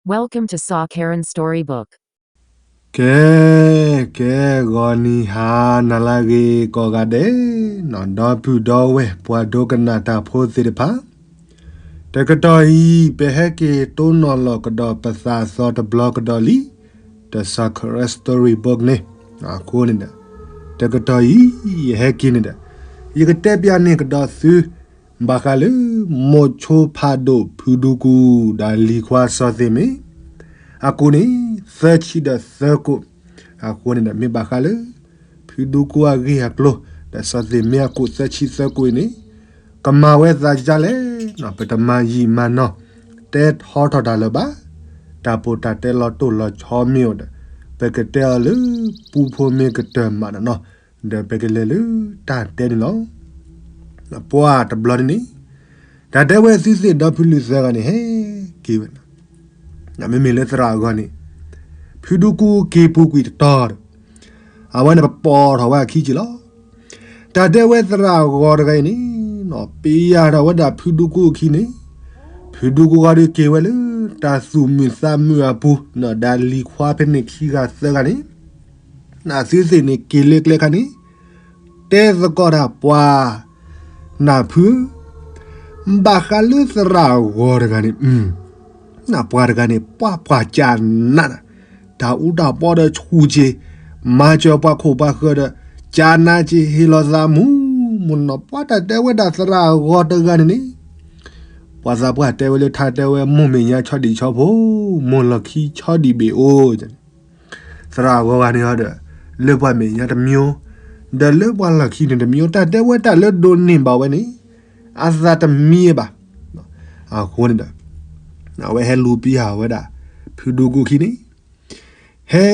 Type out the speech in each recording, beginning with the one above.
Welcome to Sa Karen Storybook. ကဲ, ကဲ, ဂီၤနံၤဟါနၤလၢအဂ့ၤကိးဂၤဒဲး, ဒီပုၢ်ဒီဝဲၢ်ပှၤဒိကနၣ်တၢ်ဖိသ့ၣ်တဖၣ်, တကတီၢ်အံၤ ပဟဲက့ၤတိၢ်နီၣ်လီၤကဒီးပသးသီတဘျီကဒီးလံ, ဒီး Sa Karen Storybook န့ၣ်, အဃိန့ၣ်ဒီး, တကတီၢ်အံၤ ယဟဲက့ၤန့ၣ်ဒီး, ယကတဲပျးန့ၢ်ကဒီးသု ဘၣ်ဃးလၢ မိၤဆိဖးဒိၣ်ဖုဒူကူဒီးလံၤခွါစီၤသ့ၣ်မ့ၢ်, အကိၣ်န့ၣ် သၢဆံဒီးသၢကိၣ်, အဃိန့ၣ်ဒီး မ့ၢ်ဘၣ်ဃးလၢ ဖုဒူကူအဂ့ၢ်အကျိၤ ဒီးစီၤသ့ၣ်မ့ၢ်အကိၣ်သၢဆံသၢကိၣ်အံၤန့ၣ်, ကမၤဝဲသးဒ်လဲၣ်, ပတမၤယံာ်မၤနီၢ် တဲထီထီၣ်တၢ်လၢၤဘၣ်, တၢ်ပိာ်တၢ်တဲလီၤတိၢ်လီၤဆီမ့ၢ်အိၣ်ဒီး, ပကတဲအီၤလၢ ပူဖိမ့ၢ်ကတၢၢ်မးနီၢ်နီၢ်, ဒီးပကလဲၤလၢတၢ်တဲန့ၣ်လီၤ. ပှၢ်တဘျီန့ၣ်န့ၣ်, တၢ်တဲဝဲသုသ့ၣ်ဒီဖုလုၢ်သၢဂၤန့ၣ်ဟဲက့ၤဝဲ, မ့မ့ၢ်လၢသရၣ်အဂီၢ်န့ၣ်, ဖုဒူကူက့ၤပူၤကွံာ်တတီၤဒီး, အဝဲန့ၣ်ပပိာ်ထီၣ်ဝဲအခံက့ၤလီၤ. တၢ်တဲဝဲသရၣ်အဂီၢ်တဂၤအံၤန့ၣ်, ပယၢ်ထီၣ်ဝဲဒၣ်ဖုဒူကူအခံန့ၣ်, ဖုဒူကူဂီၤဒုးက့ၤဝဲလၢ တၢ်သူၣ်မုာ်သးမုာ်အပူၤ, ဒီးလံၤခွါဖဲန့ၣ်ခံဂၤသၢဂၤန့ၣ် နသုသ့ၣ်န့ၣ်က့ၤလၢကျဲခါန့ၣ်, တဲသကိးတၢ်ပှၤ, နၢ်ဖုဧၢ, ဘၣ်ဃးလၢသရၣ်အဂီၢ်တဂၤန့ၣ်, နၢ်ပှၤတဂၤန့ၣ် ပှၤပှၤကၢ်နးနး, တၢ်အူတၢ်ပီဒီးဆူၣ်က့ၤ, မၤစၢၤပှၤခိၣ်ပှၤဃၢၤဒီး, ကၢ်နးက့ၤဟ့ၣ်လီၤသးမူမူနီၢ်, ပှၤတၢ်တဲဝဲဒၣ်သရၣ်အဂီၢ်တဂၤန့ၣ်န့ၣ်, ပှၤသးပှၢ်တဲဝဲလၢထါတဲဝဲ မိၢ်မဲာ်ညါဆီဒံၣ်ဆီဖိ, မိၢ်လီၢ်ခံဆီဒံၣ်ဘ့ၣ်အိၣ် သရၣ်အဂီၢ်ဂၤန့ၣ်ဒီး, လၢပှၤမဲာ်ညါတမံၤ, ဒီးလၢပှၤလီၢ်ခံန့ၣ်တမံၤ, တၢ်တဲဝဲတၢ်လၢဒိးန့ၢ်ဘၣ်ဝဲန့ၣ်, အသးတမံဘၣ်. အဃိန့ၣ်ဒီး, အဝဲဟဲလူၤပံဟးဝဲဒၣ်, ဖုဒူကူခံန့ၣ်, ဟဲ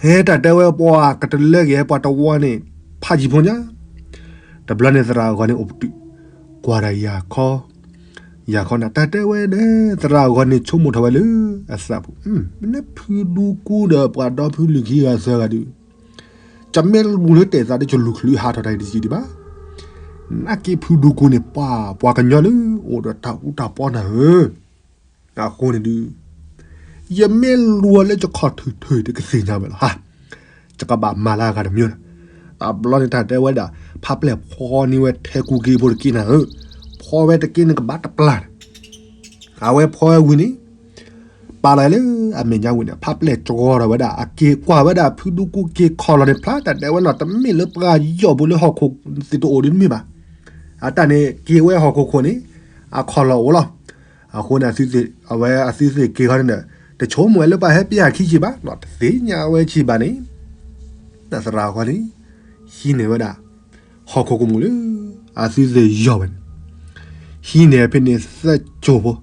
ဟဲတၢ်တဲဝဲပှၤကတလၢက့ၤဟဲပှၤတဝီန့ၣ်, ဖးယံၤဖိညါ, တဘျီန့ၣ်သရၣ်အဂီၢ်န့ၣ်အိၣ်ပတုာ်, ကွၢ်ဒီးယၤခီ, ယၤခီန့ၣ် တၢ်တဲဝဲဒီး သရၣ်အဂီၢ်န့ၣ်ဆိကမိၣ်ထီၣ်ဝဲလၢအသးပူၤ, မ့ၢ်ဖုဒူကူဒီးပှၤဒီဖုလုၢ်ခံဂၤသၢဂၤဒီး, ကမ့ၢ်လူၤလၢတဲာ်သးဒီးကလူၤချုးဟးထီၣ်တၢ်ဒ်တကံဒံးဘၣ်. နာ်က့ဖုဒူကူန့ၣ် ပှၤပှၤကညီလၢအိၣ်ဒီးတၢ်အူတၢ်ပီနၤဧၢ အဃိန့ၣ်ဒုး, ယမ့ၢ်လူၤအီၤလၢယခီၣ်ထံးထံးတကသ့ၣ်ညါဝဲလီၤဧါ, ယကဘၣ်မၤလၢအဂၤတမံၤလီၤ. တဘျီန့ၣ်တၢ်တဲဝဲဒၣ်, ဖးပျဲၢ်ဖီန့ၢ်ဝဲထဲကူက့ဖိတက့ၢ်နၤဧၢ, ဖီဝဲတက့ၢ်န့ၣ်ကဘၣ်တပျၢ်န့ၣ်, အဝဲဖီဝဲဝံၤန့ၣ်, ပာ်လီၤလၢအမဲာ်ညါဝံၤန့ၣ် ဖးပျဲၢ်ကဝီၤထီၣ်ဝဲဒၣ် အက့ၤကွၢ်ဝဲဒၣ်ဖုဒူကူက့ၤခီၣ်လီၤန့ၣ် ဖျါတၢ်တဲဝဲနီၤ တမ့ၢ်လၢပှၤယီၢ်ပူၤလၢဟီၣ်ခိၣ်သ့ၣ်တအိၣ်ဒ်မ့ၢ်ဘၣ်. အတၢ်န့ၣ်က့ၤဝဲဟီၣ်ခိၣ်ခိၣ်န့ၣ်, အခီၣ်လီၢ်အိၣ်လီၤ. အဃိန့ၣ် အဝဲအသုသ့ၣ်က့ၤခီန့ၣ်ဒီး, တဆိကမိၣ်ဝဲလၢပှၤဟဲပျဲဟးခံက့ၤဘၣ်, တသ့ၣ်ညါဝဲက့ၤဘၣ်န့ၣ်, သရၣ်အဂီၢ်န့ၣ်, ဟံးန့ၢ်ဝဲဒၣ်, ဟီၣ်ခိၣ်ကမူၣ်လၢ, အသုသ့ၣ်ယီၢ်ဝဲန့ၣ်, ဟံးန့ၢ်ဖဲန့ၣ်သၢကၠိဖိ,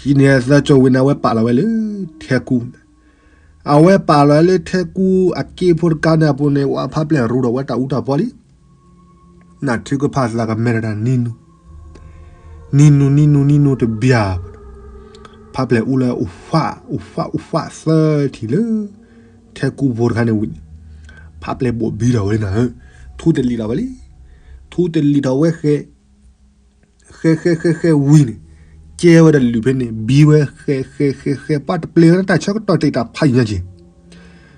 ဟံးန့ၢ်သၢကၠိဝံၤန့ၣ် အဝဲပာ်လီၤဝဲလၢထဲကူ အဝဲပာ်လီၤလၢထဲကူအက့ဖိတခါန့ၣ်အပူၤန့ၣ် ဝဲဖးပျဲၢ်ရူဒီးဝဲတၢ်အူတၢ်ပီလံ. နၢ်ထုကဖၣ်သးကမဲထီၣ်တၢ်နံၤနူ, နံၤနူနံၤနူနံၤနူတဘျီ, ဖးပျဲၢ်အူလၢအိၣ်ဖး, အိၣ်ဖးအိၣ်ဖးသၢထံၣ်လၢ, ထဲကူဖိတခါန့ၣ်ဝံၤန့ၣ်, ဖးပျဲၢ်ဘိၣ်ဘံထီၣ်ဝဲလံနၤဧၢ, ထူတလံာ်ထီၣ်ဝဲလံ, ထူတလံာ်ထီၣ်ဝဲဃဲ ဃဲဃဲဃဲဃဲဝံၤန့ၣ်, ကဲဝဲဒီးလုၢ်ဖဲန့ၣ် ဘံဝဲဃဲဃဲဃဲဃဲ ပှၤတပျဲၤဝဲတၢ်ဆၢကတီၢ်တ့ၢ်တၢ်ဖးယံၤညါက့ၤ,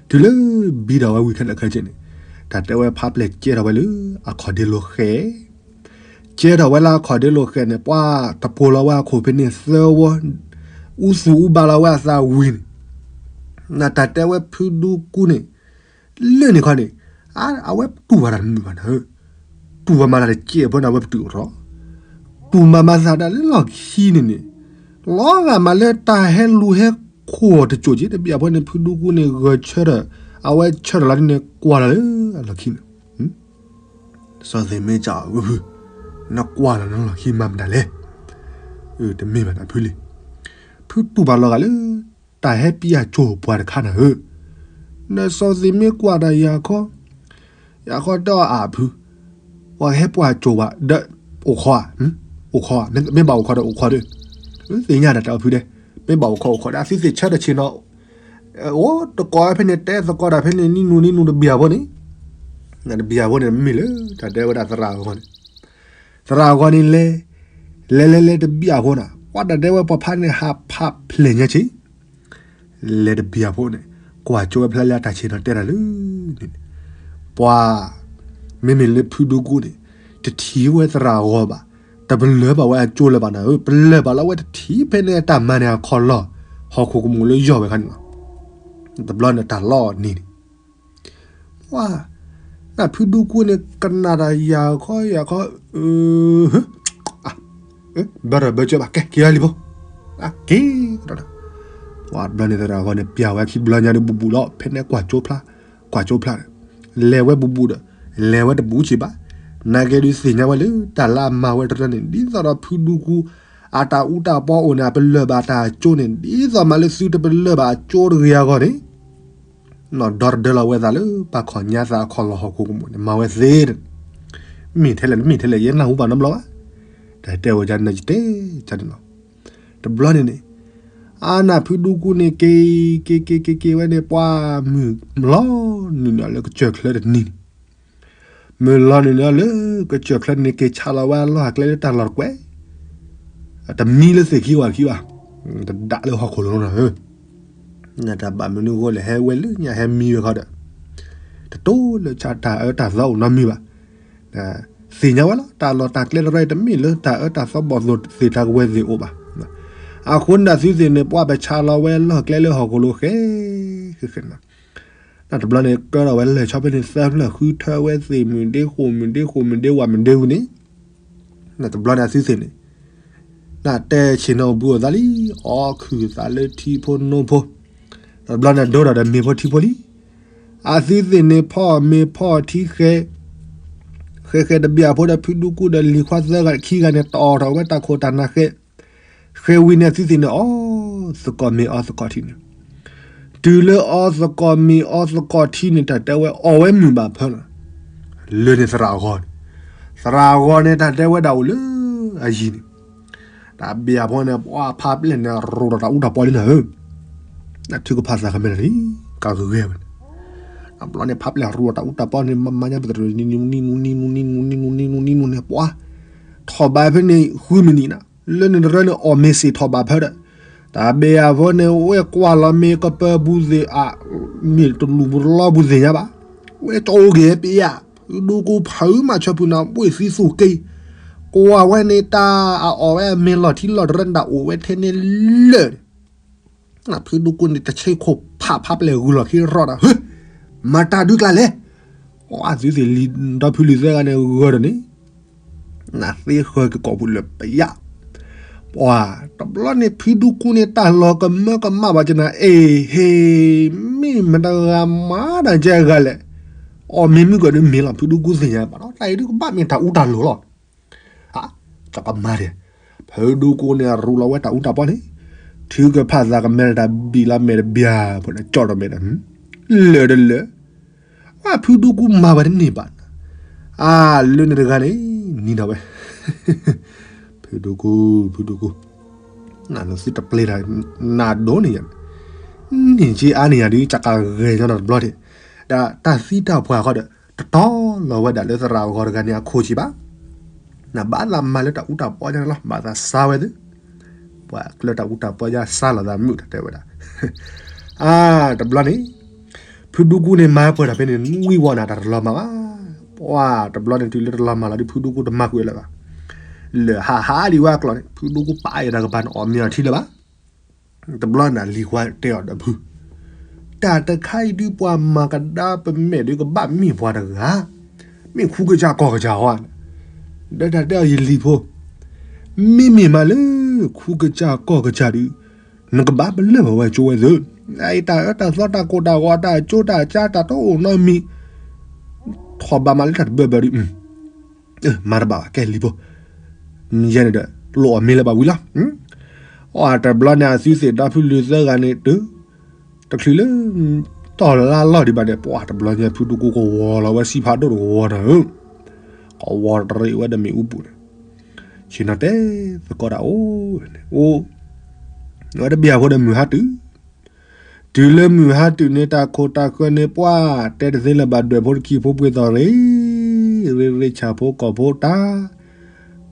တုၤလၢဘံထီၣ်ဝဲဝံၤခဲလၢာ်ခဲဆ့န့ၣ်, တၢ်တဲဝဲဖးပျဲၢ်ကဲထီၣ်ဝဲလၢအခီၣ်ဒ့လိာ်ဃဲ, ကဲထီၣ်ဝဲလၢအခီၣ်ဒ့လိာ်ဃဲန့ၣ် ပှၤတပိာ်လီၤဝဲအခိၣ်ဖဲန့ၣ်သၢဝီ, အူသူၣ်အူဘၣ်လီၤဝဲအသးဝံၤန့ၣ်, နတၢ်တဲဝဲဖုဒူကူန့ၣ် လၢန့ၣ်ခီန့ၣ်, အဝဲတူၢ်ဘၣ်တၢ်တမုာ်ဘၣ်နၤဧၢ, တူၢ်ဘၣ်မးတၢ်တကဲးဖိန့ၣ် အဝဲပတုာ်အီၤထီၣ်, တူၢ်မးမၤသးဒၣ်လၢလီၢ်ခံန့ၣ်န့ၣ်, လီၤဂာ်မးလၢတၢ်ဟဲလူၤဟဲခိၣ်အီၤတကၠိၣ်က့ၤ တဘျီဖိန့ၣ် ဖုဒူကူန့ၣ် ဂဲၤဆၢထၢၣ်, အဝဲဆၢထၢၣ်လီၤန့ၣ် ကွၢ်လီၤလၢအလီၢ်ခံန့ၣ် စီၤသ့ၣ်မ့ၢ်ကၠီဝု, နကွၢ်လီၤနလီၢ်ခံမၤမတၤလဲၣ်, တမ့ၢ်ဘၣ်နဖုလံ, ဖုတူၢ်ဘၣ်လီၤဂာ်လၢ, တၢ်ဟဲပံအကၠိၣ်ပှၤတခါနၤဧၢ, နစီၤသ့ၣ်မ့ၢ်ကွၢ်တၢ်ယၤခီ, ယၤခီတဲအီၤအဖု, ပှၤဟဲပှၤကၠိၣ်ဘၣ်, ဒီး, အိၣ်ခီ, အိၣ်ခီ, မ့ၢ်ဘၣ်အိၣ်ခီဒီးအိၣ်ခီဒီး, သ့ၣ်ညါတၢ်တဲအီၤဖုဒဲး, မ့ၢ်ဘၣ်အိၣ်ခီအိၣ်ခီဒီး အသုသ့ၣ်ဆၢထၢၣ်ဆ့ၣ်နီၤ အိၣ်တကိးဖဲန့ၣ် တဲသကိးတၢ်ဖဲန့ၣ် နံၤနူၤနံၤနူၤတဘျီဖိန့ၣ်, တဘျီဖိန့ၣ် မ့ၢ်လၢတၢ်တဲဝဲဒၣ်သရၣ်အဂီၢ်န့ၣ်, သရၣ်အဂီၢ်န့ၣ်လဲၤ, လဲၤလဲၤလဲၤတဘျီဖိန့ၣ်, ပှၤတၢ်တဲဝဲပှၤဖးန့ၣ် ဟးဖးဖျဲၣ်ညါဆံး, လဲၤတဘံၣ်အဖိန့ၣ် ကွၢ်ကၠိဝဲဖျါလၢအတၢ်ဆ့ၣ်နီၤတဲတၢ်လၢန့ၣ်, ပှၤ မ့မ့ၢ်လၢဖုဒူကူန့ၣ် တထံၣ်ဝဲသရၣ်အဂီၤဘၣ်, တပလၢၢ်ဘၣ်ဝဲအကၠိလၢၤဘၣ်နၤဧၢ, ပလၢၢ်ဘၣ်လီၤဝဲတထံၣ်ဖဲန့ၣ်အတၢ်မၤန့ၣ်အခီၣ်လီၢ် ဟီၣ်ခိၣ်ကမူၣ်လၢယီၢ်ဝဲခါန့ၣ်လီၤ. တဘျီန့ၣ်တၢ်လီၢ်န့ၣ်န့ၣ် ပှၤ နဖုဒူကူန့ၣ် ကနၣ်တၢ်ယၢ်ခီယၢ်ခီ, ဘၣ်ရၢၣ်ဘၣ်စၢၤဘၣ် ကဲက့ၤအီၤလံဖိ, က့ၤဒီး ပှၤတဘျီန့ၣ်သရၣ်အဂီၤန့ၣ် ပျၢ်ဝဲခံဘျီညါဒီးဘူးဘူးလီၤ, ဖဲန့ၣ်ကွၢ်ကၠိဖျါ, ကွၢ်ကၠိဖျါဒီး လဲၤဝဲဘူးဘူးဒီး လဲၤဝဲတဘူးဆံးဘၣ်, နာ်က့ဒုးသ့ၣ်ညါဝဲလၢတၢ်လၢအမၤဝဲတရၢန့ၣ် ဒ်သိးဒီးဖုဒူကူ အတၢ်အူတၢ်ပီအိၣ်န့ၣ် အပလၢၢ်ဘၣ်တၢ်ကၠိန့ၣ် ဒ်သိးမးလၢသုတပလၢၢ်ဘၣ်အကၠိတဂ့ၤအဂီၢ်န့ၣ် နီၢ်ဒီတဒၢလီၤဝဲသးလၢပှၤခီၣ်ညါသးအခီၣ်လီၢ်ဟီၣ်ခိၣ်ကမူၣ်န့ၣ် မၤဝဲသ့, မ့ၢ်ထဲလဲၣ် မ့ၢ်ထဲလဲၣ် ယဲနၢ်ဟူဘၣ်နီတဘျီဘၣ်, တၢ်တဲဝဲဒ်န့ၣ်ယတဲကန့ၣ်လီၤ. တဘျီန့ၣ်န့ၣ် အါနၢ်ဖုဒူကူန့ၣ် က့ၤ က့ၤ က့ၤ က့ၤ က့ၤဝဲန့ၣ် ပှၤမုၢ်လီၤနုာ်န့ၣ်လၢကစၢၢ်ချၢတနံၤန့ၣ် မုၢ်လီၤနုာ်န့ၣ်လၢကစၢၢ်ချၢန့ၣ် က့ၤဆါလီၤဝဲအလီၢ်အကျဲလၢတၢ်လီၢ်တကွဲး, တမံလၢသ့ၣ်ခံဝၤခံဘၣ်, တဒၣ်လၢဟီၣ်ခိၣ်လိၤနီၤဧၢ, နတၢ်ဘၣ်မနုၤအဃိလဲၣ် ဟဲဝဲလၢညါဟဲမံဝဲခီဒီး တတိလၢဆၣ်တၢ်အၢတၢ်သီအိၣ်နီတမံၤဘၣ်, သ့ၣ်ညါဝဲလီၤ တၢ်လီၢ်တၢ်ကျဲတရၢအံၤ တမ့ၢ်လၢတၢ်အၢတၢ်သီဘီၣ်သိၣ်သ့ၣ်တၢ်ကဝဲၤသ့ၣ်အိၣ်ဘၣ်, အဃိန့ၣ်ဒၣ်သုသ့ၣ်န့ၣ် ပှၤပဆါလီၤဝဲလီၢ်ကျဲလၢဟီၣ်ခိၣ်လိၤဃဲ ဃဲဃဲနီၤ တဘျီန့ၣ် ကၢထီၣ်ဝဲလၢာ်ဆီဖဲန့ၣ် သၢဖျၢၣ် ဃုထၢဝဲသ့ၣ်မုၢ်ဒ့ဃိၣ်မုၢ်ဒ့ဃိၣ်မုၢ်ဒ့ဝၣ်မုၢ်ဒ့ဝူန့ၣ်, တဘျီန့ၣ်အသုသ့ၣ်န့ၣ် နတဲဆ့ၣ်နီၤဘုအသးလံ, အီၣ်ခုၣ်သးလၢထံဖိနိဖိ, တဘျီန့ၣ်ဒိၣ်ထီၣ်ဒီးမ့ၤဖိထံဖိလံ, အသုသ့ၣ်န့ၣ်ဖီၣ်မ့ၤဖီၣ်ထံဃဲ, ဃဲဃဲတဘျီအဖိဒီးဖုဒူကူဒီးလံၤခွါသၢဂၤခံဂၤန့ၣ် တအိးထီၣ်ဝဲတၢ်ခိၣ်တၢ်နၢ်ဃဲ ဃဲဝံၤန့ၣ် အသုသ့ၣ်န့ၣ် အီသကိးမ့ၤအီသကိးထံန့ၣ်, တုၤလၢအီသကိးမ့ၤအီသကိးထံန့ၣ် တၢ်တဲဝဲအီၣ်ဝဲမုာ်ဘၣ်ဖၢလီၤ, လၢန့ၣ်သရၣ်အဂီၤန့ၣ်, သရၣ်အဂီၤန့ၣ် တၢ်တဲဝဲဒၣ်အိၣ်လၢအယံၤန့ၣ်, တၢ်ဘၣ်အဖိန့ၣ် ပှၤဖးပျဲၢ်န့ၣ် ရိၤဒီးတၢ်အူတၢ်ပီလံနၤဧၢ, နထုကဖၣ်သးကမဲာ်တၢ်လံ, ကဂဲၤဝဲန့ၣ်, တဘျီန့ၣ် ဖးပျဲၢ်ရိၤဒီးတၢ်အူတၢ်ပီန့ၣ် မၤညါပတရၢ နံနူနံနူနံနူနံနူနံနူနံနူနံနူနံနူန့ၣ် ပှၤ ထီၣ်ဘးဖဲန့ၣ် ဃုမံးနံးနၤ, လၢန့ၣ်တရၢန့ၣ် အီၣ်မ့ၤစ့ၢ်ထီၣ်ဘးဖၢဒီး, တၢ်ဘၣ်အဖိန့ၣ် ဝဲကွၢ်လီၤမ့ၤကပၢၤဘူးသ့ၣ်အါ, မ့ၢ်တလူၤပူၤတလီပူၤသ့ၣ်ညါဘၣ်, ဝဲကၠီအိၣ်က့ၤပယၣ်, ဒူကူဖုးမးဆၢဖုးနၤ ဘှ့ၣ်သံသူၣ်က့ၤ, ကွၢ်ဝဲန့ၣ်တၢ်အအီၣ်ဝဲအမ့ၤလီၢ်ထံလီၢ်တရၢန့ၣ် တၢ်အိၣ်ဝဲထဲန့ၣ်လၢာ်န့ၣ် ဖုဒူကူန့ၣ် တဆ့ခိၣ်ဖးဖးပျဲၢ်ဂုာ်လီၤခံရီဒီး ဟၢ, မၤတၢ်ဒုးကျါလဲၣ်, အသုသ့ၣ်လံဒီဖုလံၤသၢဂၤန့ၣ်ဂၢၢ်ဒီးန့ၣ်, နသ့ဃၢၤက့ၤကိာ်ပူၤလၢပယၣ်, ပှၤတဘျီန့ၣ် ဖုဒူကူန့ၣ် တၢ်လီၤကမၢကမၣ်ဘၣ်ကနၤ အ့ၣ်ဟ့ၣ်, မ့ၢ်မတၤတဂၤမၤတၢ်ကဲအဂၤလဲၣ်, အီၣ်မ့ၤမုၢ်ကီၢ်ဒုးမ့ၤလီၤ ဖုဒူကူသ့ၣ်ညါဘၣ်ဒီး တၢ်အံၤဒုးကဘၣ်မ့ၢ်တၢ်အူတၢ်လိၤလီၤ တကမၤဒံး, ဖုဒူကူန့ၣ် ရူလီၤဝဲတၢ်အူတၢ်ပီန့ၣ်, ထုကဖၣ်သးကမဲာ်တၢ်ဘံၣ်လီၤမဲာ်တဘျီဖိန့ၣ် ကၠီၣ်ထီၣ်မဲာ်ဒီး, လၢာ်တလၢာ်, အဖုဒူကူမၤဝဲတန့ၢ်ဘၣ်, အလၢန့ၣ်တဂၤန့ၣ် နံၤဒီးဝဲ, ဖုဒူကူ, ဖုဒူကူ, နသုတပျဲတၢ်, နဒိးန့ၢ်ယၤ, န့ၢ်က့အါန့ၢ်ယၤဒုး ကကဂဲၤညီနၤတဘျီဒံး, ဒီးတၢ်သံတၢ်ပှၢ်ဃီဒီး တတီလီၤဝဲဒၣ်လၢသရၣ်အဂီၤတဂၤန့ၣ်အခိၣ်ဆံးဘၣ်, နဘၣ်သးမၤလၢတၢ်အူတၢ်ပီညါန့ၣ်လီၤ ဘၣ်သးစါဝဲသ့, ပှၤကျၢတၢ်အူတၢ်ပီညါစါလီၤသးမုာ်တၢ်တဲဝဲဒၣ်, အါ, တဘျီန့ၣ်, ဖုဒူကူန့ၣ်မၤပှဲၤထီၣ်ဖဲန့ၣ် နွံဝီနၤတၢ်တလီၤမၢ်ဘၣ်, ပှၤတဘျီန့ၣ်တုၤလၢတလီၤမၢ်လီၤဒုး ဖုဒူကူတမၤကွံာ်လၢၤဘၣ်, လၢာ်ဟးဟးဒံးဝဲအကျိာ်န့ၣ် ဖုဒူကူပာ်အံၤတၢ်ကပၤန့ၣ် အီၣ်မ့ၤအီထံလၢၤဘၣ် တဘျီန့ၣ်လံၤခွါတဲအီၤဒီးဖု, တၢ်တခါအံၤဒုးပှၤမၤကဒါပမဲာ်ဒုးကဘၣ်မ့ၢ်ပှၤတဂၤ, မ့ၢ်ခူကစၢ်ကီၢ်ကစၢ်ဟီဧါ, ဒီးတၢ်တဲအီၤယလံၤဖိ, မ့မ့ၢ်မးလၢ ခူကစၢ်ကီၢ်ကစၢ်ဒုး, နကဘၣ်ပလၢၢ်ဘၣ်ဝဲကၠိဝဲသ့, အတၢ်အၢတၢ်သီတၢ်ကိၢ်တၢ်ဂီၤတၢ်ကၠိတၢ်ကၠါတၢ်တအိၣ်နီတမံၤ, ထီၣ်ဘးမးလၢတၢ်တဘၢဘၢဒုး မၤတဘၣ်ဘၣ် ကဲလံၤဖိ, ယဲန့ၣ်ဒီး လိၣ်အီၣ်မ့ၤလၢၤဘၣ်ဝံၤလီၤ, အတဘျီန့ၣ် အသုသ့ၣ်ဒီဖုလံၤသၢဂၤန့ၣ် တုၤတချုးလၢ တီၢ်လါလီၢ်ဒံးဘၣ်န့ၣ် ပှၤတဘျီညါ ဖုဒူကူကဝီၤလီၤဝဲစံဖးဒိၣ်တကဝီၤနၤဧၢ, ကဝီၤတရံးဝဲဒီးမ့ၣ်အူပူၤန့ၣ်, ဆ့ၣ်နီၤတဲသကိးတၢ်အိၣ်န့ၣ် အိၣ် ဝဲတဘျီဖိဒီးမုၢ်ဟါတုၤ တုၤလၢမုၢ်ဟါတုၤန့ၣ် တၢ်ခိၣ်တၢ်ဃၢၤန့ၣ် ပှၤတဲတသ့လၢၤဘၣ် ဒွဲၣ်ဖိတခံဖိပှ့ၤသီၣ်ရ့ၣ် ရ့ၣ်ရ့ၣ်ဆၣ်ဖိကီၢ်ဖိတၢ်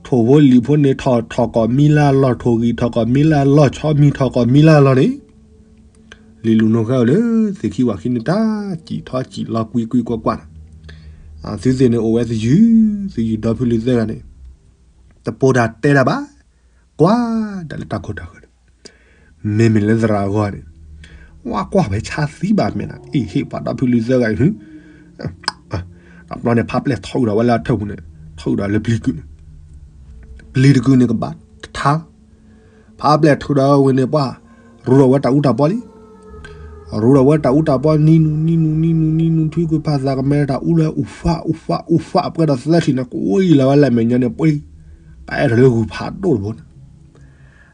ထိၣ်ဖိလံာ်ဖိန့ၣ် ထီၣ်ထီၣ်ကီၢ်မံလၢအလီၢ်, ထိၣ်ဂံၢ်ထီၣ်ကီၢ်မံလၢအလီၢ်, ဆီမံထီၣ်ကီၢ်မံလၢအလီၢ်န့ၣ်, လံာ်လူၤနိၣ်ဃဲအိၣ်လၢသ့ၣ်ခံဝၣ်ခံန့ၣ် တၢ်စံၣ်ထီၣ်စံၣ်လီၤကွံာ်ကွံာ်ကွၢ်ကွၢ်န့ၣ်, အသုသ့ၣ်န့ၣ်အိၣ်ဝဲသယုၢ်, သယုၢ်ဒီဖုလံၤသၢဂၤန့ၣ် တပိာ်တၢ်တဲတၢ်ဘၣ်, ကွၢ်တၢ်လၢတၢ်ခိၣ်တၢ်ဃၢၤန့ၣ်, မ့မ့ၢ်လၢသရၣ်အဂီၢ်န့ၣ်, ဝါကွၢ်ဝဲဆါသံဘၣ်မဲာ်နၤ, အ့ၣ်ဟ့ၣ်ပှၤဒီဖုလံၤသၢဂၤအံၤ, တဘျီန့ၣ် ဖးပျဲၢ်ထီၣ်ဝံၤဒီးဝဲလၢအထၢၣ်ပူၤန့ၣ်, ထီၣ်ဝံၤဒီးလၢပျံၤကုာ်န့ၣ်, ပျံၤတကုာ်န့ၣ်ကဘၣ်တထါ ဖးပျဲၢ်ထုးဒီးဝဲန့ၣ်ပှၢ်, ရူဒီးဝဲတၢ်အူတၢ်ပီလံ. ရူဒီးဝဲတၢ်အူတၢ်ပီ နံၤနုၤ နံၤနုၤ နံၤနုၤ နံၤနုၤ ထွံကွံာ်ဖးသးကမဲတၢ်အူလၢအူဖး အူဖး အူဖး အပှဲၤဒီးသၢထံၣ်န့ၣ် ကဝံၤလီၤဝဲလၢမဲာ်ညါန့ၣ် ပှ့ၤ, ပအဲၣ်ထီၣ်လၢဂုၢ်ဖးဒိၣ်တဘိန့ၣ်,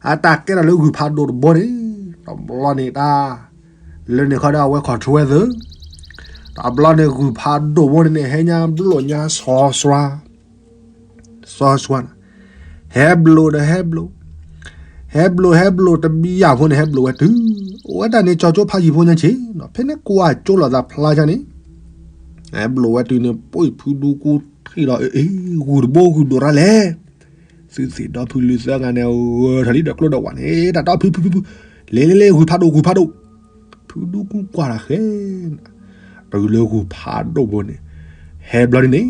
အတၢ်ကဲထီၣ်လၢဂုၢ်ဖးဒိၣ်တဘိန့ၣ်, တဘျီန့ၣ်တၢ်, လၢန့ၣ်ခီဒီးအဝဲခီၣ်ထူဝဲသၢ, တဘျီန့ၣ်ဂုၢ်ဖးဒိၣ်ဘိန့ၣ်န့ၣ် ဟဲညါဘျိၣ်ညါစီၤစွါ စီၤစွါန့ၣ်, ဟဲဘျိၣ်ဒီးဟဲဘျိၣ်, ဟဲဘျိၣ်ဟဲဘျိၣ်တဘျီဖိန့ၣ် ဟဲဘျိၣ်ဝဲတုၤ, အိၣ်ဝဲတၢ်န့ၣ် ကၠီကၠိဖးယံၤဖိညါဆ့ၣ်, ဖဲန့ၣ်ကွၢ်ကၠိလိာ်သးဖျါကန့ၣ်, ဟဲဘျိၣ်ဝဲတုၤန့ၣ် ပှ့ၤဖုဒူကူထံၣ်ဒီး အ့ၣ် ဂုၢ်တဘိဂုၢ်ဒိၣ်ရၣ်လဲၣ်, သုသ့ၣ်ဒီဖုလံၤသၢဂၤန့ၣ် ဂၢၢ်ထီၣ်လံဒီးကျိဒီးဝၣ်န့ၣ် တၢ်တီဖုဖုဖုဖု, လဲၤလဲၤလဲၤ ဂုၢ်ဖးဒိၣ် ဂုၢ်ဖးဒိၣ်, ဖုဒူကူကွၢ်တၢ်ဃဲ တုၤလၢဂုၢ်ဖးဒိၣ်ဘိန့ၣ်, ဟဲဘျီဒ်န့ၣ်,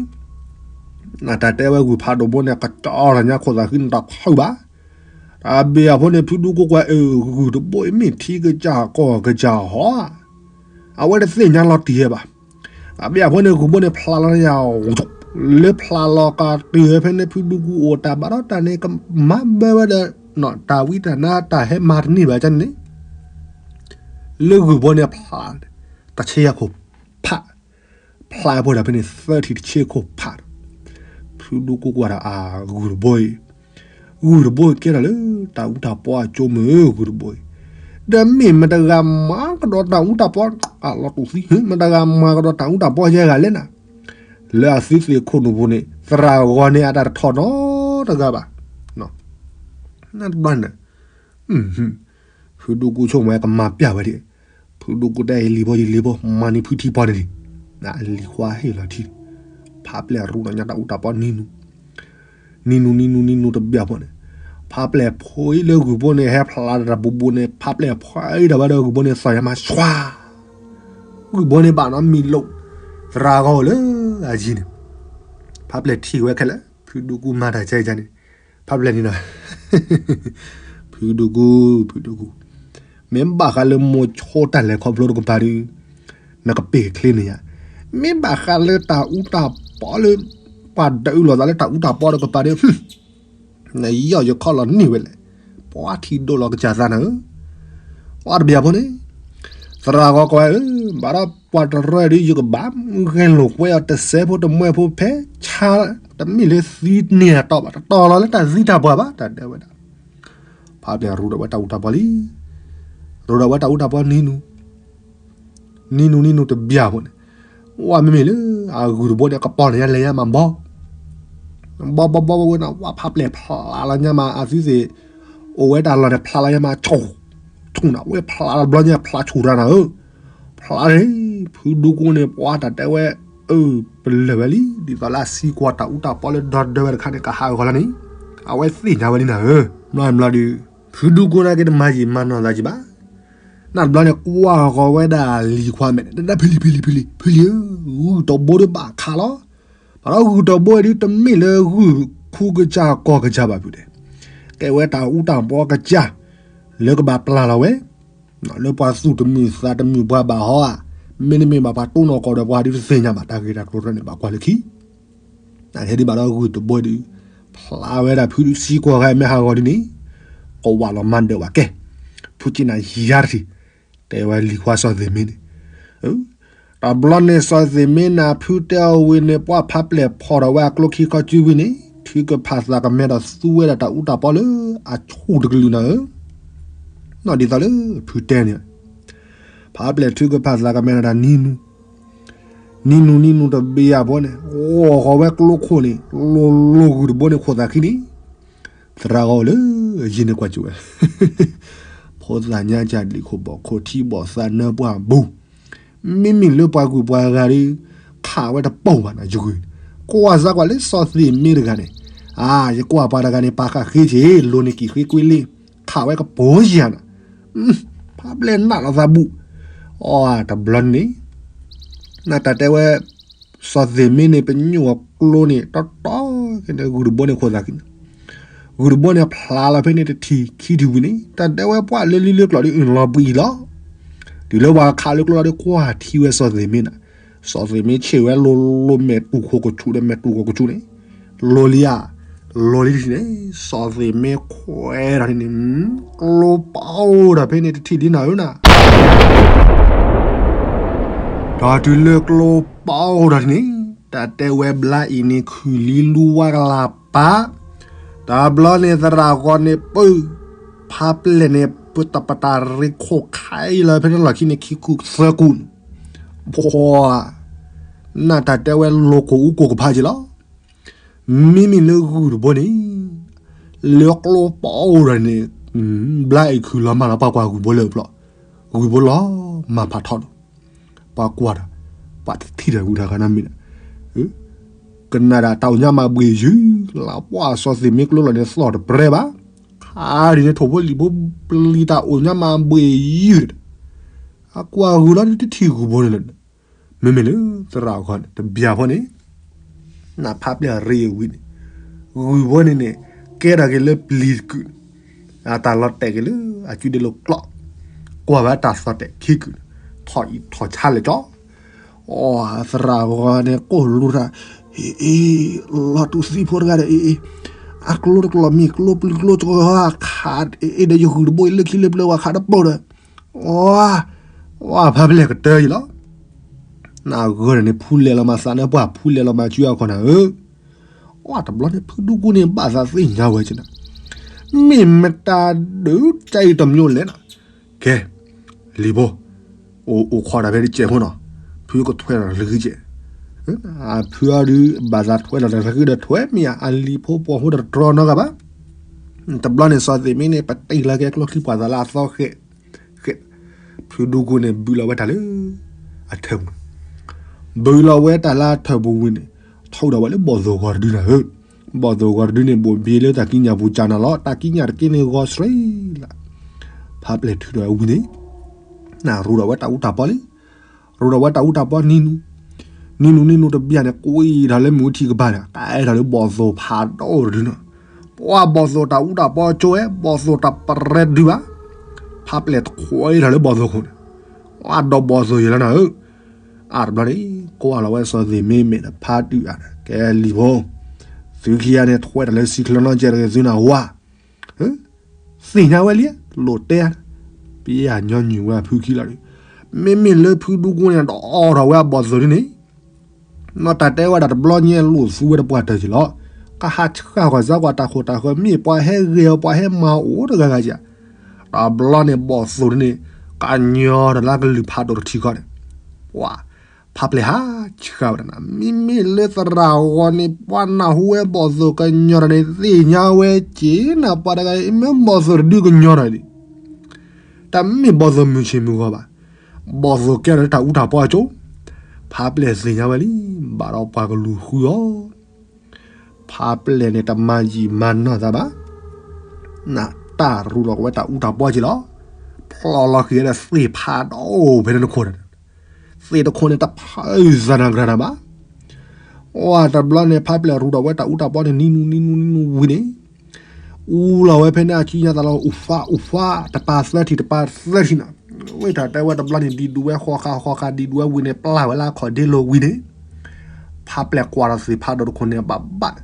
နတၢ်တဲဝဲဂုၢ်ဖးဒိၣ်ဘိန့ၣ် ကတီၤထီၣ်ညါခိၣ်သးဃံန့ၣ်တဖုဘၣ်, တဘျီဖိန့ၣ် ဖုဒူကူကွၢ် အ့ၣ် ဂုၢ်တဘိအံၤမ့ၢ်ထံကစၢ်ကီၢ်ကစၢ်ဟီဧါ, အဝဲတသ့ၣ်ညါလီၤတံၢ်ဝဲဘၣ်, တဘျီဖိန့ၣ် ဂုၢ်ဘိန့ၣ်ဖျါလီၤညါ လၢဖျါလီၤကတုၤဝဲဖဲန့ၣ် ဖုဒူကူအိၣ်တၢ်ဘၣ်ဒီးတၢ်န့ၣ် ကမၤဘၢဝဲဒီး တၢ်ဝံတၢ်နါတၢ်ဟဲမၤတန့ၢ်ဘၣ်ကန့ၣ်န့ၣ်, လၢဂုၢ်ဘိန့ၣ်ဖျါ, တဆ့ယၤခိၣ်ဖး, ဖျါဖိဒီးဖဲန့ၣ်သၢထံၣ်တဆ့ခိၣ်ဖး, ဖုဒူကူကွၢ်ဒီးအဂုၢ်တဘိအံၤ, ဂုၢ်တဘိကဲထီၣ်လၢတၢ်အူတၢ်ပီအကၠိမ့ၢ်ဂုၢ်တဘိအံၤ, ဒီးမ့ၢ်မတဂၤမၤကဒီးတၢ်အူတၢ်ပီ, အလီၤတူာ်သံ, မတဂၤမၤကဒီးတၢ်အူတၢ်ပီယဲၢ်ဂၤလဲၣ်နၤ, လၢအသုသ့ၣ်ခိၣ်နူာ်ပူၤန့ၣ် သရၣ်ဂီၤန့ၣ်အတၢ်တထီၣ်နီတဂၤဘၣ်, နတဘျီန့ၣ် ဖုဒူကူဆိကမိၣ်ဝဲကမၤပျၢ်ဝဲဒၣ်, ဖုဒူကူတဲအံၤလံၤဖိယံၤလံၤဖိ မၤန့ၢ်ဖုထံပီန့ၣ်လံ, လံၤခွါဟ့ၣ်လီၤထံ, ဖးပျဲၢ်ရူဒီးညါတၢ်အူတၢ်ပီနံၤနုၤ, နံၤနုၤ နံၤနုၤ နံၤနုၤတဘျီဖိန့ၣ်, ဖးပျဲၢ်ဖိအံၤလၢဂုၢ်ဘိန့ၣ် ဟဲဖျါတၢ်ဘူးဘူးန့ၣ် ဖးပျဲၢ်ဖီအံၤဒီးဝဲဒီးဂုၢ်ဘိန့ၣ် သီၣ်ယါမၤဆွါ, ဂုၢ်ဘိန့ၣ်ဘၣ်နီတမံၤလိာ်, သရၣ်ဂီၤအိၣ်လၢအယံၤန့ၣ်, ဖးပျဲၢ်ထံၣ်ဝဲခဲလၢာ် ဖုဒူကူမၤတၢ်ကဲကန့ၣ်, ဖးပျဲၢ်န့ၣ်ဒီး ဖုဒူကူ, ဖုဒူကူ, မ့ၢ်ဘၣ်ဃးလၢမိၤဆိတၢ်လဲၤခီဖျိတကပၤဒီး နကပ့ၤချ့န့ၣ်ယါ, မ့ၢ်ဘၣ်ဃးလၢတၢ်အူတၢ်ပီလၢ ပှၤဒုးလိာ်သးလၢတၢ်အူတၢ်ပီတကပၤဒီး နယီၢ်ယခီၣ်လီၤန့ၢ်ဝဲလဲၣ်, ပှၤထံၣ်ဒိၣ်လီၤကစၢ်သးနၤဧၢ, ပှၤတဘျီဖိန့ၣ်, သရၣ်ဂီၤကွၢ်ဧၢ, ဘၣ်ဒီးပှၤတရၢဒီး ယကဘၣ်ဂဲၤလိာ်ကွဲအီၤတစဲးဖိတမှဲဖိဖဲဆါ, တမ့ၢ်လၢသံန့ၢ်အတီဘၣ်, တတီၤလီၤလၢတၢ်သံတၢ်ပှၢ်ဘၣ်, တၢ်တဲဝဲဒၣ်, ဖးပျဲၢ်ရူဒီးဝဲတၢ်အူတၢ်ပီလံ, ရူဒီးဝဲတၢ်အူတၢ်ပီနံၤနုၤ နံၤနုၤနံၤနုၤတဘျီဖိန့ၣ်, ဝဲမ့မ့ၢ်လၢအဂုၢ်တဘိန့ၣ် ကပီၤန့ၣ်ညါလဲၤညါမးဘီ, ဘီဘီဘီဝဲနၤ ဝဲဖးပျဲၢ်ဖျါလီၤညါမး အသုသ့ၣ်, အိၣ်ဝဲတၢ်လီၢ်န့ၣ် ဖျါလီၤညါမး ဆူၣ်, ဆူၣ်နၤ ဝဲဖျါလီၤတဘျီညါ ဖျါဆူၣ်ရၤနၤဧၢ, ဖျါန့ၣ်, ဖုဒူကူန့ၣ် ပှၤတၢ်တဲဝဲ, အၢ, ပလၢၢ်ဝဲလံ ဒ်သိးလၢအစံကွၢ်တၢ်အူတၢ်ပီလၢဒီဒၢဝဲတခါန့ၣ် ကဟးဂီၤလီၤန့ၣ်, အဝဲသ့ၣ်ညါဝဲလံနၤဧၢ, မျီမျီဒီး ဖုဒူကူန့ၣ်က့ၤတမၤယံာ်မၤနီၢ်သးကံဘၣ်, နတဘျီန့ၣ် ကွၢ်ဃီၤဝဲဒၣ်လံၤခွါမဲာ်န့ၣ် ဒၣ်ဖံလံၤ ဖံလံၤ ဖံလံၤဧၢ, ဂုၢ်တဘိဒီးဘၣ်ခးလီၤ, ဘၣ်ဒီးဂုၢ်တဘိဒီး တမ့ၢ်လၢဂုၢ်ခူကစၢ်ကီၢ်ကစၢ်ဘၣ်ဖုတဲ, ကဲဝဲတၢ်အူတၢ်ပီကစၢ်, လၢကဘၣ်ပျၢ်လီၤဝဲ, လၢပှၤသူၣ်တမုာ်သးတမုာ်ပှၤဘၣ်ဟီဧါ, မ့တမ့ၢ်ဘၣ်ပှၤတိၢ်နီၣ်ကီၢ်ဒီးပှၤဒ်တသ့ၣ်ညါဘၣ် တၢ်ဂ့ၢ်တၢ်ကျိၤတဖၣ်န့ၣ် ဘၣ်ကွၢ်လၢခံ အဟဲဒံးဘၣ်ဒီးဂုၢ်တဘိဒီး, ဖျါဝဲဒၣ်ဖုစံကွၢ်ဂၤမ့ၢ်ဟးဂီၤဒ်န့ၣ်, ကဝးလီၤမၤဒၢးဝဲကဲ, ဖုက့နၤယါတထံၣ်, တဲဝဲလံၤခွါစီၤသ့ၣ်မ့ၢ်န့ၣ်, တဘျီန့ၣ်စီၤသ့ၣ်မ့ၢ်နၤဖုတဲအီၤဝံၤန့ၣ် ပှၤဖးပျဲၢ်ဖီၣ်ဒီးဝဲအကျိခံခီကုဝံၤန့ၣ် ထုကဖၣ်သးကမဲဒီးသူဝဲဒၣ်တၢ်အူတၢ်ပီလၢအဆူၣ်တကလုာ်နၤဧၢ, နီၢ်ဒ်သိးလၢဖုတဲန့ၣ် ဖးပျဲၢ်ထုကဖၣ်သးကမဲဒီးတၢ်နံၤနုၤ, နံၤနုၤနံၤနုၤတဘျီဖိန့ၣ် ဂီၤဃီၤဝဲကျိခိၣ်န့ၣ် လိၤလိၤဂုၢ်တဘိန့ၣ်ခိၣ်သးခံန့ၣ်, သရၣ်ဂီၤလၢယံၤန့ၣ်ကွၢ်စူၣ်ဝဲ, ဖိသၣ်ညါကၢ်ဒံးခိၣ်ဘီၣ်ခိၣ်ထံဘီၣ်သးနၢပှၢ်ဘူး, မ့မ့ၢ်လၢပှၤဂုၢ်ပှၤဂၤဒီး ခးဝဲတပိာ်ဘၣ်နၤယဂုၢ်, ကွၢ်စၢ်ကွၢ်လၢစီၤသ့ၣ်မ့ၢ်တဂၤန့ၣ်, ယကွၢ်ပှၤတဂၤန့ၣ် ပာ်ဃာ်ဃ့က့ၤ လိၤန့ၢ်ကံၣ်ဃ့ကွံာ်လံ, ခးဝဲကပိၤယၤနၤ, ဖးပျဲၢ်နးလီၤသးဘူး, အီ တဘျီန့ၣ် နတၢ်တဲဝဲ စီၤသ့ၣ်မ့န့ၣ် ပညိၣ်အကျိန့ၣ် တီတီ ကဲန့ၣ် ဂုၢ်တဘိန့ၣ်ခိၣ်သးခံန့ၣ်, ဂုၢ်တဘိန့ၣ်ဖျါလီၤဖဲန့ၣ်တထံၣ်ခံထံၣ်ဝံၤန့ၣ် တၢ်တဲဝဲပှၤလၢလံလၢကျိၤဒီးအလီၤဘှံးလီၤ, တုၤလၢပှၤခးလၢကျိလီၤဒီးကွၢ်ထံဝဲစီၤသ့ၣ်မ့နၤ, စီၤသ့ၣ်မ့ဆ့ၣ်ဝဲလိၤလိၤမဲာ်တူၢ်ခိၣ်ကဆူၣ်ဒီးမဲာ်တူၢ်ခိၣ်ကဆူၣ်န့ၣ်, လိၤလံဧါ, လိၤလံတထံၣ်န့ၣ်, စီၤသ့ၣ်မ့ခွဲးထီၣ်န့ၣ်န့ၣ်, ကျိပအိၣ်ဒီးဖဲန့ၣ်တထံၣ်ဒ်နၤဧၢနၤ ဒီးတုၤလၢကျိပအိၣ်ထီၣ်န့ၣ်, တၢ်တဲဝဲဘျါအံၤန့ၣ်ခုၣ်လံလူဝါကလၤပာ်, တဘျီန့ၣ်သရၣ်ဂီၤန့ၣ်ပၢ, ဖးပျဲၢ်န့ၣ် ပတပတၢ်ရ့ခိၣ်ခးအံၤလီၤဖဲန့ၣ်လီၢ်ခံန့ၣ်ခံကူာ်သၢကူာ်န့ၣ်, ပှၤ, နတၢ်တဲဝဲလိၤကိၢ်အူကိၢ်ကဖးက့ၤလီၤ. မ့မ့ၢ်လၢဂုၢ်တဘိန့ၣ်, လၢကျိပအိၣ်ဒီးန့ၣ်, ဘျါအံၤခုၣ်လီၤမၢ်လီၤ ပှၤကွၢ်ဂုၢ်ဘိလၢအဖျိ, ဂုၢ်ဘိလီၤမၢ်ဖးထီဒီး, ပှၤကွၢ်ဒီး, ပှၤတထံၣ်ဒီးဝံၤတၢ်ခါန့ၣ်မ့ၢ်ဒီး, ကနၣ်ဒၣ်တၢ်အိၣ်ညါမၤဘှံးယုၢ်လီၤ ပှၤစီၤသ့ၣ်မ့ကျိလီၤန့ၣ်သီၣ်တပြဲဘၣ်, ခါဒ်န့ၣ်ထိၣ်ဖိလံၣ်ဖိပျံၤတၢ်အိၣ်ညါမၤဘှံးယုၢ်, အကွၢ်ဂုၢ်လီၤတထံၣ်ဂုၢ်ဘိန့ၣ်လၢ မ့မ့ၢ်လၢသရၣ်ဂီၤန့ၣ် တဘျီဖိန့ၣ်, နဖးပျဲၢ်ရ့ဝံၤန့ၣ်, ဂုၢ်ဘိန့ၣ်န့ၣ်, ကဲထီၣ်က့ၤလၢပျံၤတကုာ်န့ၣ်, အတၢ်လီၤတဲာ်က့ၤလၢအကုဒ့လိာ်ကျိ, ကွၢ်ဝဲတၢ်သီၣ်တဲာ်ခံကုာ်န့ၣ်, ထီၣ်အံၤထီၣ်ဆါလဲၣ်ကၠီ, အီ သရၣ်ဂီၤန့ၣ်ကိၢ်လူၤတၢ်, အ့ အ့ လီၤတူၢ်သံဖိတဂၤဒီး အ့ အ့ အကျိတကျိၤမ့ၢ်ကျိပျံၤကျိကီအခါ, အ့ ဒီးယဂုၢ်တဘိအံၤလၢခံလၢပျၢၤဝဲခးတပိၢ်ဒီး, အီ အီ ဖးပျဲၢ်ကတၢၢ်အံၤလီၤ. နဂီၤန့ၣ် ဖူလဲၤလီၤမၤသးန့ၣ် ပှၤဖူလဲၤလီၤမၤစုအခီၣ်နၤဧၢ, အီတဘျီန့ၣ် ဖုဒူကူန့ၣ် ဘၣ်သးသ့ၣ်ညါဝဲက့ၤနၤ, မ့ၢ်မတၤဒုးကါအံၤတမံၤလဲၣ်နၤ, ကဲ, လံၤဖိ, အိၣ်ခိးတၢ်ဖဲတကဲးဖိနီၤ, ဖုကထွဲလီၤတဂ့ၤကဲး, ဖုအီၤဒုး ဘၣ်သးထွဲလီၤတဂ့ၤဒီးထွဲမ့ၢ်ဧါ, အလံၤဖိပိာ်ဖိဒီးတတြီနီတဂၤဘၣ်. တဘျီန့ၣ် စီၤသ့ၣ်မ့န့ၣ် ပတ့ၢ်လီၤက့ၤကျိချံပှၤသးလၢအသီဃဲး, ဃဲး, ဖုဒူကူန့ၣ် ဘုးလီၤဝဲတၢ်လၢအထၢၣ်ပူၤ, ဘုးလီၤဝဲတၢ်လၢအထၢၣ်ပူၤဝံၤန့ၣ်, ထီၣ်ဝဲဒၣ်ဝဲလၢဘီၣ်သိၣ်ဂီၤတဒုနၤဧၢ, ဘီၣ်သိၣ်ဂီၤတဒုန့ၣ် ဘိၣ်ဘ့လၢတၢ်ကံးညာ်ပူၤကၢ်နၤလီၤ, တၢ်ကံးညာ်တက့ၢ်န့ၣ်ဂီၤဆှံလၢ ဖးပျဲၢ်ထုးထီၣ်ဝဲဝံၤန့ၣ်, နရူးထီၣ်ဝဲတၢ်အူတၢ်ပီလံ, ရူးထီၣ်ဝဲတၢ်အူတၢ်ပီနံၤနူ, နံၤနူနံၤနူတဘျီန့ၣ် ကွံာ်ထီၣ်လၢမုၢ်ထံကပၤန့ၣ် ကဲထီၣ်လၢဘီၣ်သိၣ်ဖးဒိၣ်တဒုနီၤ, ပှၤဘီၣ်သိၣ်တၢ်အူတၢ်ပီကၠိဝဲ ဘီၣ်သိၣ်တၢ်ပရဲဒုဘၣ်, ဖးပျဲၢ်တခွဲထီၣ်လၢဘီၣ်သိၣ်ခိၣ်န့ၣ်, အဒီးဘီၣ်သိၣ်ယဲလီၤနၤဧၢ, အတဘျီန့ၣ် ကွၢ်လီၤဝဲစီၤသ့ၣ်မ့မ့ၢ်ဒီးဖါတုၤအါန့ၣ် ကဲလံၤဖိ, သုခံဂၤန့ၣ် ထွဲတၢ်လၢစံၣ်ချၢနီကဲတဂ့ၤသုနၢ်ဟူဧါ, သ့ၣ်ညါဝဲလံ, လိၣ်တဲ, ပယီၤညီနုၢ်ဝဲအဖုခံလီၤဒီး, မ့မ့ၢ်လၢဖုဒူကူန့ၣ် ဒီးအီထီၣ်ဝဲအဘီၣ်သိၣ်ဒ်န့ၣ်, နီၢ်တၢ်တဲဝဲဒၣ်တဘျီညါလိၣ်သူဝဲတပှၢ်တၢၢ်က့ၤလီၤ, ကဟးဆှၣ်ကွၢ်စၢ်ကွၢ်တၢ်ခိၣ်တၢ်ဃၢၤ မ့ၢ်ပှၤဟဲဂ့ၤအီၤပှၤဟဲမၤအိၣ်တဂၤဂၤဧါ, တဘျီန့ၣ်ဘီၣ်သိၣ်ဒ်န့ၣ်, ကညီဒီးလၢကလုၢ်ဖးဒိၣ်တထံၣ်ဃီန့ၣ်, ပှၤ ဖးပျဲၢ်ဟးဆှၣ်ဝဲဒၣ်နၤ, မ့မ့ၢ်လၢသရၣ်ဂီၤန့ၣ် ပှၤနၢ်ဟူဝဲဘီၣ်သိၣ်ကညီထီၣ်န့ၣ် သ့ၣ်ညါဝဲက့ၤနၤ ပှၤတဂၤအံၤ မ့ၢ်ဘီၣ်သိၣ်တဒုကညီထီၣ်ဒံး, တၢ်မ့ၢ်ဘီၣ်သိၣ်မုၢ်ဆ့ၣ်မုၢ်ဂီၤဘၣ်, ဘီၣ်သိၣ်ကဲထီၣ်လၢတၢ်အူတၢ်ပီအကၠိ, ဖးပျဲၢ်သ့ၣ်ညါဝဲလံ, ဘၣ်ဒီးပှၤကလူၤဃုအီၤ ဖးပျဲၢ်န့ၣ်တမၤယံာ်မၤနီၢ်သးဘၣ်, နတၢ်ရူးလီၤဝဲတၢ်အူတၢ်ပီက့ၤလီၤ, ဖျီလီၤဃံၤဒီးသ့ၣ်ဖးဒိၣ်ဖဲန့ၣ်တခိၣ်န့ၣ်, သ့ၣ်တခိၣ်န့ၣ်တဖုသးနၤကြၢးနၤဘၣ်, အီတဘျီန့ၣ် ဖးပျဲၢ်ရူးလီၤဝဲတၢ်အူတၢ်ပီန့ၣ် နံၤနူနံၤနူနံၤနူဝံၤန့ၣ် အူလီၤဝဲဖဲန့ၣ် အစုညါသးလီၤ အူဖးအူဖး တပၤသၢထံၣ်တပၤသၢထံၣ်နီၤ, ဝဲတၢ်တဲဝဲတဘျီန့ၣ် ဒံးဒူဝဲဃီဃာ်ဃီဃာ် ဒံးဒူဝဲဝံၤန့ၣ် ပျၢ်ဝဲလၢအခီၣ်ဒ့လိၤဝံၤန့ၣ်, ဖးပျဲၢ်ကွၢ်ဒီးသ့ၣ်ဖးဒိၣ်တခိၣ်န့ၣ် ဘၣ်ဘၣ်,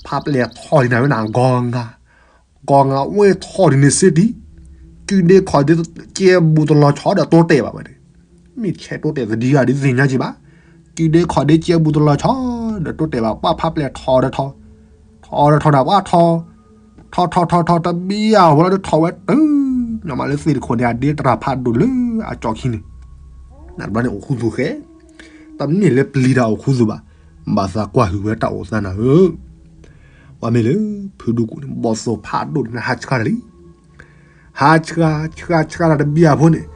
ဖးပျဲၢ်ထီၣ်ဒံးနၤဝဲနၤ ဂီၤငါ, ဂီၤငါဝဲထီၣ်ဒံးန့ၣ်စ့တံၢ်, ကုဒ့ခီၣ်ဒ့ကဲဘူးတလီၤဆီဒီးတိတဲာ်ဘၣ်ဝဲန့ၣ်, မ့ၢ်ဆဲးတိတဲာ်သဒံဂၤဒ်သ့ၣ်ညါက့ၤဘၣ်, ကုဒ့ခီၣ်ဒ့ကဲဘူးတလီၤဆီ ဒီးတိတဲာ်ဘၣ် ပှၤဖးပျဲၢ်ထီၣ်ဒီးထီၣ် ထီၣ်ဒီးထီၣ်နၤ ပှၤထီၣ် ထီၣ်ထီၣ်ထီၣ်ထီၣ်တဘံယၤဝဲလီၤ ဒ်ထီၣ်ဝဲတုၤ ညီမးလၢသ့ၣ်တခိၣ်န့ၣ် အဒ့တရၤဖးဒိၣ်လၢအကၠီၣ်ခံန့ၣ်, နတဘျီန့ၣ်အိၣ်ဃူသူၣ်ဃဲ, တမ့ၢ်လၢပျံၤတၢ်အိၣ်ဃူသူၣ်ဘၣ်, ဘၣ်သးကွၢ်ဟုၣ်ဝဲတၢ်အိၣ်သးနၤဧၢ, ပှၤမ့ၢ်လၢ ဖုဒူကူန့ၣ် ဘီၣ်သိၣ်ဖးဒိၣ်န့ၣ် ဟးဆှၣ်တၢ်လံ ဟးဆှၣ် ဆှၣ် ဆှၣ်တၢ်တဘံယၤဖိန့ၣ်,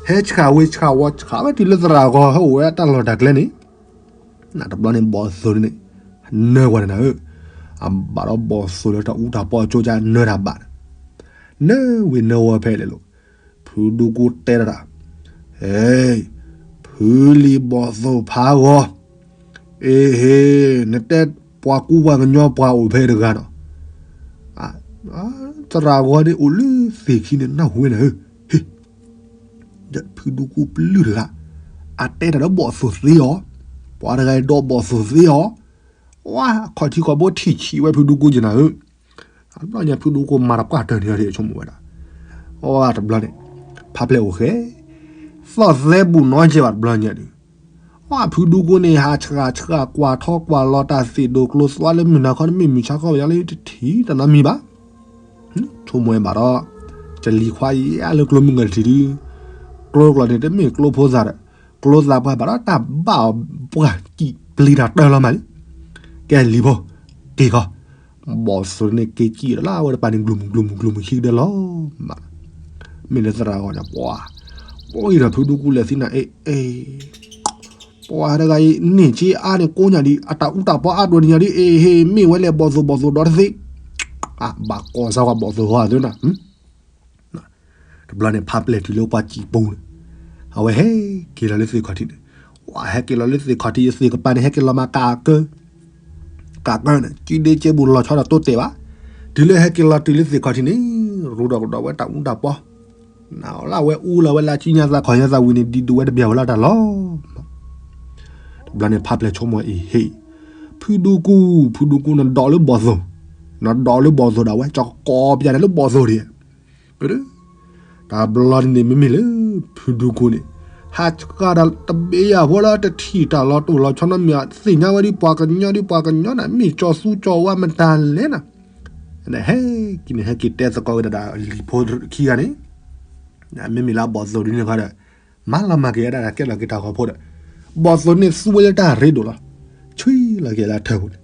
ဟဲဆှၣ်ဝဲဆှၣ်ဝီၤဆှၣ်ဝဲတုၤလၢသရၣ်ဂီၤဟဲအိၣ်ဝဲတၢ်လီၢ်တၢ်ကျဲန့ၣ်, နတဘျီန့ၣ်ဘီၣ်သိၣ်န့ၣ် နၢ်ဝဲန့ၣ်နၤဧၢ, အဘၣ်ဒီးဘီၣ်သိၣ်လၢတၢ်အူတၢ်ပီအကၠိကနၢတၢ်ဘၣ်န့ၣ်, နၢဝံၤနၢဝီၤဖဲလဲၣ်လိၤ, ဖုဒူကူတဲတၢ်, ဟဲ, ဖုလံၤဘီၣ်သိၣ်ဖးဂီၤ, အ့ဟ့, နတဲပှၤကူပှၤကညီပှၤအိၣ်ဖဲတဂၤနီၤ, သရၣ်ဂီၤန့ၣ်အိၣ်လၢသ့ၣ်ခံန့ၣ် နၢ်ဟူဝဲန့ၣ်ဧၢ, ဟ့, ဒီးဖုဒူကူပလုၢ်တဂၤ, အတဲတၢ်ဒီးဘီၣ်သိၣ်သ့အီၤ, ပှၤတဂၤအံၤဒီးဘီၣ်သိၣ်သ့အီၤ, ဝါ, အခီၣ်ထံးခီၣ်ဘိထံၣ်ဆံးဝဲဖုဒူကူက့ၤနၤဧၢ, တဘျီညါဖုဒူကူမၤတပှၢ်တၢၢ်န့ၣ်ဒီးဆိကမိၣ်ဝဲဒၣ်, အတဘျီန့ၣ်, ဖးပျဲၢ်အိၣ်ဃဲ, သီၣ်သဲဘူးနီကဲဘၣ်တဘျီညါဒီး, အဖုဒူကူန့ၣ် ဟးဆှၣ်ဆှၣ်ကွၢ်ထီကွၢ်လီၤတၢ်သ့ၣ်ဒိၣ်ကျိၤသွါလၢမုၢ်နၤခီန့ၣ် မ့ၢ်မုၢ်ဆါခီပယီၤလၢတထံၣ်တၢ်နီတမံၤဘၣ် ဆိကမိၣ်ဝဲဘၣ်ဒီး, ကလံၤခွါယါလၢကျိမုၢ်ဂၢၢ်တထံၣ်ဒီး, ကျိကျိၤန့ၣ်တမ့ၢ်ကျိဖိသၣ်ဒီး, ကျိသၣ်ပှၢ်ဘၣ်ဒီးတၢ်ဘၣ်အီၤပှၢ်ကံၣ်ပျံၤတၢ်တၢ်လီၤမးလံ, ကဲလံၤဖိ, က့ၤခီ, ဘီၣ်သိၣ်န့ၣ်က့ၤကံၣ်ဒီးလၢအဝဲတပၤန့ၣ် ကျိၤမုၢ်ကျိၤမုၢ်ကျိၤမုၢ်ခံကဒၢလီၤမး, မ့ၢ်လၢသရၣ်ဂီၤန့ၣ် ပှၤ, ပှၤအံၤဒီးဖုဒူကူလဲၤသံနၤအ့ၣ်အ့ၣ် ပှၤတဂၤအံၤ န့ၢ်က့အါန့ၣ်ကိးညါဒံး အတၢ်အူတၢ်ပီအါဒိၣ်န့ၣ်ညါဒံး အ့ၣ်ဟ့ၣ် မ့ၢ်ဝဲလဲၣ်ဘီၣ်သိၣ်ဘီၣ်သိၣ်ဒီးတသ့, အဘၣ်ကိးစၢ်ဝဲဘီၣ်သိၣ်ဟီအသုနၤ, တဘျီန့ၣ် ဖးပျဲၢ်တုၤလၢပှၤစံာ်ပူၤန့ၣ်, အဝဲဟဲက့ၤလီၤလၢသ့ၣ်ခီၣ်ထံးန့ၣ်, ဝဲဟဲက့ၤလီၤလၢသ့ၣ်ခီၣ်ထံး ယသ့ၣ်ကပၤန့ၣ် ဟဲက့ၤလီၤမးကးကၢ ကးကၢန့ၣ် ကံဒ့က့ဘူးလီၤဆီဒီးတိတဲာ်ဘၣ်, တုၤလၢဟဲက့ၤလီၤတုၤလၢသ့ၣ်ခီၣ်ထံးန့ၣ်, ရူဒီးကဒီးဝဲတၢ်အူတၢ်ပီ နလၢအဝဲအူလီၤဝဲလၢကံညါသးခီၣ်ညါသးဝံၤန့ၣ် ဒ်ဒုးဝဲတဘၣ်ဝဲလၢတၢ်လီၤ. တဘျီန့ၣ် ဖးပျဲၢ်ဆိကမိၣ်အံၤ ဟ့ၣ်, ဖုဒူကူ, ဖုဒူကူ နဒိးလၢဘီၣ်သိၣ်, နဒိးလၢဘီၣ်သိၣ်ဒၣ်ဝဲ ကကိးပျဲၢ်န့ၣ်လၢဘီၣ်သိၣ်ဒံး, တဘျီန့ၣ်မ့မ့ၢ်လၢ ဖုဒူကူန့ၣ်, ဟးဆှၣ်တၢ်တဘ့ၣ်ယၤဖိလၢတထံၣ်တၢ်လီၤတိၢ်လီၤဆီနီတမံၤ သ့ၣ်ညါဝဲဒ်ပှၤကညီဒ်ပှၤကညီန့ၣ် မ့ၢ်ကၠီၤသူကၠီၤဝါမတၤလဲၣ်နၤ, ဟဲက့ၤန့ၣ် ဟဲက့ၤတဲသကိးဝဲဒၣ်လံၤဖိခံဂၤန့ၣ်, မ့မ့ၢ်လၢအဘီၣ်သိၣ်ဒ်န့ၣ်ခီဒီး, မၤလီၤမၢ်က့ၤဝဲဒၣ်တၢ်ကဲလီၤက့ၤတၢ်ဂီၤဖိဒီး, ဘီၣ်သိၣ်န့ၣ်သူဝဲလၢတၢ်ရ့ဒိၣ်လီၤ, ဆှံလီၤက့ၤလၢအထၢၣ်ပူၤန့ၣ်,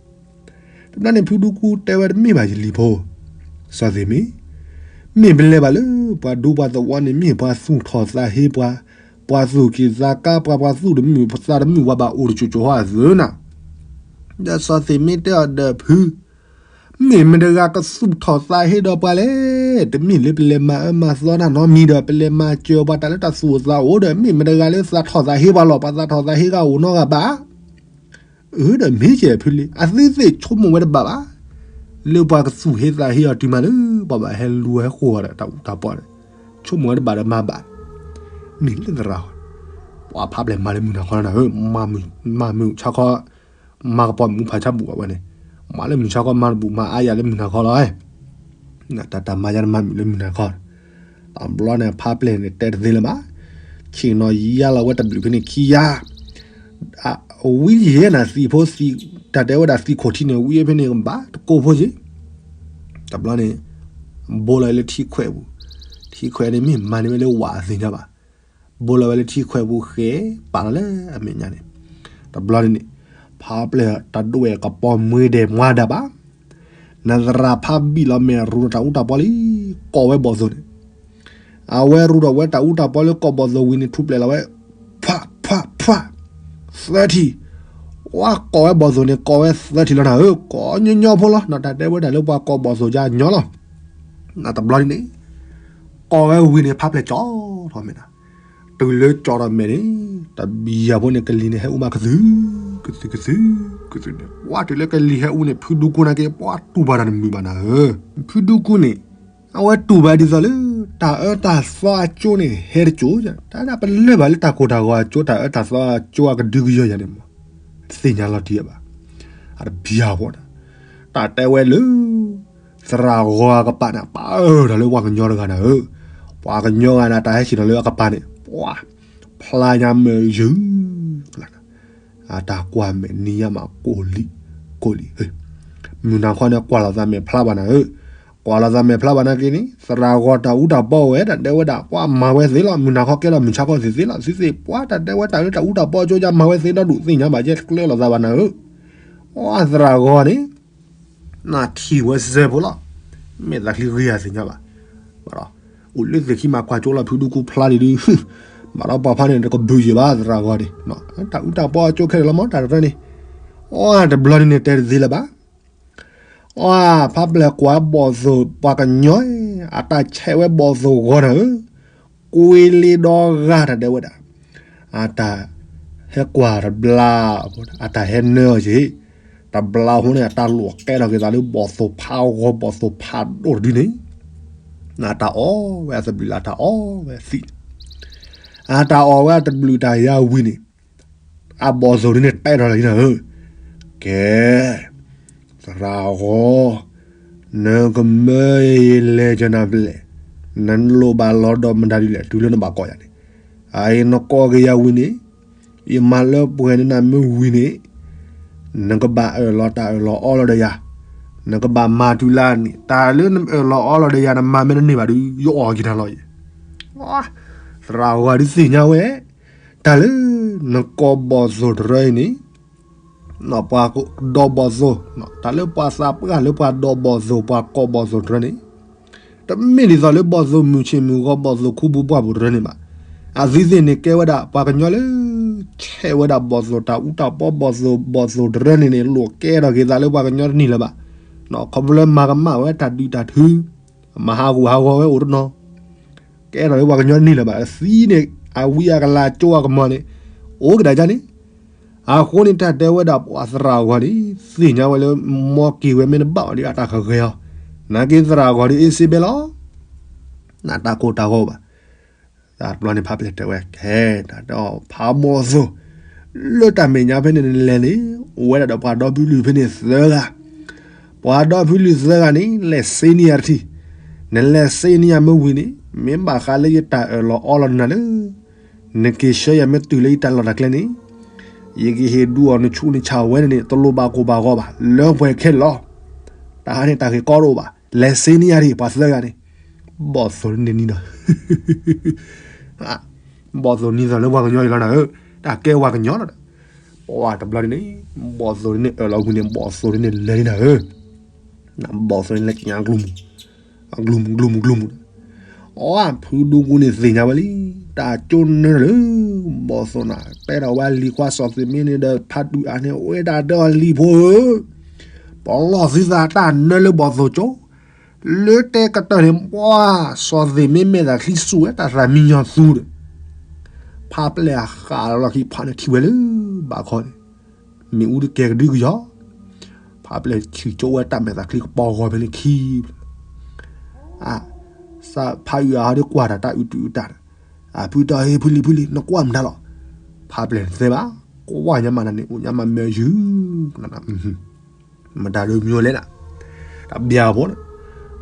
တဘျီန့ၣ် ဖုဒူကူတဲဝဲတမ့ၢ်ဘၣ်ယလံၤဖိ, စီၤသ့ၣ်မ့ၢ်, မ့ၢ်ပလဲၤဘၣ်လၢ ပှၤဒူပှၤသဝီန့ၣ် မ့ၢ်ပှၤသူၣ်ထီၣ်သးဟ့ပှၤ, ပှၤသူၣ်က့ၢ်သးကါပှၤ ပှၤသူၣ်တမုာ်သးတမုာ် ပှၤဘၣ်အိၣ်တစိၤစိၤဟီအသုနၤ, ဒီးစီၤသ့ၣ်မ့ၢ်တဲအီၤဒီးဖု မ့ၢ်မတဂၤကသူၣ်ထီၣ်သးဟ့ဒီးပှၤလဲၣ်, တမ့ၢ်လၢပလဲၤမၤအၢမၤသီတၢ်နီတမံၤဒီး ပလဲၤမၤစၢၤပှၤတၢ်လၢတၢ်သူၣ်အိၣ်သးအိၣ်ဒီး မ့ၢ်မတဂၤလၢသးထီၣ်သးဟ့ပှၤလီၤ, ပှၤသးထီၣ်သးဟ့ဂၤအိၣ်နီတဂၤဘၣ်. အၢ ဒီးမ့ၢ်ကဲဖုလံ, အသုသ့ၣ်ဆိကမိၣ်ဝဲတဘၣ်ဘၣ်, လၢပှၤကသူၣ်ဟ့သးဟ့အီၤတုၤမးလၢ ပှၤဘၣ်ဟဲလူၤဟဲဃိၤအီၤဒီးတၢ်အူတၢ်ပီန့ၣ်, ဆိကမိၣ်ဝဲတဘၣ်ဒီးမၤဘၣ်, မ့ၢ်လၢသရၣ်, ပှၤဖးပျဲၢ်မၤလၢမုၢ်နၤခီနၤဧၢ, မၤမုၢ်ဆါခီ မၤကပီၤမုၢ်ဖးဆါဘူးဘၣ်ဝဲန့ၣ်, မၤလၢမုၢ်ဆါခီမၤတဘူး မၤအါယၤလၢမုၢ်နၤခီလီၤ, တၢ်တၢ်မၤယၤတမၤမုၢ်လၢမုၢ်နၤခီ, တဘျီန့ၣ် ဖးပျဲၢ်န့ၣ် တဲတသ့လၢၤဘၣ်, ဆ့ၣ်နီၤယါလီၤဝဲတဘျုးဖဲန့ၣ်ခံယါ, ဝံယဲၢ်နၤသံးဖိသံး, တၢ်တဲဝဲဒၣ်သံးခိၣ်ထံးန့ၣ် ဝံဖဲန့ၣ်ကဘၣ်တကိးဖိက့ၤ, တဘျီန့ၣ် ဘိလီၤလၢထံခွဲးပူၤ, ထံခွဲးန့ၣ်မ့ၢ်မၤန့ၢ်ဝဲလၢဝၣ်အသ့ၣ်ညါဘၣ်, ဘိလီၤဝဲလၢထံခွဲးပူၤဃဲၤ ပာ်လီၤလၢအမဲာ်ညါန့ၣ်, တဘျီန့ၣ်န့ၣ် ဖးပျဲၢ်တဒိးဝဲၣ်ကပီၤမှဲဒဲးမွါဒၣ်ဘၣ်, နသရၣ်ဖးဘံၣ်လီၤမဲာ်ရူဒီးတၢ်အူတၢ်ပီလံ, ကိးဝဲဘီၣ်သိၣ်န့ၣ် အဝဲရူဒီးဝဲတၢ်အူတၢ်ပီလၢကိးဘီၣ်သိၣ်ဝံၤန့ၣ် ထူးပျဲၢ်လီၤဝဲ, ဖးဖးဖး, သၢထံၣ်, ဝါကိးဝဲဘီၣ်သိၣ်န့ၣ် ကိးဝဲသၢထံၣ်လီၤနၤဧၢ, ကိးညီညီဖိလီၤ, နတၢ်တဲဝဲဒၣ်လၢပှၤကိးဘီၣ်သိၣ်ယါညီလီၤ, နတဘျီန့ၣ်န့ၣ် ကိးဝဲဝံၤန့ၣ် ဖးပျဲၢ်ကၠီထီၣ်မဲာ်နၤ, တုၤလၢကၠီထီၣ်မဲာ်န့ၣ် တဘံယၤဖိန့ၣ် ကလံၤန့ၣ်ဟဲအူမးကသု, ကသုကသု, ကသုန့ၣ် ဝါတုၤလၢကလံၤဟဲအူန့ၣ် ဖုဒူကူန့ၣ်က့ၤ ပှၤတူၢ်ဘၣ်တၢ်တမုာ်ဘၣ်နၤဧၢ, ဖုဒူကူန့ၣ် အဝဲတူၢ်ဘၣ်ဒ်သိးလၢ တၢ်အၢတၢ်သီအကၠိန့ၣ် ဟဲတကၠိ, တၢ်ဒၣ်ပလၢၢ်ဘၣ်လၢတၢ်ကိၢ်တၢ်ဂီၤအကၠိ တၢ်အၢတၢ်သီအကၠိအကဒုကယၢၤယၤန့ၣ်မး, သ့ၣ်ညါလီၤတံၢ်ဘၣ်, အတဘံယၤဖိန့ၣ်, တၢ်တဲဝဲလၢ သရၣ်ဂီၤအကပၤန့ၣ် ပာ်အၢတၢ်လၢပှၤကညီတဂၤနၤဧၢ, ပှၤကညီဂၤန့ၣ် တၢ်ဟဲဆ့ၣ်နီၤလၢအကပၤန့ၣ် ပှၤ ဖျါညါမ့ၢ်ယုၢ် အတၢ်ကွၢ်မဲာ်နံၤညါမး ကိၢ်လံ, ကိၢ်လံ, မုၢ်နၤခီန့ၣ် ကွၢ်လီၤသးမဲာ်ဖျါဘၣ်နၤဧၢ, ကွၢ်လီၤသးမဲာ်ဖျါဘၣ်နာ်က့န့ၣ် သရၣ်ဂီၤတၢ်အူတၢ်ပီဝဲ တၢ်တဲဝဲဒၣ် ပှၤမၤဝဲသ့လီၤ, မုၢ်နၤခီကဲလီၤမုၢ်ဆါခီသ့ၣ်သ့လီၤ, သုသ့ၣ်ပှၤ တၢ်တဲဝဲတၢ်အူတၢ်ပီအကၠိယါ မၤဝဲသ့ဒီဒူၣ် သ့ၣ်ညါဘၣ် ယဲကျဲလီၤသးဘၣ်နၤဧၢ, အသရၣ်ဂီၤန့ၣ် နထံၣ်ဝဲစဲဖိလီၤ, မ့ၢ်သးချံဂ့ၤယၤသ့ၣ်ညါဘၣ်, ဘၣ်ဒီး အိၣ်လၢသ့ၣ်ခံမးကွၢ်ကၠိလီၤ ဖုဒူကူဖျါလံဒီး, ဘၣ်ဒီးပှၤဖါန့ၣ် တကဘုးယံာ်ဘၣ်သရၣ်ဂီၤန့ၣ်, တၢ်အူတၢ်ပီအကၠိခဲလၢာ်လီၤမး တၢ်တရၢန့ၣ်, အတဘျီန့ၣ်န့ၣ် တဲတသ့လၢၤဘၣ်, အဖါပျဲၢ်ကွၢ်ဘီၣ်သိၣ်ပှၤကညီ, အတၢ်ဆဲးဝဲဘီၣ်သိၣ်ဂီၤနၤဧၢ, ကွ့လ့ဒီဂၤတၢ်တဲဝဲဒၣ်, အတၢ်ဟဲကွၢ်တဘျီ, အတၢ်ဟဲနၢအီၤက့ၤ, တဘျီအဃိန့ၣ် အတၢ်လိာ်ကဲထီၣ်က့ၤသးလၢဘီၣ်သိၣ်ဖးဂီၤ ဘီၣ်သိၣ်ဖးဒိၣ်တဒုန့ၣ်, အတၢ်အီၣ်ဝဲအသဘျုးလၢအတၢ်အီၣ်ဝဲသံးန့ၣ်, အတၢ်အီၣ်ဝဲအသဘျုးတၢ်ယၤဝံၤန့ၣ် အဘီၣ်သိၣ်ဒုန့ၣ်တဲထီၣ်လၢနၤဧၢ, ကဲ, သရၣ်ဂီၤ, နကမၢယလဲၤကနၤဘျဲၣ်, နလိၣ်ဘၣ်လီၤဒီးမတၤဒ်လဲၣ် တုၤလၢနဘၣ်ကိးယၤန့ၣ်, အအံၤနကိးက့ၤယၤဝံၤန့ၣ်, ယမၤလၢပှဲၤန့ၢ်နၤမ့ၢ်ဝံၤန့ၣ်, နကဘၣ်အၢၣ်လီၤတၢ်အၢၣ်လီၤအီလီၤဒီးယၤ, နကဘၣ်မၤတုၤလၢန့ၣ် တၢ်လၢနအၢၣ်လီၤအီလီၤဒီးယၤ နမၤမ့ၢ်တန့ၢ်ဘၣ်ဒီး ယအီၣ်က့ၤနၤလီၤယဲ, သရၣ်ဂီၤဒုးသ့ၣ်ညါဝဲ, တၢ်လၢ နကိးဘီၣ်သိၣ်တရၢအံၤန့ၣ်, ပှၤကဒီးဘီၣ်သိၣ်, တၢ်လၢပှၤသးပှၢ်လၢပှၤဒီးဘီၣ်သိၣ် ပှၤကိးဘီၣ်သိၣ်တရၢန့ၣ်, တမ့ၢ်ဒ်သိးလၢဘီၣ်သိၣ်မုၢ်ဆ့ၣ်မုၢ်ဂီၤ ဘီၣ်သိၣ်ခူပူၤပှၢ်ပူၤတရၢန့ၣ်ဘၣ်. အသ့သ့ၣ်န့ၣ်ကဲဝဲဒၣ်ပှၤကညီလၢ ဆဲးဝဲဒၣ်ဘီၣ်သိၣ်တၢ်အူတၢ်ပီ ဘီၣ်သိၣ် ဘီၣ်သိၣ်တရၢန့ၣ်န့ၣ် လိာ်ကဲထီၣ်က့ၤသးလၢပှၤကညီတန့ၢ်လၢၤဘၣ်. ခီဖျိလၢမၤကမၣ်ဝဲတၢ်ဒုးတၢ်ထု, မၤဟးဂူာ်ဟးဂီၤဝဲအိၣ်တနီၤ ကဲထီၣ်လၢပှၤကညီတန့ၢ်လၢၤဘၣ်. အသံန့ၣ် အဝံအကလၤကၠိအကမီၤန့ၣ် အိၣ်ကဒါကၢ်န့ၣ်. အဃိန့ၣ် တၢ်တဲဝဲဒၣ်ပှၤသရၣ်ဂီၤန့ၣ် သ့ၣ်ညါဝဲလၢ မ်က့ၤဝဲမ့ၢ်တဘၣ်အီၤဒီးအတၢ်ကဂဲၤအီၤ, နာ်က့သရၣ်ဂီၤဒီးအ့စ့ဘဲလီၤ. နတၢ်ကိၢ်တၢ်ဂီၤဘၣ်. တဘျီန့ၣ်ဖးပျဲၢ်တဲဝဲ ခဲတၢ်ဒီးဖးဘီၣ်သိၣ် လၢတၢ်မဲာ်ညါဖဲန့ၣ်နလဲၤန့ၣ် အိၣ်ဝဲဒၣ်ဒီးပှၤဒီဖုလုၢ်ဖဲန့ၣ်သၢဂၤ, ပှၤဒီဖုလုၢ်သၢဂၤန့ၣ် လဲၤစ့န့ၢ်ယၤတထံၣ်, နလဲၤစ့န့ၢ်ယၤမ့ၢ်ဝံၤန့ၣ် မ့ၢ်ဘၣ်ဃးလၢယတၢ်အၢၣ်လီၤအီလီၤနၤလၢ နက့ၤဆှၢယၤမ့ၢ်တုၤလၢယတၢ်လီၢ်တၢ်ကျဲန့ၣ် ယကဟ့ၣ်ဒုးအီၤနဆူးနဆါဝဲန့ၣ်န့ၣ် တလိၣ်ဘၣ်ကိၢ်ဘၣ်ဂီၤဘၣ် လၢပှဲၤခဲလၢာ်လီၤ. တၢ်ဟးန့ၣ်တၢ်ဂ့ၢ်ကီတအိၣ်ဘၣ် လဲၤစ့န့ၢ်ယၤတထံၣ် ပှၤသၢဂၤန့ၣ်, ဘီၣ်သိၣ်န့ၣ်နံၤဒီး ဘီၣ်သိၣ်နံၤသိးလၢပှၤကညီအံၤလီၤနၤဧၢ, တၢ်ကဲဝှၤကညီလီၤဒီး, ပှၤတဘျီန့ၣ်န့ၣ် ဘီၣ်သိၣ်န့ၣ်အၢၣ်လီၤဝံၤန့ၣ် ဘီၣ်သိၣ်န့ၣ်လဲၤန့ၣ်နၤဧၢ, ဘီၣ်သိၣ်န့ၣ်လဲၤကညးကျိမူၤ, ကျိမူၤကျိမူၤကျိမူၤဒီး, အဖုဒူကူန့ၣ်သ့ၣ်ညါဝဲလံ, တၢ်ကၠိနၢလၢ ဘီၣ်သိၣ်နၤ တဲထီၣ်ဝဲလံၤခွါစီၤသ့ၣ်မ့ၢ်န့ၣ်ဒီး ဖးဒုးအါန့ၣ် အိၣ်ဝဲဒၣ်ဒီးလံၤဖိဧၢ, ပလီၢ်သုသးတၢ်နၢလၢဘီၣ်သိၣ်ကၠိ လၢတဲကတၢၢ်န့ၣ် ပှၤစီၤသ့ၣ်မ့ၢ်မဲာ်သးချံစူၢ်ဝဲတၢ်သးမံညီၤသူဒီး, ဖးပျဲၢ်အဃၣ်လီၤလီၢ်ခံဖးန့ၣ်ထံၣ်ဝဲလၢ ဘၣ်ခီန့ၣ်, မ့ၣ်အူတကဲၤကဒုကယီၤ, ဖးပျဲၢ်ဆံၣ်ကၠိဝဲတၢ်မဲာ်သးချံကပီၤဂီၤဖဲန့ၣ်ခံ, ဖးအုၣ်အါဟီဒီးကွၢ်တၢ်တၢ်အုၣ်တုၤအုၣ်တၢ်, အဖုတီၤဟ့ဖုလံၤဖုလံၤ နကွၢ်မတၤလီၤ, ဖးပျဲၢ်တသဲဘၣ်, ကွၢ်ညါမးနၤန့ၣ် အိၣ်ညါမးမ့ၢ်ယုၢ် မတၤဒုးမံဝဲလဲၣ်နၤ, တဘျီဖိန့ၣ်,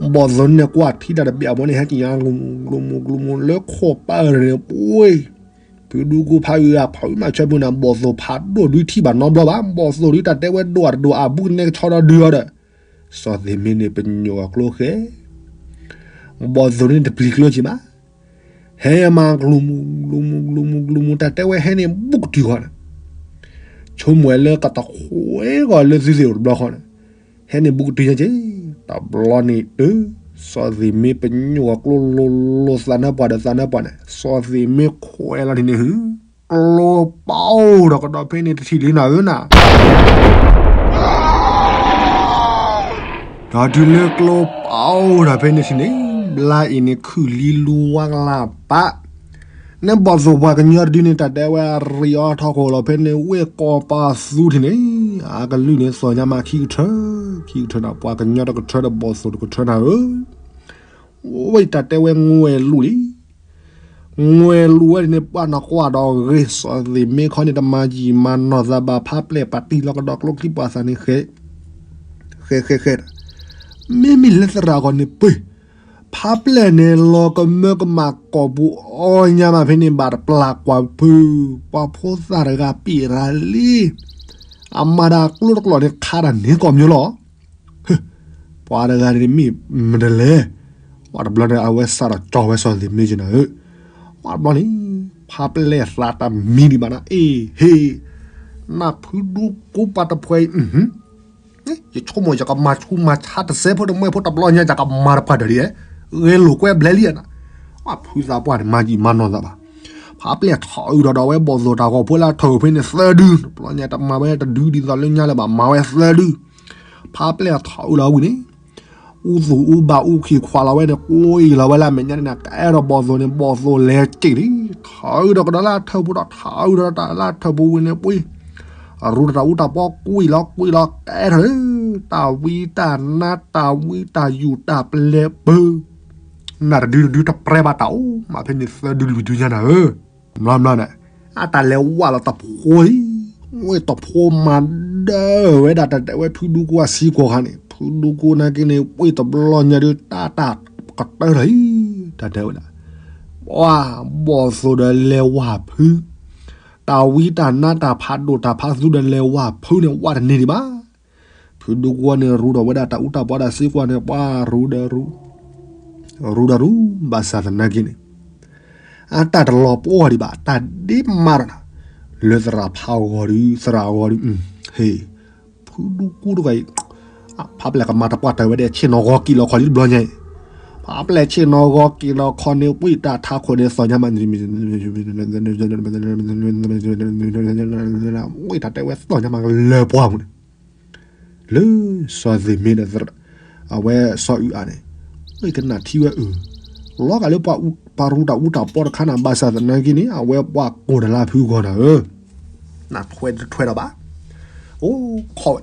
ဘီၣ်သိၣ်န့ၣ်ကွၢ်ထံတၢ်တဘျီဖိန့ၣ် ဟဲက့ၤညါ ကျိမူၤကျိမူၤလၢခိၣ်ပၢ်န့ၣ် ပှ့ၤ, ဖုဒူကူဖးအုၣ်အါဖးအုၣ်မးဆၢဖုနၤ ဘီၣ်သိၣ်ဖးဒိၣ်ဒုးထံၣ်ဘၣ်နီတဘျီဘၣ်, ဘီၣ်သိၣ်ဒုးတၢ်တဲဝဲဒိၣ်အတဒိၣ်အဘူးကနဲကဆီဒီဒုအီၤဒီး, စီၤသ့ၣ်မ့ၢ်န့ၣ်ပညိၣ်အကျိဃဲ ဘီၣ်သိၣ်ဒုန့ၣ်တပျံၤကျိက့ၤဘၣ်, ဟဲမးကျိမူၤကျိမူၤကျိမူၤကျိမူၤ တၢ်တဲဝဲဟဲန့ၣ်ဘူးကတုၤဃီန့ၣ်, ဆိကမိၣ်ဝဲလၢကတခွဲးဂီၤလၢသုသ့ၣ်အိၣ်တဘျီဃီန့ၣ်, ဟဲန့ၣ်ဘူးကတုၤညါက့ၤ, တဘျီန့ၣ်တၢ်, စီၤသ့ၣ်မ့ၢ်ပညိၣ်အကျိလိၤလိၤသးနါပှၢ်ဒီးသးနါပှၢ်န့ၣ် စီၤသ့ၣ်မ့ၢ်ခွဲးလီၤန့ၣ်န့ၣ်ဟု ကျိပအိၣ်ဒီးကဒီးဖဲန့ၣ်တထံၣ်လံနၤဧၢနၤ, ဒီးတုၤလၢကျိပအိၣ်ဒီးဖဲန့ၣ်ထံၣ်န့ၣ်, ဘျါအံၤန့ၣ်ခုၣ်လံလူဝါကလၤပာ်, န့ၣ်ဘီၣ်သိၣ်ပှၤကညီတဒုန့ၣ် တၢ်တဲဝဲအရံးအီထီၣ်ခိၣ်လီၤဖဲန့ၣ် ဝ့ၢ်ကီၢ်ပၤသူထံၣ်န့ၣ်, အကလုၢ်န့ၣ်သီၣ်ညါမးခံကထၢ, ခံကထၢနၤ ပှၤကညီတကထၢဒီးဘီၣ်သိၣ်တကထၢနၤဧၢ ဝဲတၢ်တဲဝဲငွဲၢ်လူၢ်လံ, ငွဲၢ်လူၢ်ဝဲန့ၣ် ပှၤနကွၢ်ဒီးဂ့ၤ စီၤသ့ၣ်မ့ၢ်ခီန့ၣ် တမၤယံာ်မၤနီၢ်သးဘၣ် ဖးပျဲၢ်ပာ်တံၢ်လီၤကဒီးကျိချံပှၤသးန့ၣ်ဃဲ, ဃဲဃဲဃဲ, မ့မ့ၢ်လၢသရၣ်ဂီၤန့ၣ်ပှ့ၤ, ဖးပျဲၢ်န့ၣ် လီၤကမၢကမၣ်ကိာ်ပူၤအီညါမးဖဲန့ၣ် ဘၣ်တပျၢ်ကွၢ်ဖု, ပှၤဖိသၣ်တဂၤပံာ်ရၤလံ, အမၤတၢ်ကျိတကျိာ်န့ၣ် ခးတၢ်န့ၢ်ကီၢ်မၠိလီၤ ပှၤတဂၤန့ၣ်မ့ၢ်မတၤလဲၣ်, ပှၤတဘျီန့ၣ် အဝဲစးထီၣ်ကၠီဝဲစီၤသ့ၣ်မ့ၢ်က့ၤနၤဧၢ, ပှၤတဘျီန့ၣ် ဖးပျဲၢ်သးတမံဒံးဘၣ်နၤ အ့ၣ်ဟ့ၣ်, နၢ်ဖုဒူကိးပၤတဖှဲးအံၤ, ယဆိကမိၣ်ယကမၤဆူးမၤဆါတစဲးဖိတမှဲဖိတဘျီညါ ယကမၤတပှၢ်တၢၢ်ဒံး, ဂဲၤလိာ်ကွဲဘျဲလံနၤ, ဖုသးပှၢ်န့ၣ် မၤယံာ်မၤနီၢ်သးဘၣ်, ဖးပျဲၢ်ထီၣ်အုးထီၣ်ဒီးဝဲဘီၣ်သိၣ်တၢ်ဂီၤဖိလၢအထၢၣ်ဖဲန့ၣ်သၢဒု, တဘျီညါတမၤဝဲတဒုဒ်သိးလၢညါလၢၤဘၣ် မၤဝဲသၢဒု, ဖါပျဲၢ်ထီၣ်အုးလီၤဝံၤန့ၣ် အူသူၣ်အူဘၣ်အူခံခွးလီၤဝဲန့ၣ် ကွံာ်လီၤဝဲလၢအမဲာ်ညါန့ၣ် ကအဲၣ်ဒိးဘီၣ်သိၣ်န့ၣ် ဘီၣ်သိၣ်လဲၤစ့ၢ်လံ, ထီၣ်အုးဒီးကဒီးလၢအထၢၣ်ပူၤဒီး ထီၣ်အုးဒီးတၢ်လၢအထၢၣ်ပူၤဝံၤန့ၣ် ပှံၤ ရူတၢ်အူတၢ်ပီ ကွံာ်လီၤကွံာ်လီၤ ကအဲၣ်ထီၣ်လၢ တၢ်ဝံတၢ်နါတၢ်ဝံတၢ်ယူၢ်တၢ်ပလဲၤပၢ နၢ်တဒုတဒုတပြဲဘၣ်တၢ်အိၣ်မးဖဲန့ၣ် သၢဒုလွံၢ်ဒုညါနၤဧၢ, မျီမျီန့ၣ် အတၢ်လဲၤဝးလီၤတဖိအံၤ, ဝဲတဖိမၤဒၢဝဲဒၣ် တၢ်တဲဝဲဖုဒူကိအစံကွီၤခါန့ၣ် ဖုဒူကိနာ်က့န့ၣ် ဝဲတဘျီညါဒုး တၢ်တၢ်ကတၢၢ်လီၤအံၤ တၢ်တဲဝဲဒၣ်, ပှၤဘီၣ်သိၣ်ဒီးလဲၤဝးဖု, တၢ်ဝံတၢ်နါတၢ်ဖးဒိၣ်တၢ်ဖးသူဒီးလဲၤဝးဖုန့ၣ် ဝးတန့ၢ်ဒံးဘၣ်. ဖုဒူကိန့ၣ် ရူဒီးဝဲဒၣ်တၢ်အူတၢ်ပီတၢ်စံကွီၤန့ၣ် ပှၤရူဒီးရူ ရူဒီးရူ ဘၣ်ဆၣ်သနာ်က့န့ၣ် အတၢ်တလီၤပှီၢ်ဒံးဘၣ် တၢ်ဒ့မးဒီးနၤ, လၢသရၣ်ဖးဂီၤဒုး သရၣ်ဂီၤဒုး, ဟ့ၣ်, ဖုဒူကိတဂၤအံၤ, ဖါပျဲၢ်ကမၤတပှၢ်တၢၢ်ဝဲဒၣ် ဆ့ၣ်နီၤဂီၤက့ၤလီၤခီၣ်လံတဘျီညါအံၤ, ဖါပျဲၢ်ဆ့ၣ်နီၤဂီၤက့ၤလီၤခီၣ်န့ၣ် ပှံၤတၢ်ထးခိၣ်န့ၣ် သီၣ်ညါမး ဝံတၢ်တဲဝဲသီၣ်ညါမးလၢပှၢ်ပူၤန့ၣ် လၢစီၤသ့ၣ်မ့ဒီး အဝဲစီၤအုးအါန့ၣ် ဝံကနၣ်ထံဝဲအုး, လီၤဂာ်လၢပှၤရူတၢ်အူတၢ်ပီတခါနၤ ဘၣ်ဆၣ်သနာ်က့န့ၣ် အဝဲပှၤကိးတၢ်လၢအဖုဂီၢ်နၤဧၢ, နထွဲတထွဲဒီးဘၣ်, အိၣ်ခိးဝဲ,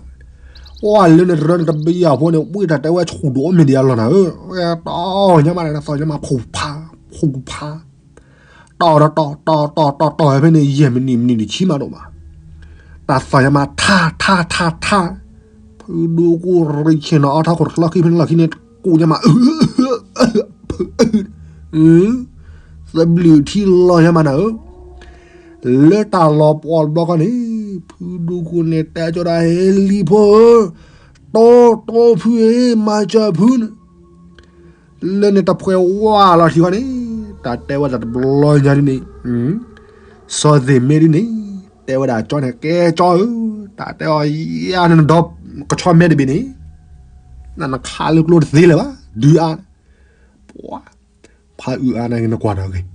ပှၤလၢန့ၣ်တရၢန့ၣ်တဘျီအဖိန့ၣ် ဝံတၢ်တဲဝဲဆူၣ်ဒိၣ်မ့ၢ်ဒံးအလီၢ်နၤဧၢ, သီၣ်ညါမး သီၣ်ညါမး ဖူဖး, ဖူဖး တီၢ်ဒီးတီၢ် တီၢ်တီၢ်တီၢ်တီၢ်ဖဲန့ၣ် ယဲၢ်မံးနံး မံးနံးတဆံမးဒိၣ်မး, တၢ်သီၣ်ညါမး ထါ ထါ ထါ ထါ, ဖုဒူကိရံဆ့ၣ်နီၤအီထီၣ်ခိၣ်တချီခံဖဲန့ၣ်လီၢ်ခံန့ၣ် ကူၣ်ညါမး သဘျုးထံလီၤညါမးနၤဧၢ, လၢတၢ်လီၤပှီၢ်တဘျီခီန့ၣ် ဖုဒူကိန့ၣ်တဲကၠီဒၣ် ဟဲလံဖိဧၢ, တီတီဖုဧၢ မၤစၢၤဖုန့ၣ် လၢန့ၣ်တဖှဲဝါလီၤထံဃီန့ၣ် တၢ်တဲဝဲဒၣ်တဘျီညါဒ်န့ၣ်, စီၤသ့ၣ်မ့ဒ်န့ၣ် တဲဝဲဒၣ်ကၠီန့ၣ် ကဲကၠီဧၢ, တၢ်တဲအီၤယၤန့ၣ် နဒီကဆီမဲတဘ့ၣ်န့ၣ် နနခးလၢကျိတသ့လၢၤဘၣ် ဒုးအါ, ပှၤ ဖးအုးအါန့ၣ်နကွၢ်ဒီးဂ့ၤ,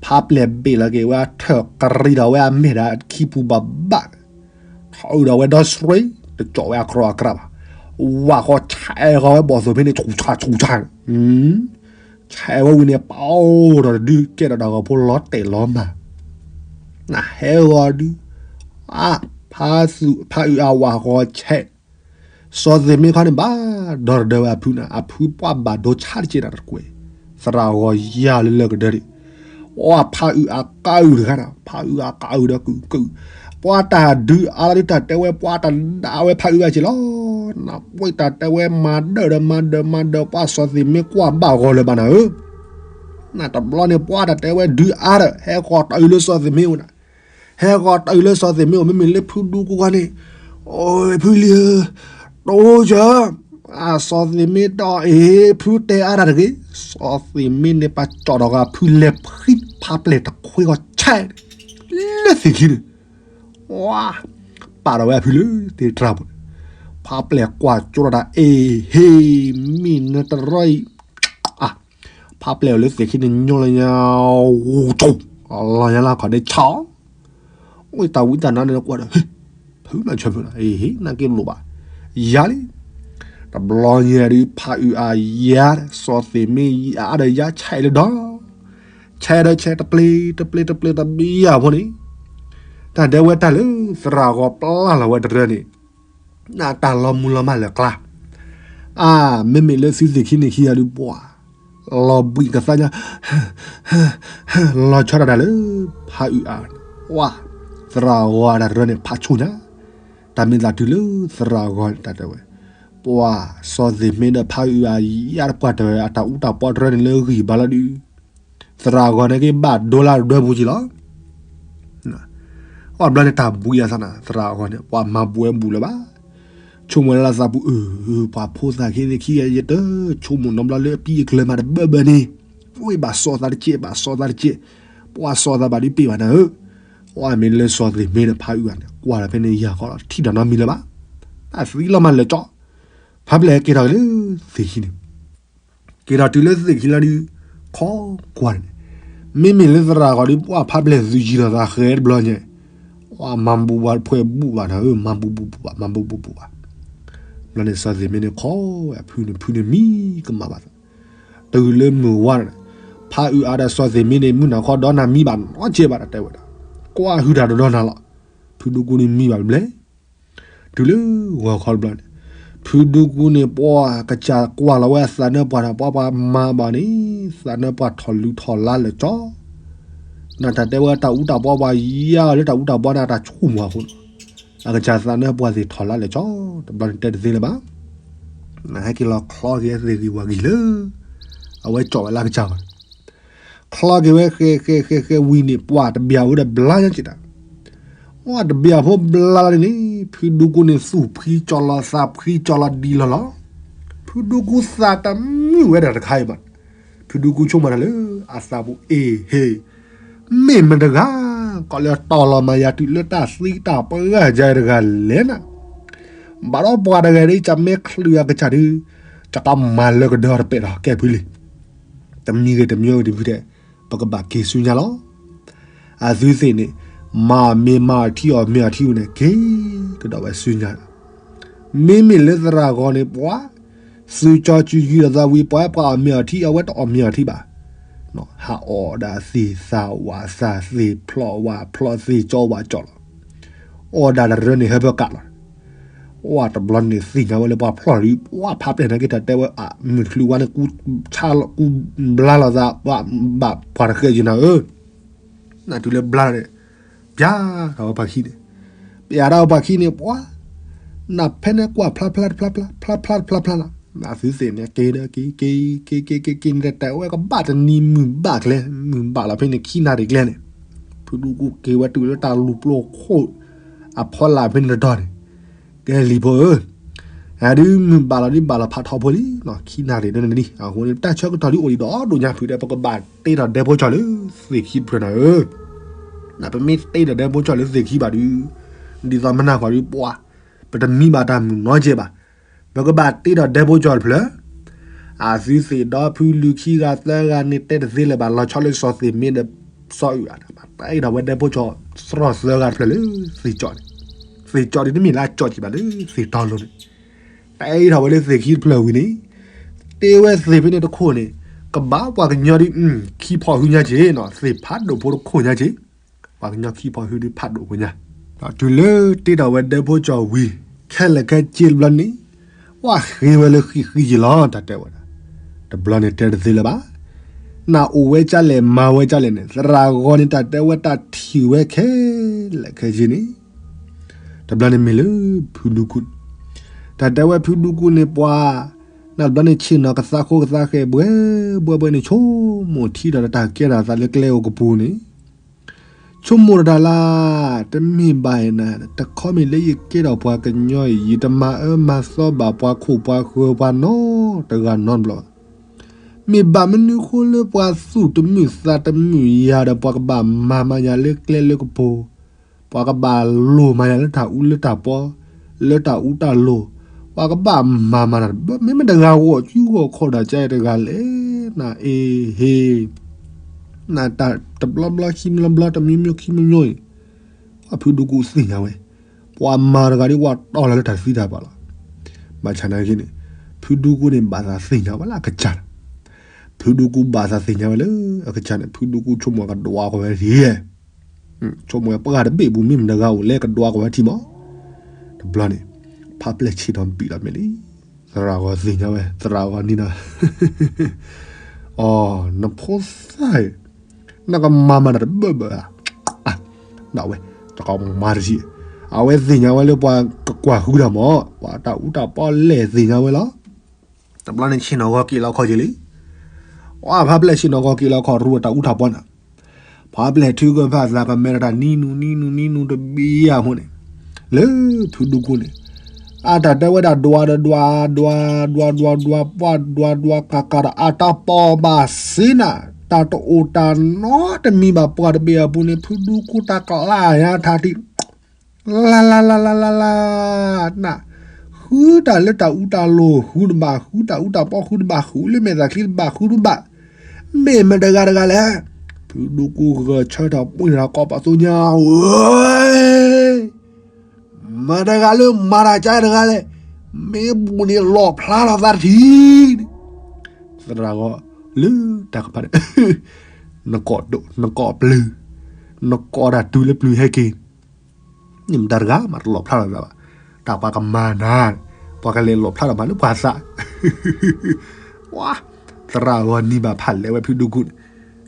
ဖးပျဲၢ်ဘ့ၣ်လီၤက့ၤဝဲအထၢၣ်ကရံဒီးဝဲအမဲာ်ဒီးခံပူၤဘၣ်ဘၣ်, ထီၣ်အုးဒီးဝဲဒီဆှ့, တကၠီၣ်ဝဲအကြီအကြၢးဘၣ်, ဝးဃီဆဲးဃီဝဲဘီၣ်သိၣ်ဖဲန့ၣ် ဆူၣ်ဆါဆူၣ်ဆါန့ၣ်, ဆဲးဝဲဝံၤန့ၣ် ပအိၣ်ဒီးတဒုးကဲဒီးတၢ်ဂီၤဖိလီၤတဲာ်လီၤမၤ, နဟဲဂီၤဒုး, အါ, ဖးအုးအါဝးဃီဆဲး စီၤသ့ၣ်မ့ခီန့ၣ်ဘၣ်ဒီးတဒၢဝဲအဖုန့ၣ် အဖုပှၢ်ဘၣ်ဒိဆါတက့ၢ်နၤတကွဲၢ်, သရၣ်ဂီၤယၤလၢလၢကဒၢဒံး, ပှၤဖးအုးအါကအုးတဂၤနၤ ဖးအုးအါကအုးဒီးကုာ်ကုာ်, ပှၤတၢ်ဒုးအါလီၤဒုးတၢ်တဲဝဲပှၤတၢ်ဒၣ်ဝဲဖးအုးအါက့ၢ်လီၤ, နပှၤတၢ်တဲဝဲမၤဒၢၣ်ဒီးမၤဒၢၣ်မၤဒၢၣ်ပှၤစီၤသ့ၣ်မ့ကွၢ်ဘၣ်ဂီၤလၢၤဘၣ်နၤဧၢ, နတဘျီန့ၣ်ပှၤတၢ်တဲဝဲဒုးအါဒီး ဟဲဃီၤတၢ်အုးလၢစီၤသ့ၣ်မ့ဝဲနၤ ဟဲဃီၤတၢ်အုးလၢစီၤသ့ၣ်မ့အိၣ် မ့မ့ၢ်လၢဖုဒူကိဂၤန့ၣ်, အိၣ်ဖုလံဧၢ, တိစၢၤ, အစီၤသ့ၣ်မ့တီၢ်အ့ၣ် ဖုတဲအါတၢ်တဂ့ၤ, စီၤသ့ၣ်မ့န့ၣ်ပာ်ကၠီၣ်ဒီးဂၤဖုလဲၤဖှံဖးပျဲၢ်တခွ့ဂီၤဆဲး, လၢသ့ၣ်ခံန့ၣ်, ဝါ, ပာ်ဒီးဝဲအဖုလၢသ့ၣ်တြၢ်ပူၤန့ၣ်, ဖးပျဲၢ်ကွၢ်ကၠိဒီးတၢ်အ့ၣ် ဟ့ၣ်, မ့ၢ်နတရီအံၤ အါ, ဖးပျဲၢ်အိၣ်လၢသ့ၣ်ခံန့ၣ်ညီလၢညါ, ဂူၤဆိ, လီၤညါလၢခီၣ်ဒ့ဆါ, ဝံတၢ်ဝံတၢ်နါန့ၣ်ကွၢ်ဒီး, ဖုမၤဆၢဖုနီၤ, ဟ့ၣ် နာ်က့လိၣ်ဘၣ်, ယၤလံ, တဘျီညါဒုးဖးအုးအါယၤ, စီၤသ့ၣ်မ့အါဒီးယၤဆဲးလၢဒီး, ဆဲးဒီးဆဲးတပျ့ၤတပျ့ၤတပျ့ၤတဘံယၤဖိန့ၣ်, တၢ်ဒဲဝဲတၢ်လၢသရၣ်ဂီၤပျၢ်လီၤဝဲတရၢန့ၣ် နတၢ်လီၤမူလီၤမၢ်လၢကျါ, အါ, မ့မ့ၢ်လၢသုသ့ၣ်ခံန့ၣ်ခံဂၤဒုးပှၤ, လီၤဘှံးကသါညါ, လီၤဆီဒၣ်တၢ်လၢ, ဖးအုးအါ, ဝါ, သရၣ်ဂီၤတရၢန့ၣ်ဖးဆူၣ်ညါ, တၢ်မ့ၢ်သးတုၤလၢသရၣ်ဂီၤတၢ်တဲဝဲ, ပှၤစီၤသ့ၣ်မ့ဒီးဖးအုးအါယၤတပှၢ်တၢၢ် အတၢ်အူတၢ်ပီတရၢန့ၣ်လၢဂံၢ်ဘါလီၤဒုး, သရၣ်ဂီၤန့ၣ်က့ဘၣ်ဒိလၢဒွဲပူၤက့ၤလီၤ အဘျီန့ၣ်တၢ်ဘှံးအသးနၤ သရၣ်အဂီၢ်န့ၣ် ပှၤမၤဘူးဝဲဘူးလၢၤဘၣ်, ဆိကမိၣ်လၢသးပူၤအုး, ပှၤဖိသၣ်ခံန့ၣ်ခံဂၤယတ, ဆိကမိၣ်နီတဘျီလၢအပံအကျၢၤမးတဘၢဘၢန့ၣ်, ဝဲဘၣ်စီၤသးတကဲး ဘၣ်စီၤသးတကဲး, ပှၤစီၤသးဘၣ်ဒုးပ့ၢ်ဘၣ်နၤဧၢ, ပှၤမ့ၢ်လၢစီၤသ့ၣ်မ့ဒီးဖးအုးအါန့ၣ် ကွၢ်လီၤဖဲန့ၣ်ယၤဃီလီၤ ထံၣ်တၢ်နီတမံၤလၢၤဘၣ်, တၢ်သံလီၤမးလၢာ်ကၠီ, ဖးပျဲၢ်က့ၤထီၣ်က့ၤလၢသ့ၣ်ခံန့ၣ် က့ၤထီၣ်တုၤလၢသ့ၣ်ခံလီၤဒုး, ခီကွၢ်န့ၣ်, မ့မ့ၢ်လၢသရၣ်ဂီၤဒုး ပှၤဖးပျဲၢ်သုးယံၤထီၣ်သးဃဲတဘျီညါ, ပှၤမၤဘူးပှၤဖှဲးဘူးဘၣ်နၤဧၢ မၤဘူးဘူးဘူးဘၣ် မၤဘူးဘူးဘူးဘၣ်, ဘျီန့ၣ်စီၤသ့ၣ်မ့န့ၣ်ခီဝဲဖုန့ၣ် ဖုန့ၣ်မံကမၣ်ဘၣ်သး, တုၤလၢမုၢ်ဝါန့ၣ်, ဖးအုးအါဒီးစီၤသ့ၣ်မ့န့ၣ် မုၢ်နၤခီဒီနၤမံဘၣ်နီတစဲးဘၣ် တၢ်တဲဝဲဒၣ်, ကွၢ်ဟုတၢ်တဒီနၤလီၤ. ဖုဒူကူန့ၣ်မံဘၣ်တဘျဲၣ် တုၤလၢဂီၤခီတဘျီန့ၣ်, ဖုဒူကူန့ၣ် ပှၤကစၢ်ကွၢ်လီၤဝဲအသးနၢပှၢ်ဒီး ပှၤပှၤမၤဘၣ်န့ၣ်, သးနၢပှၢ်ထီၣ်လူၤထီၣ်လါလၢာ်ကၠီ, နတၢ်တဲဝဲတၢ်အူတၢ်ပီပှၤယါလၢတၢ်အူတၢ်ပီန့ၣ် အတၢ်ဆိကမိၣ်အဃိန့ၣ်, အကစၢ်သးနၢပှၢ်သ့ၣ်ထီၣ်လါလၢာ်ကၠီ, တဘျီန့ၣ်တဲတသ့လၢၤဘၣ်. နဟဲက့ၤလီၤချီက့ၤသ့ၣ်ဂံၢ်ဝၤဂံၢ်လၢ အဝဲကၠီၣ်ဝဲလၢကစၢ်ဘၣ် ချီက့ၤဝဲဃဲဃဲဃဲဃဲဝံၤန့ၣ် ပှၤတဘျီဝဲဒီးဘျါညါက့ၤတၢ်, ပှၤတဘျီဖိဘျါလီၤန့ၣ်, ဖုဒူကူန့ၣ်သူၣ်ဖှံကၠီလီၤသးဖှံကၠီလီၤဒ်လီၤလီၤ, ဖုဒူကူသးတမုာ်ဝဲဒၣ်တခါအံၤဘၣ်, ဖုဒူကူဆိကမိၣ်တၢ်လၢအသးပူၤအ့ၣ်ဟ့ၣ်, မ့ၢ်မတၤတဂၤ ကီးလၢတီၢ်လီၤမၤယၤတုၤလၢတၢ်သံတၢ်ပှၢ်ယၤတဂၤလဲၣ်နၤ, ဘၣ်ဒီးပှၤတဂၤဒ်ကမ့ၢ်ချုးအကစၢ်ဒုး, ကကမၤလၢကဒၢအီၤတပဲာ်ဒီးကဲဖုလံ တမံၤဂ့ၤတမံၤဂ့ၤတဖုတဲ, ပကဘၣ်က့ၤဆူညါလီၤ. အသုသ့ၣ်န့ၣ်, မၤမ့ၢ်မၤအီၤထံအီၣ်မ့ၢ်အီၤထံဝံၤန့ၣ် က့ၤကဒီးဝဲဆူညါလီၤ. မ့မ့ၢ်လၢသရၣ်ဂီၤန့ၣ် ပှၤ, သုကၠီစုယုာ်ဒီးသးဝံၤ ပှၤပှၤအီၣ်မ့ၢ်အီၤထံ အဝဲတအီၣ်မ့ၢ်အီၤထံဘၣ် ဟးအီၣ်ဒၣ်သ့ၣ်သၣ်ဝၣ်သၣ်သ့ၣ်ဖျီၣ်ဝၣ်ဖျီၣ်သ့ၣ်ကၠီဝၣ်ကၠီလီၤ. အီၣ်ဒၣ်တရၢန့ၣ်ဟဲဖၢကးလီၤ. အီၣ်တဘျီန့ၣ်သ့ၣ်ညါဝဲလၢပှၤဖျီၣ်ရံ ပှၤဖးပျဲၢ်နာ်က့တၢ်တဲဝဲအမုၢ်ချုးဝါန့ၣ် ကူဆါကူဘျါလီၤသး ဘၣ်ပှၤတဃဲးယံၤနၤဧၢ နတုၤလၢဘျါန့ၣ်, ပျၢ်ထီၣ်ဝဲပှၤခံန့ၣ်, ပျၢ်ထီၣ်ဝဲပှၤခံန့ၣ် ပှၤ, နဖဲန့ၣ်ကွၢ်ဖျါဖျါတဖျါဖျါ ဖျါဖျါတဖျါဖျါလီၤ. အသုသ့ၣ်န့ၣ် က့ၤဒီးက့ၤ က့ၤ က့ၤ က့ၤ က့ၤ က့ၤန့ၣ်တၢ်တဲဝဲကဘၣ်တနံၤမုၢ်ဘၣ်ကျဲ, မုၢ်ဘၣ်လီၤဖဲန့ၣ်ခံနၣ်ရံၣ်ကျဲန့ၣ်, ဖုဒူကူက့ၤဝဲတုၤလၢတၢ်လူၤပျိခိၣ် အဖီလာ်ဖဲန့ၣ်တတီၤန့ၣ်, ကဲလံာ်ဖိဧၢ အဒုးမုၢ်ဘၣ်လီၤဒ်ဘၣ်လီၤဖးထီဖိလံ, ခံနၣ်ရံၣ်ဒ်န့ၣ်လံ, အဃိန့ၣ် တၢ်ဆၢကတီၢ်ဒ်အိၣ်ဒံးဒီးဒိၣ်ညါဖုးဒီး ပကဘၣ်တ့ထီၣ်ဒဲဖိကၠီလၢသ့ၣ်ခံတဖျၢၣ်နၤဧၢ, နပမ့ၢ်တ့ထီၣ်ဒဲဖိကၠီလၢသ့ၣ်ခံဘၣ်ဒုး, ဒ်သိးမနၤဃီဒုးပှၤ, ပတမံဘၣ်တၢ်မုၢ်နီတစဲးဘၣ်, ပကဘၣ်တ့ထီၣ်ဒဲဖိကၠီတဖျၢၣ် အသုသ့ၣ်ဒီဖုလူၤခံဂၤသၢဂၤန့ၣ်တဲတသ့လၢၤဘၣ်, လီၤဆီလၢစီၤသ့ၣ်မ့ဒီးစီၤအုၣ်အါ, တ့ထီၣ်ဝဲဒဲဖိကၠီသရီၣ်သၢဂၤတဖျၢၣ်လၢသ့ၣ်ကၠီန့ၣ်, သ့ၣ်ကၠီဒ်တမ့ၢ်လၢအကၠီကံးဘၣ်လၢသ့ၣ်တီလိၤန့ၣ်, တ့ထီၣ်ဝဲလၢသ့ၣ်ခံတဖျၢၣ်ဝံၤန့ၣ်, တ့ဝဲသ့ၣ်ဖဲန့ၣ်တခိၣ်န့ၣ်, ကဘၣ်ပှၤကညီဒ်, ခံဖီၣ်ဟုညါက့ၤနီၤ, သ့ၣ်ဖးဒိၣ်ဖိတခိၣ်ညါက့ၤ ပှၤကညီခံဖီၣ်ဟုဒ်ဖးဒိၣ်ဖိညါ, တုၤလၢတ့ထီၣ်ဝဲဒဲဖိကၠီဝံၤ, ခဲလၢာ်ခဲဆ့တဘျီန့ၣ်, ပှၤဃ့ဝဲလၢဃံဃံယံၤလီၤ တၢ်တဲဝဲဒၣ်, တဘျီန့ၣ်တဲတသ့လၢၤဘၣ်, နအိၣ်ဝဲကၢ်လဲၣ်မၤဝဲကၢ်လဲၣ်န့ၣ် သရၣ်ဂီၤန့ၣ် တၢ်တဲဝဲတၢ်ထံၣ်ဝဲခဲလၢာ်ခဲဆ့န့ၣ်, တဘျီန့ၣ်မ့ၢ်လၢဖုဒူကူန့ၣ်, တၢ်တဲဝဲဖုဒူကူန့ၣ်ပှၤ, နတဘျီန့ၣ်ဆ့ၣ်နီၤကသးခိကသးဃဲၤဘှဲဘှဲဘှဲန့ၣ် ဆိကမိၣ်ထံဒီးတၢ်ကဲထီၣ်သးလၢကျဲအိၣ်ကပူၤန့ၣ် ဆိကမိၣ်တၢ်လၢ, တမ့ၢ်ဘၣ်နၤ, တခီမ့ၢ်လၢယကဲထီၣ်ပှၤကညီအံၤ ယတမၤအၢမၤသီဘၣ်ပှၤခိၣ်ပှၤဃၢၤပှၤနီတဂၤနီတဘျီဘၣ်. မ့ၢ်ဘၣ်မနုၤဃိလၢပှၤသူၣ်တမုာ်သးတမုာ်ယၤဒီး ပှၤကဘၣ်မၤမၤယၤလၢကျဲလၢကပူၤ, ပှၤကဘၣ်လိၣ်မၤယၤလၢတၢ်အူလၢတၢ်ပီ, လၢတၢ်အူတၢ်လိၤ, ပှၤကဘၣ်မၤမၤတၢ်တဘျီ, မ့မ့ၢ်တဂၤဂီၢ်စုဂီၢ်ခီၣ်ဒၣ်ကဲတဂၤလဲၣ်, နအ့ဟ့ နတၢ်တဘျီဘျီခံဘျီဘျီ တမံၤမံၤခံမံၤမံၤအံၤ, ပှၤဖုဒူကူသ့ၣ်ညါဝဲ, ပှၤမၤတဂၤဒ်ပှၤတီလီၤလၢတၢ်သံတၢ်ပှၢ်လီၤ. ဘၣ်ဆၣ်နာ်က့န့ၣ်, ဖုဒူကူန့ၣ်ဘၣ်သးသ့ၣ်ညါဝဲလၢအကစၢ်, ဖုဒူကူဘၣ်သးသ့ၣ်ညါဝဲလၢအကစၢ်န့ၣ် ဖုဒူကူဆိကမိၣ်ကဒွးကီၢ်ဝဲထံ ဆိကမိၣ်ဝဲပှၤတဘ့ၣ်ပူၤမ့ၢ်မတၤတဂၤအိၣ်လဲၣ်ကဒွးကီၢ်ဝဲထံမး, တဘျီန့ၣ်, ဖးပျဲၢ်ဆ့ၣ်နီၤဘံၣ်လီၤမ့ၢ်လံ, သရၣ်ဂီၤသ့ၣ်ညါဝဲ သရၣ်ဂီၤန့ၣ်ဒီး အိ, နဖိသၣ်ဧၢ, နကမၤမၤတၢ်တဘၢဘၢဧါ, ဒၣ်ဝဲ, တကမၤတထံၣ်, အဝဲသ့ၣ်ညါဝဲလၢပှၤကကွၢ်ဃုတၢ်မး, ပှၤတၢ်အူတၢ်ပီလဲၢ်သ့ၣ်ညါဝဲလီၤ. တဘျီန့ၣ်ဆ့ၣ်နီၤဂီၤက့ၤလီၤခီက့ၤလံ, အိ, ဖးပျဲၢ်ဆ့ၣ်နီၤဂီၤက့ၤလီၤခီ ရူအတၢ်အူတၢ်ပီနၤ, ဖးပျဲၢ်ထုကဖၣ်သးကမဲထီၣ်တၢ်နံနူနံနူနံနူတဘံယၤအဃိန့ၣ်, လၢဖုဒူကူန့ၣ် အတၢ်တဲဝဲဒၣ်ဒွးဒီးဒွး ဒွး ဒွး ဒွး ဒွး ပှၢ်ဒွး ဒွး ကးကးဒီး အတၢ်ပီၢ်ဘၣ်စ့နၤ, တၢ်တအိၣ်တၢ်နီတမံၤဘၣ်ပှၤတဘ့ၣ်အပူၤန့ၣ် ဖုဒူကူတၢ်ကလၢ်ယါထးတံၢ်, လၢ်လၢ်လၢ်လၢ်လၢ်လၢ်, န, ဃုတၢ်လၢတၢ်အူတၢ်လိၤဃုတဘၣ်, ဃုတၢ်အူတၢ်ပီဃုတဘၣ်, ဃုလၢမဲာ်သၣ်ချံတဘၣ်ဃုတဘၣ်, မ့ၢ်မတၤတဂၤတဂၤလဲၣ်, ဖုဒူကူဂဲၤဆၢထၢၣ်ပှ့ၤထီၣ်ကိးပသူညါဧၢ မတၤတဂၤလၢမၤတၢ်ကါတဂၤလဲၣ်, မ့ၢ်ဘူးန့ၣ်လီၣ်ဖျါလီၤသးတထံၣ်န့ၣ်, သရၣ်ဂီၤလၢတၢ်ကဖးန့ၣ်, နကိးဒိၣ် နကိးပျုၤ, နကိးတၢ်တုၤလၢပျုၤဟဲက့ၤ, န့ၣ်မတၤတဂၤမးတလီၣ်ဖျါလီၤသးဘၣ်, တၢ်ပှၤကမၤနၤ, ပှၤကလဲၤလီၣ်ဖျါလီၤမးလၢပှၤသး ဝါ, သရၣ်ဂီၤနံၤဘၣ်ဖးလဲၣ်ဝဲဖုဒူကူန့ၣ်,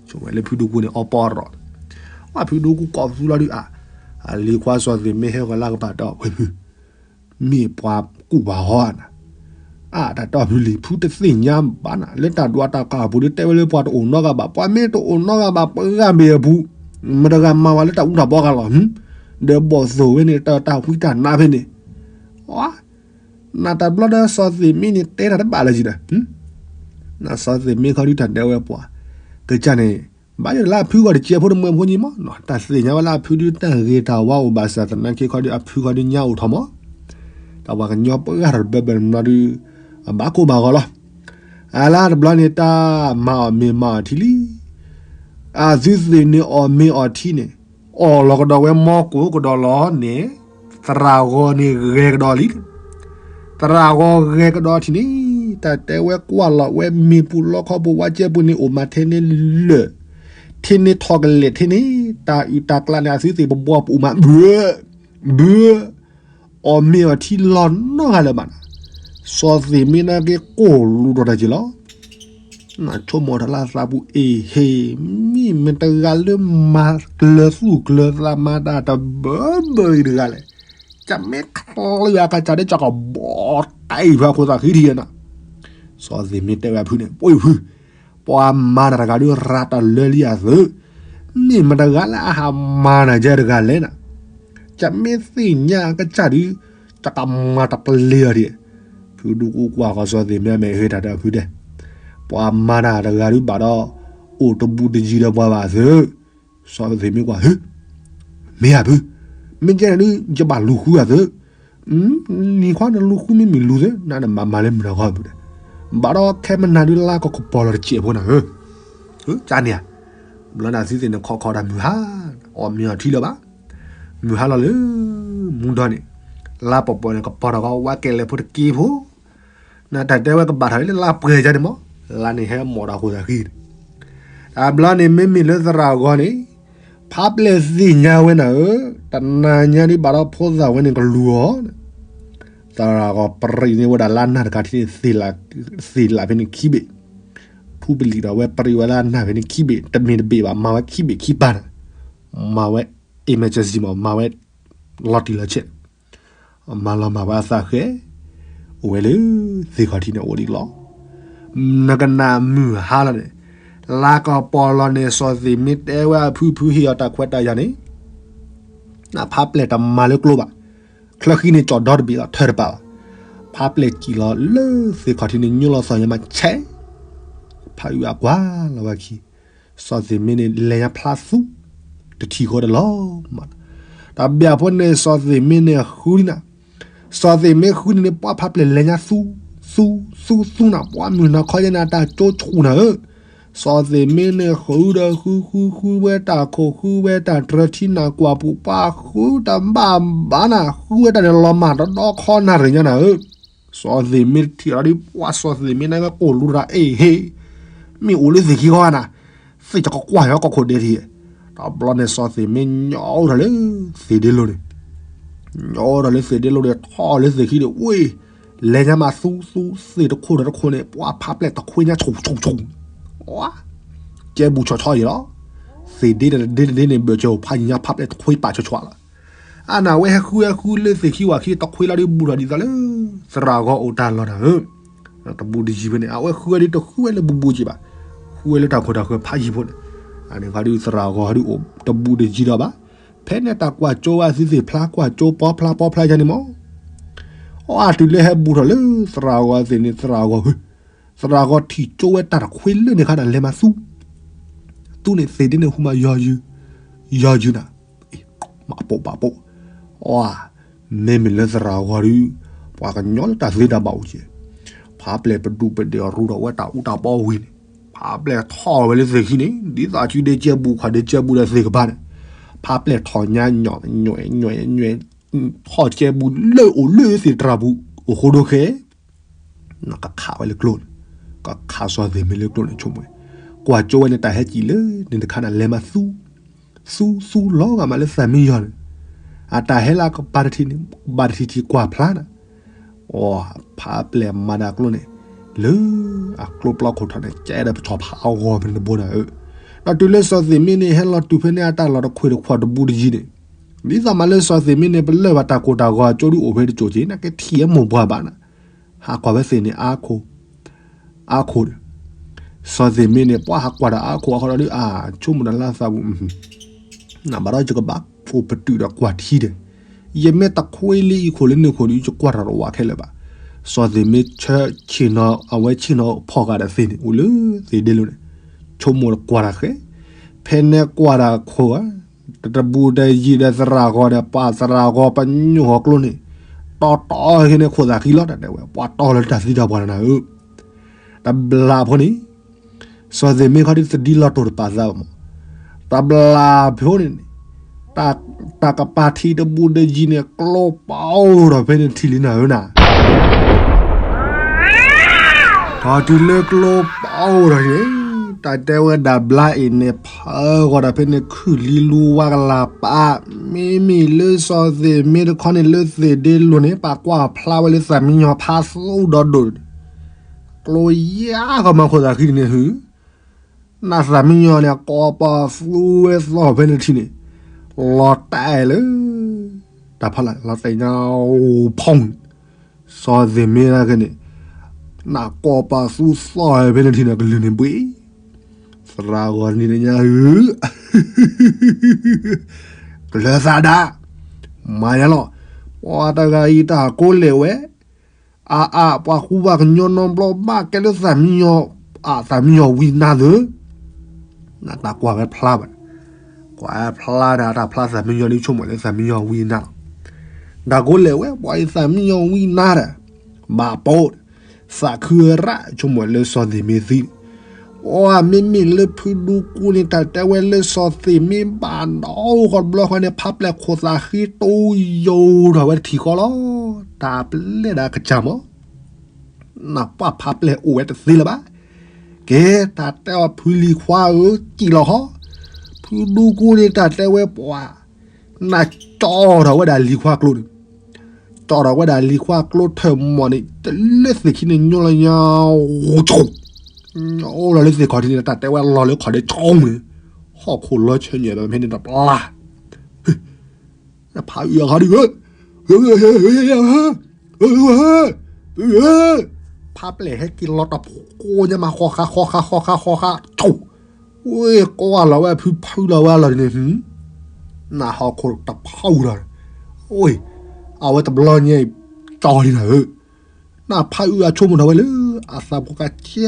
ဆိဝဲလၢဖုဒူကူန့ၣ် အီပီရီၤ, ဝါဖုဒူကူကိးပသူလီၤဒုးအါ, အလံၤခွါစီၤသ့ၣ်မ့ၢ်ဟဲဂီၤလၢကပၤတီၢ်ဝဲဖု, မ့ၢ်ပှၤကူၣ်ပှၤဟီနၤ, အါတၢ်တီၢ်ဖုလံၤ ဖုတသ့ၣ်ညါဘၣ်နၤ လၢတၢ်ဒွးတၢ်ကၤအပူၤဒုးတဲဝဲလၢပှၤတအိၣ်နီတဂၤဘၣ်, ပှၤမ့ၢ်တအိၣ်နီတဂၤဘၣ် ပဂၤမ့ၢ်အပူၤ, မတဂၤမၤဝဲလၢတၢ်အူတၢ်ဘီကလီၤ, ဒီးဘီၣ်သိၣ်ဝဲန့ၣ် တၢ်တၢ်ဝံတၢ်နါဖဲန့ၣ်, နတဘျီဒီးစီၤသ့ၣ်မ့ၢ်န့ၣ်တဲတၢ်တဘၣ်လၢၤကံနၤ, နစီၤသ့ၣ်မ့ၢ်ခီဒုးတၢ်တဲဝဲပှၤ, ကစၢ်န့ၣ်, ဘၣ်ယိၣ်လၢအဖုဂီၢ်တစဲးဖိတမၢဖိညံမး, တၢ်သ့ၣ်ညါဝဲလၢအဖုဒုးတၢ်ဂ့ၤတၢ်ဝါအိၣ်ဘၣ်ဆၣ်သနာ်က့ခီဒုးအဖုခီဒုးညါအိၣ်ထီၣ်မး, တၢ်ပှၤကညီပှၤဂၤတဘၢဘၢမနီဒုး, အဘၣ်ကိၢ်ဘၣ်ဂီၤလီၤ, အလါတဘျီန့ၣ်တၢ်မၤအီၣ်မ့ၤမၤအီၣ်ထံလံ အသုသ့ၣ်န့ၣ်အီၣ်မ့ၤအီၣ်ထံန့ၣ်, အီၣ်လီၤကဒီးဝဲမီကိၢ်ကဒီးလီၤန့ၣ်, သရၣ်ဂီၤန့ၣ်ဂဲၤကဒီးလံ, သရၣ်ဂီၤဂဲၤကဒီးထံၣ်န့ၣ်, တၢ်တဲဝဲကွၢ်လီၤဝဲမ့ၤပူၤလီခီပူၤဝါကဲပူၤန့ၣ် အိၣ်မးထဲန့ၣ်လၢာ်, ထဲန့ၣ်ထီၣ်ကလဲာ်ထဲန့ၣ်, တၢ်အုၣ်တၢ်ကျးန့ၣ် အသုသ့ၣ်ပဘှီပအိၣ်မးဘၢ, ဘၢ အီၣ်မ့ၤအီၣ်ထံလီၤနီတဂၤလၢၤဘၣ်နၤ, စီၤသ့ၣ်မ့ၢ်နာ်က့ကိၢ်လူၤဒီးတၢ်က့ၤလီၤ, နဆိကမိၣ်ထီၣ်လၢအသးပူၤအ့ၣ်ဟ့ၣ်, မ့ၢ်မတဂၤလၢမၤကျၢၤသူၣ်ကျၢၤသးမၤတၢ်တဘၢဘၢအံၤတဂၤလဲၣ်, ကမ့ၢ်ချီယၤကစၢ်ဒ်ကကဘီတၢ်အံၤဖးခိၣ်သးဃံထံၣ်ယဲနၤ, စီၤသ့ၣ်မ့ၢ်တဲဝဲအဖုန့ၣ် ပှ့ၤဖု ပှၤမၤနၤတဂၤဒုးရၤတၢ်လၢလံအသုး, မ့ၢ်မတဂၤလၢအဟးမၤနၤယဲတဂၤလဲၣ်နၤ, ကမ့ၢ်သ့ၣ်ညါကစၢ်ဒုး, တၢ်ကမၤတပလ့ၤအီၤဒံး, ဖုဒူကူကွၢ်ဃီစီၤသ့ၣ်မ့ၢ်အမဲာ်ဟ့ၣ်တၢ်ဒီးဖုဒဲး, ပှၤမၤနၤတဂၤဒုးဘၣ်ဒီး, အိၣ်တဘူးတယံၤဒီးပှၤဘၣ်အသုး, စီၤသ့ၣ်မ့ၢ်ကွၢ်ဟ့ၣ် မ့ၢ်ဧါဖု, မ့ၢ်ကဲနၤဒုး ယဘၣ်လူၤဃုအသုး, နံၤခွါနလူၤဃုမ့ၢ်မ့ၢ်လူၤသုး နနမၤမၤလၢမုၢ်နၤခီဖုဒဲး, ဘၣ်ဒီးခဲမနၤဒုးလါကကပီၤလီၤတစဲးဖိနၤဧၢ, ကန့ၣ်ဧါ, ဘျီန့ၣ်အသုသ့ၣ်န့ၣ်ခီခီဒၣ်မုၢ်ဟါ, အီၣ်မ့ၤအီၣ်ထံလၢၤဘၣ်, မုၢ်ဟါလီၤလၢ မူဒီန့ၣ်, လါပီၤပီၤန့ၣ် ကပီၤထီၣ်ကီးဝဲကဲလဲၣ်ဖိတက့ၢ်ဖိ နတၢ်တဲဝဲကဘၣ်ထီၣ်လၢလါပှဲၤယါန့ၣ်မး, လါန့ၣ်ဟဲမီၣ်တၢ်ဃိသးဃံန့ၣ်, တဘျီန့ၣ်မ့မ့ၢ်လၢသရၣ်ဂီၤန့ၣ်, ဖးပျဲၢ်သ့ၣ်ညါဝဲနၤဧၢ, တနၤညါဒ်ဘၣ်ဒီးဖိသၣ်ဝဲန့ၣ်ကလူၤအီၤ, သရၣ်ဂီၤပရံးန့ၢ်ဝဲဒၣ်လါနၢ်တခါထံၣ်န့ၣ်, သ့ၣ်လးဖဲန့ၣ်ခံဘ့ၣ်, ထူပလံာ်ဒီးဝဲပရံးဝဲလၢနၢ်ဖဲန့ၣ်ခံဘ့ၣ်, တမ့ၢ်တဘ့ၣ်ဘၣ် မၤဝဲခံဘ့ၣ်ခံပၤန့ၣ်, မၤဝဲ emergency မး မၤဝဲ လီၤတံၢ်လီၤဆဲး မၤလီၤမၢ်ဝဲအသးဃဲ, အိၣ်ဝဲလၢ သ့ၣ်ခီၣ်ထံးန့ၣ်အိၣ်ဒံးလီၤ. နကနၣ်မုၢ်ဟါလီၤန့ၣ်, လါကပီၤလီၤန့ၣ် စီၤသ့ၣ်မ့ၢ်တဲဝဲအဖုဖုဟ့ၣ်အီၤတၢ်ခွဲးတၢ်ယာ်န့ၣ်, ဖးပျဲၢ်တမၤလၢကျိဘၣ်, ချၢဃံန့ၣ်ကၠီၣ်ဒီတဘ့ၣ်လီၤ ထၢတပာ်ဘၣ်, ဖးပျဲၢ်စံၣ်လီၤလၢသ့ၣ်ခီၣ်ထံးန့ၣ် ညိလီၤသီၣ်ယမးဆဲး, ဖးအုးအကွၢ်လီၤဝဲခံ စီၤသ့ၣ်မ့ၢ်န့ၣ် လဲၤညါဖျါသူ, တထံၣ်ဃီဒီးလီၤမၢ်, တဘျီဖိန့ၣ် စီၤသ့ၣ်မ့ၢ်န့ၣ်ဃုနၤ, စီၤသ့ၣ်မ့ၢ်ဃုန့ၣ်န့ၣ် ပှၤဖးပျဲၢ်လဲၤညါသူ, သူ, သူ, သူနၤ, ပှၤမုၢ်နၤခီယဲနၤ တၢ်ကၠိဆူၣ်နၤဧၢ, စီၤသ့ၣ်မ့ၢ်န့ၣ်ဃုဒီးဃုဃုဃုဝဲတၢ်ခိၣ် ဃုဝဲတၢ်တြၢၤထံနၤကွၢ်ပူၤ ပှၤဃုတၢ်ဘၣ်ဘၣ်နၤ ဃုဝဲတၢ်န့ၣ်လီၤမၢ်တဒီခီနၤရ့ၣ်ညါနၤဧၢ စီၤသ့ၣ်မ့ၢ်ထံၣ်လီၤဒ်ပှၤစီၤသ့ၣ်မ့ၢ်န့ၣ်ဝဲကိၢ်လူၤတၢ်အ့ၣ်ဟ့ၣ်, မ့ၢ်အိၣ်လၢသ့ၣ်ခံဃီနၤ, သ့ၣ်ကကွၢ်ဟဲကီၢ်ခိၣ်ဒဲထံၣ်, တဘျီန့ၣ် စီၤသ့ၣ်မ့ၢ်ညီအိၣ်ထီၣ်လၢ သ့ၣ်ဒ့လိၤန့ၣ်, ညီအိၣ်ထီၣ်လၢသ့ၣ်ဒ့လိၤဒီး ထီၣ်လၢသ့ၣ်ခံဒီး ဝ့ၢ်, လဲၤညါမးသူသူ သ့ၣ်တခိၣ်ဒီးတခိၣ်န့ၣ် ပှၤဖးပျဲၢ်တခွ့ညါဆူၣ်ဆူၣ်ဆူၣ်, ကဲဘူးဆီဆီယံၤလီၤ, သ့ၣ်ဒ့တဒ့တဒ့န့ၣ် ဘၢၣ်စၢၤဖးညါဖးပျဲၢ်တခွ့ပာ်ဆီဆီလီၤ အနၢ်ဝဲဟဲဃုဝဲဃုလၢသ့ၣ်ခံဝၤခံတခွ့လီၤဒ်ဘူးထီၣ်ဒ်သိးလၢ သရၣ်ဂီၤအိၣ်တၢ်လီၢ်နၤဧၢ, တဘူးတယံၤဖဲန့ၣ် အဝဲဃုဝဲဒ်တဃုဝဲလၢဘူးဘူးက့ဘၣ်, ဃုဝဲလၢတၢ်ခိၣ်တၢ်ဃၢၤဖးယံၤဖိန့ၣ်, အန့ၣ်ခီဒုးသရၣ်ဂီၤဟီဒုးအိၣ်တဘူးတယံၤဒီးဘၣ်, ဖဲန့ၣ်တၢ်ကွၢ်ကၠိဝဲအသုသ့ၣ်ဖျါကွၢ်ကၠိပီဖျါပီဖျါယါန့ၣ်မး, အီအတုၤလၢဟဲဘူးထီၣ်လၢသရၣ်ဂီၤသ့ၣ်န့ၣ် သရၣ်ဂီၤဟၢ သရၣ်ဂီၤထံၣ်ကၠိဝဲတၢ်တခွ့လၢန့ၣ်ခါနၤ လဲၤမးသူ, သူန့ၣ်သ့ၣ်ဒ့န့ၣ်ဟူမးယီၤယုာ်, ယီၤယုာ်နၤ, မၤပိာ်ဘၣ်ပိာ်, အီ, မ့မ့ၢ်လၢသရၣ်ဂီၤဒုး, ပှၤကညီလၢတၢ်သ့တၢ်ဘၣ်အိၣ်က့ၤ, ဖးပျဲၢ်ပဒူၣ်ပဒဲးရူဒီးဝဲတၢ်အူတၢ်ပီဝံၤန့ၣ်, ဖးပျဲၢ်ထီၣ်ဝဲလၢသ့ၣ်ခံန့ၣ် ဒ်သိးစုဒ့ကဲဘူးခွါဒ့ကဲဘူးဒီးသ့ၣ်ကပၤန့ၣ်, ဖးပျဲၢ်ထီၣ်ညါညွဲၣ်ညွဲၣ်ညွဲၣ်ညွဲၣ်, ထီၣ်ကဲဘူးလၢအိၣ်လၢသ့ၣ်တြၢ်ပူၤ အိၣ်ဃိဒိၣ်ဃဲ ကခးဝဲလၢကျိန့ၣ်, ကခးစီၤသ့ၣ်မ့ၢ်လၢကျိန့ၣ် ဆိကမိၣ်ဝဲ, ကွၢ်ကၠိဝဲန့ၣ် တၢ်ဟဲစံၣ်လၢန့ၣ်တခါန့ၣ် လဲၤမၤသူ, သူ သူလီၤဂာ်မးလၢသးမံယီၤန့ၣ်, အတၢ်ဟဲလၢကဘၣ်တထံၣ်န့ၣ် ဘၣ်တထံၣ်ထံၣ်ကွၢ်ဖျါနၤ, အိ ဖးပျဲၢ်မၤဒၣ်ကျိန့ၣ် လၢအကျိပျီခိၣ်ထီၣ်န့ၣ် ကဲဒီးပဆီၣ်ဖးအဂီၢ်ဖဲန့ၣ်တဘိနၤဧၢ, ဒီးတုၤလၢစီၤသ့ၣ်မ့ၢ်န့ၣ် ဟဲလီၤတုၤဖဲန့ၣ် အတၢ်လီၢ်တခွ့ၣ်တခွါတဘူးတယံၤန့ၣ်, ဒ်သိးမးလၢစီၤသ့ၣ်မ့ၢ်န့ၣ် ပလၢၢ်ဘၣ်တၢ်ကိၢ်တၢ်ဂီၤအကၠိဒုအိၣ်ဖဲတစိၤက့ၤ နကထံၣ်အမိၢ်ပှၢ်ဘၣ်နၤ, ဟးကွၢ်ဝဲသ့ၣ်န့ၣ် အါခိၣ်, အါခိၣ်ဒီး, စီၤသ့ၣ်မ့ၢ်န့ၣ် ပှၤဟးကွၢ်ဒီးအါခိၣ်အဃိဒီး အါ ဆိကမိၣ်ဒီးလၢသးပူၤ နဘၣ်ဒီးယကဘၣ်အိၣ်ပတုာ်ဒီးကွၢ်ထံဒီး, ယမ့ၢ်တခွ့လၢအံၤခိၣ်လၢန့ၣ်ခိၣ်ဒီး ယကွၢ်တၢ်တဝးခဲလၢာ်ဘၣ်. စီၤသ့ၣ်မ့ၢ်ဆၢဆ့ၣ်နီၤ အဝဲဆ့ၣ်နီၤဖီၣ်ဃာ်ဒီးသ့ၣ်န့ၣ် အိၣ်လၢသ့ၣ်ဒ့လိၤန့ၣ်, ဆိကမိၣ်ဒီးကွၢ်တၢ်ဃဲ, ဖဲန့ၣ်ကွၢ်တၢ်ခိၣ်ဧါ, တဘူးတယံၤဒီးသရၣ်ဂီၤဒီး ပှၤသရၣ်ဂီၤပညိၣ်ဟီၣ်ကျိန့ၣ်, တီတီဟဲန့ၣ်ခိၣ်သးဃံလီၤ တၢ်တဲဝဲ ပှၤတီလၢတၢ်သံတၢ်ပှၢ်နၤဧၢ, တဘျီဖိန့ၣ် စီၤသ့ၣ်မ့ၢ်ခီဒုသဒံလီၤတိၢ်တပာ်သးဘၣ်မး, တဘျီဖိန့ၣ်န့ၣ်, တၢ်ကပၤထံတဘူးတယံၤန့ၣ် ကျိပအိၣ်ထီၣ်ဖဲန့ၣ်ထံၣ်လံနၤဧၢနၤ, ထီၣ်တုၤလၢကျိပအိၣ်ထီၣ်န့ၣ်, တၢ်တဲဝဲဒၣ်ဘျါအံၤန့ၣ် ဖၢဂီၤဒီးဖဲန့ၣ်ခုၣ်လံလူဝါကလၤပာ်, မ့မ့ၢ်လၢစီၤသ့ၣ်မ့ၢ်တခီန့ၣ် လၢသ့ၣ်ဒ့လိၤန့ၣ် ပာ်ကွၢ်ဖျါဝဲလၢသးမံညီၤဖးသူဒီဒိၣ် ကျိယါကမၤခိၣ်သးဃံန့ၣ်ဟု, နသးမံညီၤန့ၣ် ကိးပသူဝဲသီၣ်ဖဲန့ၣ်ထံၣ်န့ၣ်, လီၤတဲာ်လၢ တၢ်ဖီလာ် လီၤတဲာ်ညါအိၣ်ဖီန့ၣ်, စီၤသ့ၣ်မ့ၢ်နာ်က့န့ၣ်, နကိးပသူသီၣ်ဖဲန့ၣ်ထံၣ်န့ၣ် ကလုၢ်န့ၣ်ဘှ့ၣ်, သရၣ်ဂီၤန့ၣ်ညါဧၢ ကျၢၤသးဒၣ်, မၤညါလီၤ, ပှၤတဂၤအံၤတၢ်ကိးလဲၣ်ဝဲ, အါအါ ပှၤဃူဘၣ်ကညီနီတဘျီဘၣ်ကဲလၢသးမံညီၤ, အသးမံညီၤဝံနါသၢ, နတၢ်ကွၢ်ဝဲဖျါဘၣ်, ကွၢ်ဖျါန့ၣ် အတၢ်ဖျါသးမံညီၤန့ၣ် ဆိကမိၣ်လၢသးမံညီၤဝံနါလီၤ, တၢ်ကိးလဲၣ်ဝဲ ပှၤအံၤသးမံညီၤဝံနါဒီး, ဘၣ်ပိာ်, သးခုရၣ် ဆိကမိၣ်လၢစီၤသ့ၣ်မ့ၢ်သံ အီ မ့မ့ၢ်လၢဖုဒူကူန့ၣ် တၢ်တဲဝဲလၢစီၤသ့ၣ်မ့ၢ်ဘၣ်နီၢ်ဃီတဘျီဃီန့ၣ် ဖးပျဲၢ်ခိၣ်သးဃံတိယိာ်ထီၣ်ဝဲတထံၣ်ဃီလီၤ, တၢ်ပျဲၢ်ဒၣ်ကစၢ်မး, နပှၢ်ဖးပျဲၢ်အိၣ်ဝဲတသ့လၢၤဘၣ်, ကဲ တၢ်တဲအီၤဖုလံၤခွါဧၢ စံၣ်လီၤဃီ, ဖုဒူကူန့ၣ် တၢ်တဲဝဲပှၤ, နကၠီထီၣ်ဝဲဒၣ်လံၤခွါကျိန့ၣ် ကၠီထီၣ်ဝဲဒၣ်လံၤခွါကျိထၢၣ်မီၢ်န့ၣ် တလၢသ့ၣ်ခံန့ၣ် ညီလီၤညါ, အိၣ်လီၤလၢသ့ၣ်ခီၣ်ထံးန့ၣ် တၢ်တဲဝဲလီၤလၢခီၣ်ဒဲးဆိန့ၣ်, ဟီၣ်ခိၣ်လီၤဆဲးညၣ်ဒီးဖဲန့ၣ်တပျၢ်, ဖးအုၣ်အခီဒုးဧၢ, ဖးပျဲၢ်ဟဲက့ၤလီၤတဖိညါမး ဃီဃါဃီဃါဃီဃါဃီဃါဆိ, ဝ့ၢ်ကွၢ်လီၤဝဲဖုဖုလီၤဝဲလီၤန့ၣ်, နဟီၣ်ခိၣ်တဖးအုၣ်လီၤ, ဝ့ၢ်, အဝဲတဘျီညါအံၤ ကၠီလံနၤဧၢ, နဖးအုၣ်အဆိကမိၣ်ထီၣ်ဝဲလၢ အသးပူၤကစၢ်ကျီ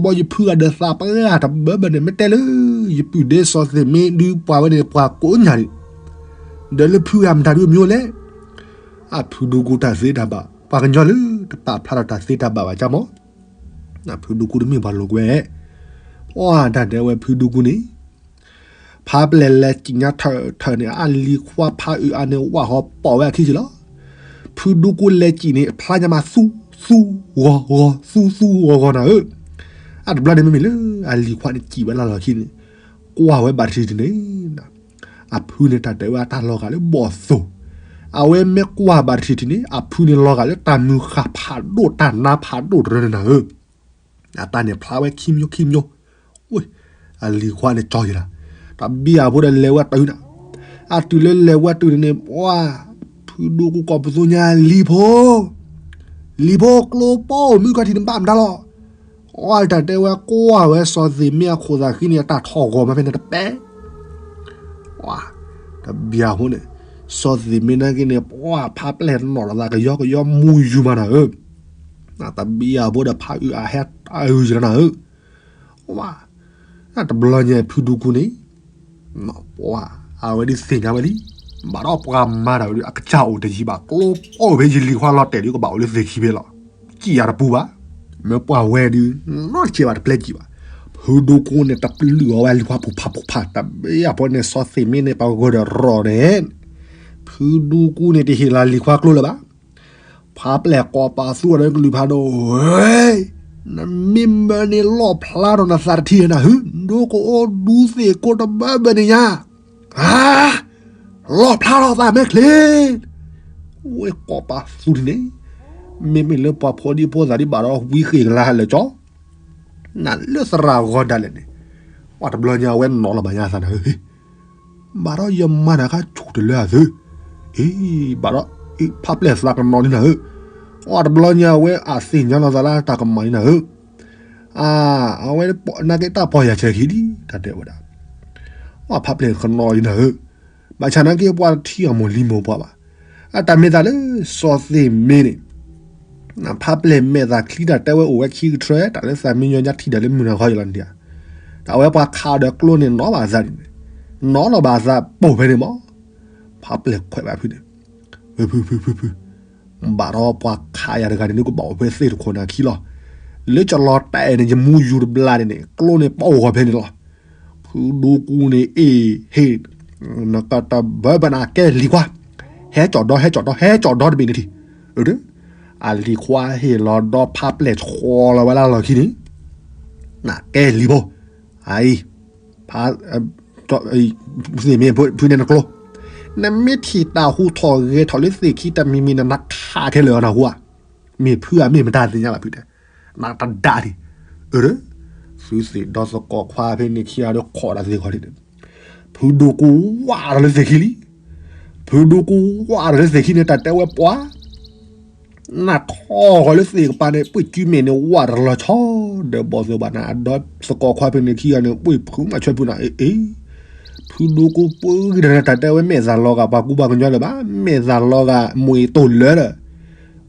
ဘီ ယဖုဂၤဒီးသးပှၢ်တဘၢဘၢန့ၣ် မ့ၢ်တဲလၢ ယပုၢ်ဒ့စီၤသ့ၣ်မ့ၢ်ဒုးပှၤဝဲန့ၣ် ပှၤကိးညါန့ၣ်, ဒီးလၢဖုဂၤမတၤဒုးမံၤလဲၣ်, အဖုဒူကူတၢ်သ့တၢ်ဘၣ် ပှၤကညီလၢတပာ်ဖျါထီၣ်တၢ်သ့တၢ်ဘၣ်ဘၣ်ကၢ်မး, ဖုဒူကူတမ့ၢ်ပှၤလိာ်ကွဲ, အတၢ်တဲဝဲဖုဒူကူန့ၣ် ဖးပျဲၢ်လဲၤစံၣ်ညါထၢၣ်ထၢၣ်န့ၣ် အလံၤခွါဖးအုၣ်အါန့ၣ် ဝၣ်ဟီပိာ်ဝဲအခံက့ၤလီၤ, ဖုဒူကူလဲၤစံၣ်န့ၣ် အဖျါညါမးသူ သူ ဂီၤဂီၤ သူ သူ ဂီၤဂီၤနၤဧၢ, အတဘျီန့ၣ်မ့မ့ၢ်လၢ အလံၤခွါန့ၣ်စံၣ်ဝဲလၢလီၢ်ခံန့ၣ်, ကွၢ်ဝဲဘၣ်တထံၣ်တထံၣ်န့ၣ် အဖုန့ၣ်တၢ်တဲဝဲအတၢ်လီၤဂာ်လၢဘီၣ်သိၣ်, အဝဲမ့ၢ်ကွၢ်ဘၣ်တထံၣ်တထံၣ်န့ၣ် အဖုန့ၣ်လီၤဂာ်လၢတၢ်မုၢ်ဃၣ်ဖးဒိၣ်တၢ်နါဖးဒိၣ်တရၢန့ၣ်နၤဧၢ, အတၢ်န့ၣ်ဖျါဝဲခံမျိုးခံမျိုး, အလံၤခွါန့ၣ်ကၠီက့ၤလီၤ, တဘံၣ်အဖိဒီးလဲၤဝဲတုၤနၤ, အတုၤလၢလဲၤဝဲတုၤန့ၣ် ပှၤ, ဖုဒူကူကိးပသူညါလံၤဖိ လံၤဖိကျိပိာ်မုၣ်ခီၣ်ထံးန့ၣ်ဘၣ်မတၤလီၤ, အတၢ်တဲဝဲကွၢ်ဝဲစီၤသ့ၣ်မ့ၢ်အခိၣ်သးဃံန့ၣ် အတၢ်ထီၣ်ဂီၤမးဖဲန့ၣ်တပဲ, တဘံၣ်အဖိန့ၣ်, စီၤသ့ၣ်မ့ၢ်နာ်က့န့ၣ် ပှၤဖးပျဲၢ်နီၣ်လီၤသးကယီကယီမူယူၤမးနၤဧၢ, တဘံၣ်အဖိဒီးဖးအုၣ်အဟဲအုၣ်ယၤနၤဧၢ, တဘျီညါဖုဒူကူန့ၣ် အဝဲဒုးသ့ၣ်ညါဝဲလံ, ဘၣ်ဒီးပှၤမၤတၢ်ဝဲဒုး အကစၢ်အိၣ်တယံၤဘၣ် ကျိပိာ်ဖဲယလံၤခွါလီၤတဲာ်ဒုးကဘၣ်အိၣ်လၢသ့ၣ်ခံဖဲလီၤ, စံၣ်ယၤတပူၤဘၣ်, မ့ၢ်ပှၤဝဲဒုး နီတစဲးဘၣ်တပျဲစံၣ်ဘၣ်, ဖုဒူကူန့ၣ် တပလုာ်အီၤဝဲလံၤခွါပူၤဖးပူၤဖး တဘံၣ်အဖိန့ၣ် စီၤသ့ၣ်မ့ၢ်န့ၣ် ပှၤဂီၤဒီးရီၣ်န့ၣ်, ဖုဒူကူန့ၣ် တဟ့ၣ်လီၤလံၤခွါကျိလၢၤဘၣ်, ဖးပျဲၢ်ကိးပာ်သူအီၤဒီးကလုၢ်ဖးဒိၣ်, နမ့ၢ်မၢန့ၣ်လီၣ်ဖျါထီၣ်နသးတထံၣ်နၤဧၢ, ဒိကအိၣ်ဒူသ့ၣ်ကိတဘၢဘၢန့ၣ်ညါ, လီၣ်ဖျါထီၣ်သးမဲာ်ချ့, ဝဲကိးပာ်သူန့ၣ်, မ့မ့ၢ်လၢပှၤဖိဒံဖိသၣ်ဒ်ဘၣ်ဒီးဝံဃ့ၢ်ကလါဟဲလၢာ်ကၠီ, နလၢသရၣ်ဂီၤဒၣ်လဲာ်န့ၣ်, ပှၤတဘျီညါအဝဲနီၤလီၤဘၣ်ညါသးနၤဧၢ ဘၣ်ဒီးယမၤနၤခါဆူၣ်တလၢအသု, အ့, ဘၣ်ဒီး, ဖးပျဲၢ်သးကနီၤလံနၤဧၢ, အတဘျီညါအဝဲအသ့ၣ်ညါလီၤသးလၢတၢ်ကမၣ်လံနၤဧၢ, အဝဲနာ်က့တၢ်ပီၢ်ယၤဆဲးခံလံ တၢ်တဲဝဲဒၣ်, ဖးပျဲၢ်ကနီၤလံနၤဧၢ, ဘၣ်ဆၣ်နာ်က့ပှၤထံၣ်အီၤမိၢ်လံမိၢ်ပှၢ်ဘၣ်, အတၢ်မ့ၢ်သးလၢစီၤသ့ၣ်မ့ၢ်န့ၣ် ဖးပျဲၢ်မဲာ်သးချံတၢ်တဲဝဲအိၣ်ဝဲခံကထြဲ တၢ်လၢသးမံညီညါထံၣ်ဒၣ်လၢမုၢ်နၤခီယလီၤန့ၣ်ဧါ, တၢ်ဝဲပှၤခးအီၤဒီးကျိန့ၣ်နီၤဘၣ်အသးဒ်န့ၣ်, နီၤလီၤဘၣ်အသးပိာ်ဖဲန့ၣ်မး, ဖးပျဲၢ်ခွဲးဘၣ်ဖုန့ၣ်, ဖု ဖု ဖု ဖု ဖု, ဘၣ်ဒီးပှၤခးယၤတဂၤန့ၣ် နကဘၣ်အိၣ်ဖဲသ့ၣ်တခိၣ်နၤခံလီၤ, လၢကလီၤတဲာ်န့ၣ် ယမူယူၤတဘျါန့ၣ်န့ၣ် ကျိန့ၣ်ပအိၣ်ဂီၤဖဲန့ၣ်လီၤ, ဖုဒူကူန့ၣ်အ့ၣ်ဟ့ၣ် နကတဘၢဘၢနၤကဲလံၤခွါ, ဟဲကၠီၣ်ဒီ ဟဲကၠီၣ်ဒီ ဟဲကၠီၣ်ဒီတဘ့ၣ်န့ၣ်ထံၣ်, အလံၤခွါဟ့ၣ်လီၤဒီဖးပျဲၢ်ဆီလီၤဝဲလၢလီၢ်ခံန့ၣ်, နကဲလံၤဖိ, အအံၤ, ဖုန့ၣ်နကျိ, နမ့ၢ်ထံၣ်တၢ်ဟူထီၣ်ဂဲၤထီၣ်လၢသ့ၣ်ခံတၢ်မံၤမံၤနနၢ်ခးခဲလၢာ်အီၤနၢ်ဟူဧါ, မ့ၢ်ဖုဧါမ့ၢ်မတၤသ့ၣ်ညါဘၣ်ဖုတဲ, နတဒၣ်ဒံး, အၢ, သုသ့ၣ်ဒီသကိးခွါဖဲန့ၣ်ခံဂၤဒီးခိးတၢ်သ့ၣ်ခီန့ၣ်, ဖုဒူကူဝးထီၣ်လၢသ့ၣ်ခံလံ, ဖုဒူကူဝးထီၣ်လၢသ့ၣ်ခံန့ၣ် တၢ်တဲဝဲပှၤ နၢ်ထီၣ်ဃီၤလၢသ့ၣ်ကပၤန့ၣ် ပှ့ၢ်ကုမဲာ်န့ၣ် ဝးတလီၤဆီ, ဒီးဘီၣ်သိၣ်ဘၣ်နၤ ဒီသကိးခွါဖဲန့ၣ်ခံဂၤန့ၣ် ပှ့ၢ်ဖုမၤဆွဲဖုနၤအ့ၣ်အ့ၣ်, ဖုဒူကူပှ့ၤဒီးတၢ်တဲဝဲမဲာ်သၣ်လီၤဂာ်ပှၤကူပှၤကညီလၢၤဘၣ်, မဲာ်သၣ်လီၤဂာ်မ့ၢ်တိၢ်လၢလၢ,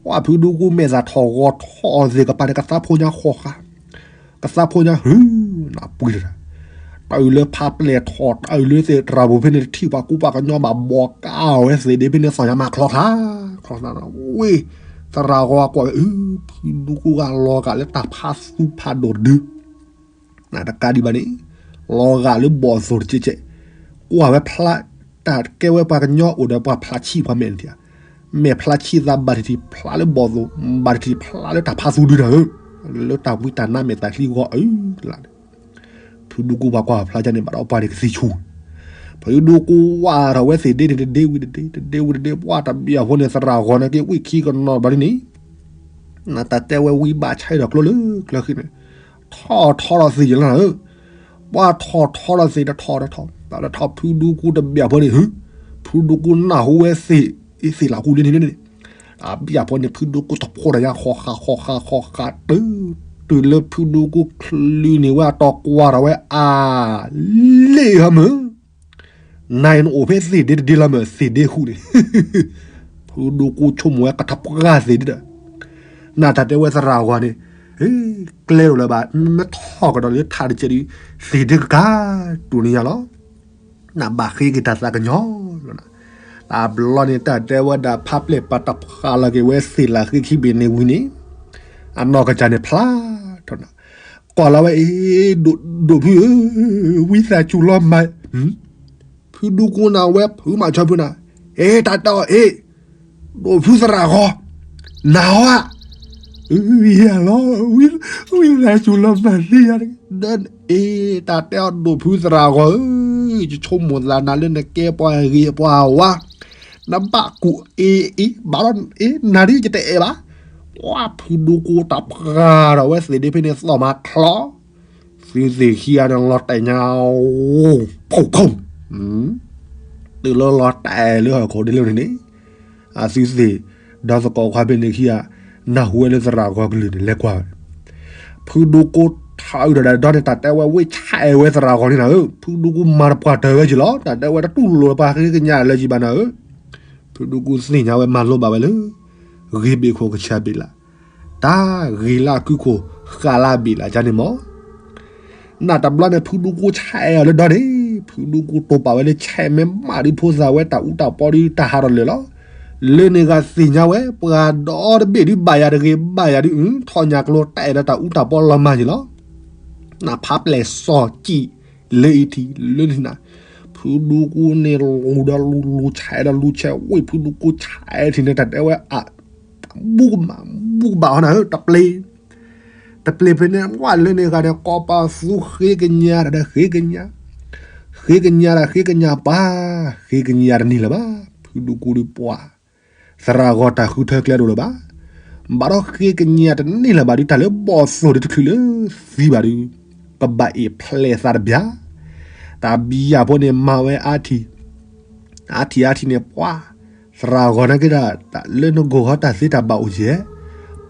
ဝးဖုဒူကူမဲာ်သၣ်ထီၣ်ဂီၤထီၣ်သ့ၣ်ကပၤန့ၣ် ကသးဖိညါဃီၤဃာ် ကသးဖိညါဟု, နပှ့ၤတၢ်, တၢ်အုးလၢဖးပျဲၢ်ထီၣ်တၢ်အုးလၢသ့ၣ်တရၢ်ပူၤဖဲန့ၣ် တထံၣ်ပှၤကူပှၤကညီဘၣ်ဘီကါအီၤဝဲသ့ၣ်ဒ့ဖဲန့ၣ် သီၣ်ညါမၤချီချါ, ချီချါ, ဝ့ၢ်, သရၣ်ဂီၤကွၢ်ဝဲအု, ဖုဒူကူဂၤလီၤဂာ်လၢတၢ်ဖးသူဖးဒိၣ်တဒု နတကးဒံးဘၣ်န့ၣ်, လီၤဂာ်လၢဘီၣ်သိၣ်တကဲးကဲး, ကွၢ်ဝဲဖျါ, တၢ်ကဲဝဲပှၤကညီအိၣ်ဒီးပှၤဖျါဆံၣ်ပှၤမဲာ်န့ၣ်ဧါ, မဲာ်ဖျါဆံၣ်သးဘၣ်တထံၣ်ဖျါလၢဘီၣ်သိၣ်, ဘၣ်တထံၣ်ဖျါလၢတၢ်ဖးသူဒုနၤဧၢ, လၢတၢ်ဝံတၢ်နါမဲာ်သၣ်ချံဂီၤအုလၢ်န့ၣ်, ဖုဒူကူပှၤကွၢ်ဖျါကန့ၣ် ဘၣ်ဒီးပှၤန့ၣ်ကသံၣ်ဆူၣ်, ဖုဒူကူဝးထီၣ်ဝဲသ့ၣ်ဒ့န့ၣ် တဒ့ဝံၤတဒ့ တဒ့ဝံၤတဒ့ ပှၤတဘၣ်အဖိန့ၣ် သရၣ်ဂီၤန့ၣ်က့ၤဝံၣ်ခံကနီၤဘၣ်ဒ်န့ၣ် နတၢ်တဲဝဲဝံဘၣ်ဆၢဒီးကျိလၢကျၢဃံန့ၣ်, ထီၣ်ထီထီၣ်သ့ၣ်ယလီၤဧၢ, ပှၤထီၣ်ထီထီၣ်သ့ၣ်တထီၣ်တထီၣ်, တၢ်လၢထီၣ်ဖုဒူကူတဘၣ်ဖိန့ၣ်, ဖုဒူကူနၢ်ဟူဝဲသ့ၣ်, သ့ၣ်လၢကူလံန့ၣ်န့ၣ်, အဘၣ်ဖိန့ၣ် ဖုဒူကူတဖိတၢ်ညါဃီဃာ်ဃီဃာ်ဃီဃာ်တုၤ, တုၤလၢဖုဒူကူချုးန့ၢ်ဝဲအတီၤကွၢ်ထီၣ်ဝဲအါ, လ့ၣ်ဟီမုၢ် နၤအံၤနအိၣ်ဖဲသ့ၣ်ဒ့တဒ့လီၤမ့ၢ်သ့ၣ်ဒ့ဃူန့ၣ်, ဖုဒူကူဆိကမိၣ်ဝဲကထီၣ်ပှၢ်သ့ၣ်ဒ့ဒီး, နတၢ်တဲဝဲသရၣ်ဂီၤန့ၣ်, ကျဲအိၣ်လၢၤဘၣ် မ့ၢ်ထီၣ်ကဒီးလၢထးတကဲးဒီး, သ့ၣ်ဒ့ကကၤ, တူၢ်န့ၣ်ယါလီၤ, နဘၣ်ဃ့က့ၤတၢ်သးကညီၤလီၤနၤ, တဘျီန့ၣ် တၢ်တဲဝဲဒၣ်ဖးပျဲၢ်ပာ်တၢ်ဖးလီၤက့ၤဝဲသ့ၣ်လၢဃ့ခံဘ့ၣ်န့ၣ်ဝံၤန့ၣ်, အနီၢ်ကစၢ်န့ၣ်ဖျါထီၣ်နၤ, ကွၢ်လီၤဝဲအ့ၣ်, ဒိၣ်ဖုဧၢ, ဝံသးစူၤလီၤမၤ ဖုဒူကူနၤဝဲဖုမၤဆၢဖုနၤ, အ့ၣ် တၢ်တဲအီၤအ့ၣ်, ဒိၣ်ဖုသရၣ်ဂီၤ, နၤဧါ, ယၤလီၤ, ဝံသးစူၤလီၤမၤသ့ယၤ, အ့ၣ် တၢ်တဲအီၤဒိၣ်ဖုသရၣ်ဂီၤဧၢ, ယဆိကမိၣ်သးနၤလၢနကဲပှၤဂ့ၤပှၤဝါ, နဘၣ်ကူၣ်အ့ၣ်အ့ၣ် ဘၣ်ဒီးအ့ၣ် နၤဒ်ယတအဲၣ်ဘၣ်, ပှၤဖုဒူကူတၢ်ပှၢ်ထီၣ်ဝဲသ့ၣ်ဒ့ဖဲန့ၣ်သီၣ်မၤချီ သုသ့ၣ်ခံဂၤန့ၣ်လီၤတဲာ်ညါ, ဖီၣ်ဖီၣ်, တုၤလၢလီၤတဲာ်လၢဟီၣ်ခိၣ်ဒ့လၢန့ၣ်န့ၣ်, အသုသ့ၣ်, ဒီးသကိးခွါဖဲန့ၣ်ခံဂၤ, နၢ်ဟူဝဲလၢသရၣ်ဂီၤကလုၢ်န့ၣ် လဲၤကွၢ်ဝဲ, ဖုဒူကူထးအုးဒီးဒီးန့ၣ် တၢ်တဲဝဲဝ့ၢ်ဆဲးဝဲသရၣ်ဂီၤန့ၣ်နၤဧၢ, ဖုဒူကူမၤတပှၢ်တၢၢ်ဝဲက့ၤလီၤ, တၢ်တဲဝဲတတူၢ်လိာ်ပှၤဃ့ကညးလၢၤက့ၤဘၣ်နၤဧၢ, ဖုဒူကူသ့ၣ်ညါဝဲမၤလိဘၣ်ဝဲလၢ ဂ့ၤဘ့ၣ်ခိၣ်ကဆးဘ့ၣ်လး, တၢ်ဂ့ၤလၢအကုၢ်ခိၣ်ဃးလၢအဘ့ၣ်လးကန့ၣ်မး, နတဘျီန့ၣ် ဖုဒူကူဆဲးအီၤလၢဒီန့ၣ်, ဖုဒူကူတိာ်ပာ်ဝဲလၢဆဲးမ့ၢ်မးဒ်ဖိသၣ်ဝဲတၢ်အူတၢ်ပီဒ်တၢ်ဟးထီၣ်လၢာ်လီၤ, လၢန့ၣ်ဂၤသ့ၣ်ညါဝဲ ပှၤဒီတဘ့ၣ်ဒ်ဘၣ်ယၤတဂ့ၤဘၣ်ယၤဒ်အု, ထီၣ်ညၣ်ကျိၤတၢ်အဲၣ်ဒီးတၢ်အူတၢ်ပီလီၤမၢ်ယံၤလီၤ, နဖးပျဲၢ်စီၤကံၣ်လၢအံၤထံးလၢန့ၣ်နၤ, ဖုဒူကူန့ၣ်လူၤဒီးလူၤလူၤဆဲးဒီးလူၤဆဲးဝ့ၢ် ဖုဒူကူဆဲးထံးန့ၣ် တၢ်တဲဝဲအ ဘူၣ်ကဘၣ် ဘူၣ်ကဘၣ်ဟီနၤဧၢ တပျ့ၤ တပျ့ၤဖဲန့ၣ် ဝဲလၢန့ၣ်ဂၤန့ၣ် ကိးပသူဃ့ကညးတၢ်ဒီးဃ့ကညး, ဃ့ကညးတၢ်ဃ့ကညးပှၤ, ဃ့ကညးတန့ၢ်လၢၤဘၣ်, ဖုဒူကူဒုးပှၤ, သရၣ်ဂီၤတၢ်ဃုထၢကျဲတအိၣ်လၢၤဘၣ်, ဘၣ်ဒီးဃ့ကညးတန့ၢ်လၢၤဘၣ်ဒုး တၢ်လၢဘီၣ်သိၣ်ဒုးတချုးလၢသံဘၣ်ဒုး, ကဘၣ်အ့ၣ်ဖျဲးသးတဘျီ, တၢ်ဘံယၣ်ဖိန့ၣ် မၤဝဲအါထံၣ် အါထံၣ်အါထံၣ်န့ၣ် ပှၤ, သရၣ်ဂီၤနာ်က့ဒၣ် လၢနဂီၢ်ဟီတၢ်သ့တၢ်ဘၣ်အိၣ်ယဲၢ်,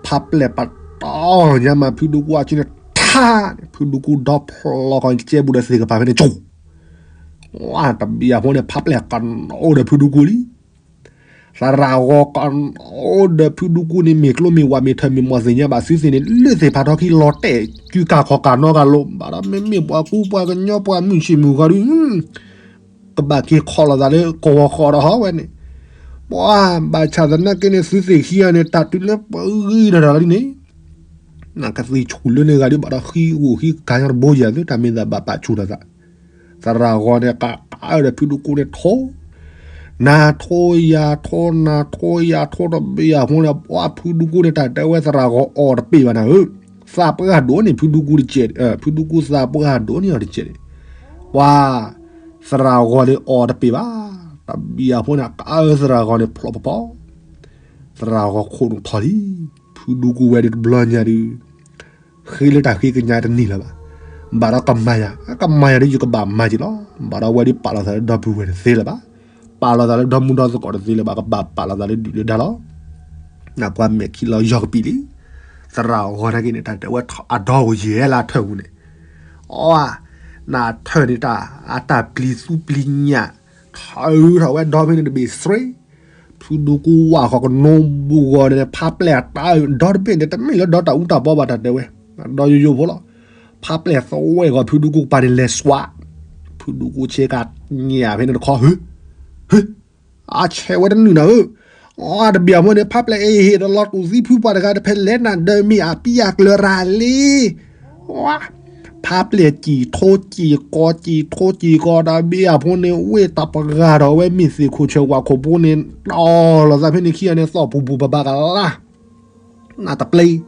ဖးပျဲၢ်ပတီၢ်ညါမး ဖုဒူကူအစုန့ၣ်ထါန့ၣ် ဖုဒူကူဒီဖျီဃီကဲဘူးဒီးသ့ၣ်ကပၤဖဲန့ၣ်ကၠိ, တဘံယၣ်ဖိန့ၣ် ဖးပျဲၢ်ကနိဒီးဖုဒူကူလံ သရၣ်ဂီၤကနိဒီးဖုဒူကူန့ၣ် မ့ၢ်ကျိမ့ၢ်ဝးမ့ၢ်ထၢမ့ၢ်မီၢ်သ့ၣ်ညါဘၣ်သုသ့ၣ်န့ၣ် လၢသ့ၣ်ဖးထီခံလီၤတဲာ် စုကၢ်ခီၣ်ကၢ်နီတဂၤလိၤ ဘၣ်ဒီးမ့မ့ၢ်ပှၤကူပှၤကညီပှၤမုၢ်ဆ့ၣ်မုၢ်ဂီၤဒုး ကဘၣ်က့ၤခီၣ်လိာ်သးလၢကဝီၤဃီဒီးဟီဝဲန့ၣ်, ပှၤဘၣ်ဆၣ်သနာ်က့န့ၣ် သုသ့ၣ်ခံဂၤန့ၣ် တၢ်တုၤလၢပဂံၢ်ဒီးတၢ်လီၤဒ်န့ၣ် နကသ့ၣ်ဆူၣ်လၢန့ၣ်ဂၤဒုး ဘၣ်ဒီးဃံအိၣ်ဃံကၤညီတဘိယၤသု တၢ်မ့ၢ်သးဘၣ်ပာ်ဆူၣ်ထီၣ်သး, သရၣ်ဂီၤန့ၣ် ကးအၢဒီးဖုဒူကူန့ၣ်ထိ, နၤထိယၤထိ နၤထိယၤထိ တဘံယၣ်ဖိန့ၣ် ပှၤဖုဒူကူန့ၣ် တၢ်တဲဝဲသရၣ်ဂီၤအီၣ်တပ့ၢ်ဘၣ်နၤဧၢ, သးပှၢ်ဒိၣ်န့ၣ် ဖုဒူကူတကဲး, ဖုဒူကူသးပှၢ်ဒိၣ်န့ၢ်အီၤတကဲးန့ၣ်, ပှၤ, သရၣ်ဂီၤန့ၣ်အီၣ်တပ့ၢ်ဘၣ်, တဘံယၣ်ဖိန့ၣ် ကးအၢသရၣ်ဂီၤန့ၣ်ဖျိးဖီဖီ သရၣ်ဂီၤခိၣ်နူာ်ထီၣ်လံ, ဖုဒူကူဝဲဒုးတဘျီညါဒုး, ဃ့လၢတၢ်ဃ့ကညးတန့ၢ်လၢၤဘၣ်, ဘၣ်ဒီးကမၤယၤ, ကမၤယၤဒုးယကဘၣ်မၤက့ၤလီၤ, ဘၣ်ဒီးဝဲဒုးပာ်လီၤသးလၢဒီပုၢ်ဝဲၢ်တသ့လၢၤဘၣ်, ပာ်လီၤသးလၢဒီမုၢ်ဒီသကိးတသ့လၢၤဘၣ်, ကဘၣ်ပာ်လီၤသးလၢဒုၣ်လၢဒါလီၤ, နကွၢ်မဲာ်ခံလီၤယီၤကပံာ်လံ, သရၣ်ဂီၤနာ်က့န့ၣ် တၢ်တဲဝဲအဒီဂီၢ်ယဲၢ်လၢအထၢၣ်ပူၤန့ၣ်, အီ, နထၢၣ်န့ၣ်တၢ်, အတၢ်ပျံၤသူပျံၤညၣ်, ထၢထီၣ်ဝဲဒီဖဲန့ၣ်တဘ့ၣ်စရ့ ဖုဒူကူဝၣ်ဃီကနိဘူးဂီၤန့ၣ် ဖးပျဲၢ်တၢ်ဒီတဘ့ၣ်န့ၣ် တမ့ၢ်လၢဒီတၢ်အူတၢ်ပီဘၣ်တၢ်တဲဝဲ, ဒီယိယိဖိလီၤ, ဖးပျဲၢ်သဝဲဂီၤဖုဒူကူကပၤန့ၣ်လဲၤစွး, ဖုဒူကူဆ့ကၤညၣ်ဖဲန့ၣ်တခီ, ဟ့, ဟ့, အဆဲးဝဲတနုာ်နၤဧၢ, အတဘံၣ်အဖီန့ၣ် ဖးပျဲၢ်အ့ၣ်ဟ့ၣ်ဒီးလီၤတူာ်သံဖုပှၤတဂၤတဖဲလဲၣ်နၤ ဒၢမ့ၢ်အပံအကျၢၤရၤလံ ဖးပျဲၢ်စံၣ်ထိစံၣ်ကီး စံၣ်ထိစံၣ်ကီး တၢ်ဘံၣ်အဖိန့ၣ် ဝ့ၢ်တၢ်ပဂၢ်ဒီးဝဲမ့ၢ်သ့ၣ်ခိၣ်ဆၢဝၣ်ခိၣ်ဖိန့ၣ် တီၢ်လီၤသးဖဲန့ၣ်ခံဂၤန့ၣ် သီၣ်ပူၤပူၤဘၣ်ဘၣ်ကလါ, နတပျ့ၤ,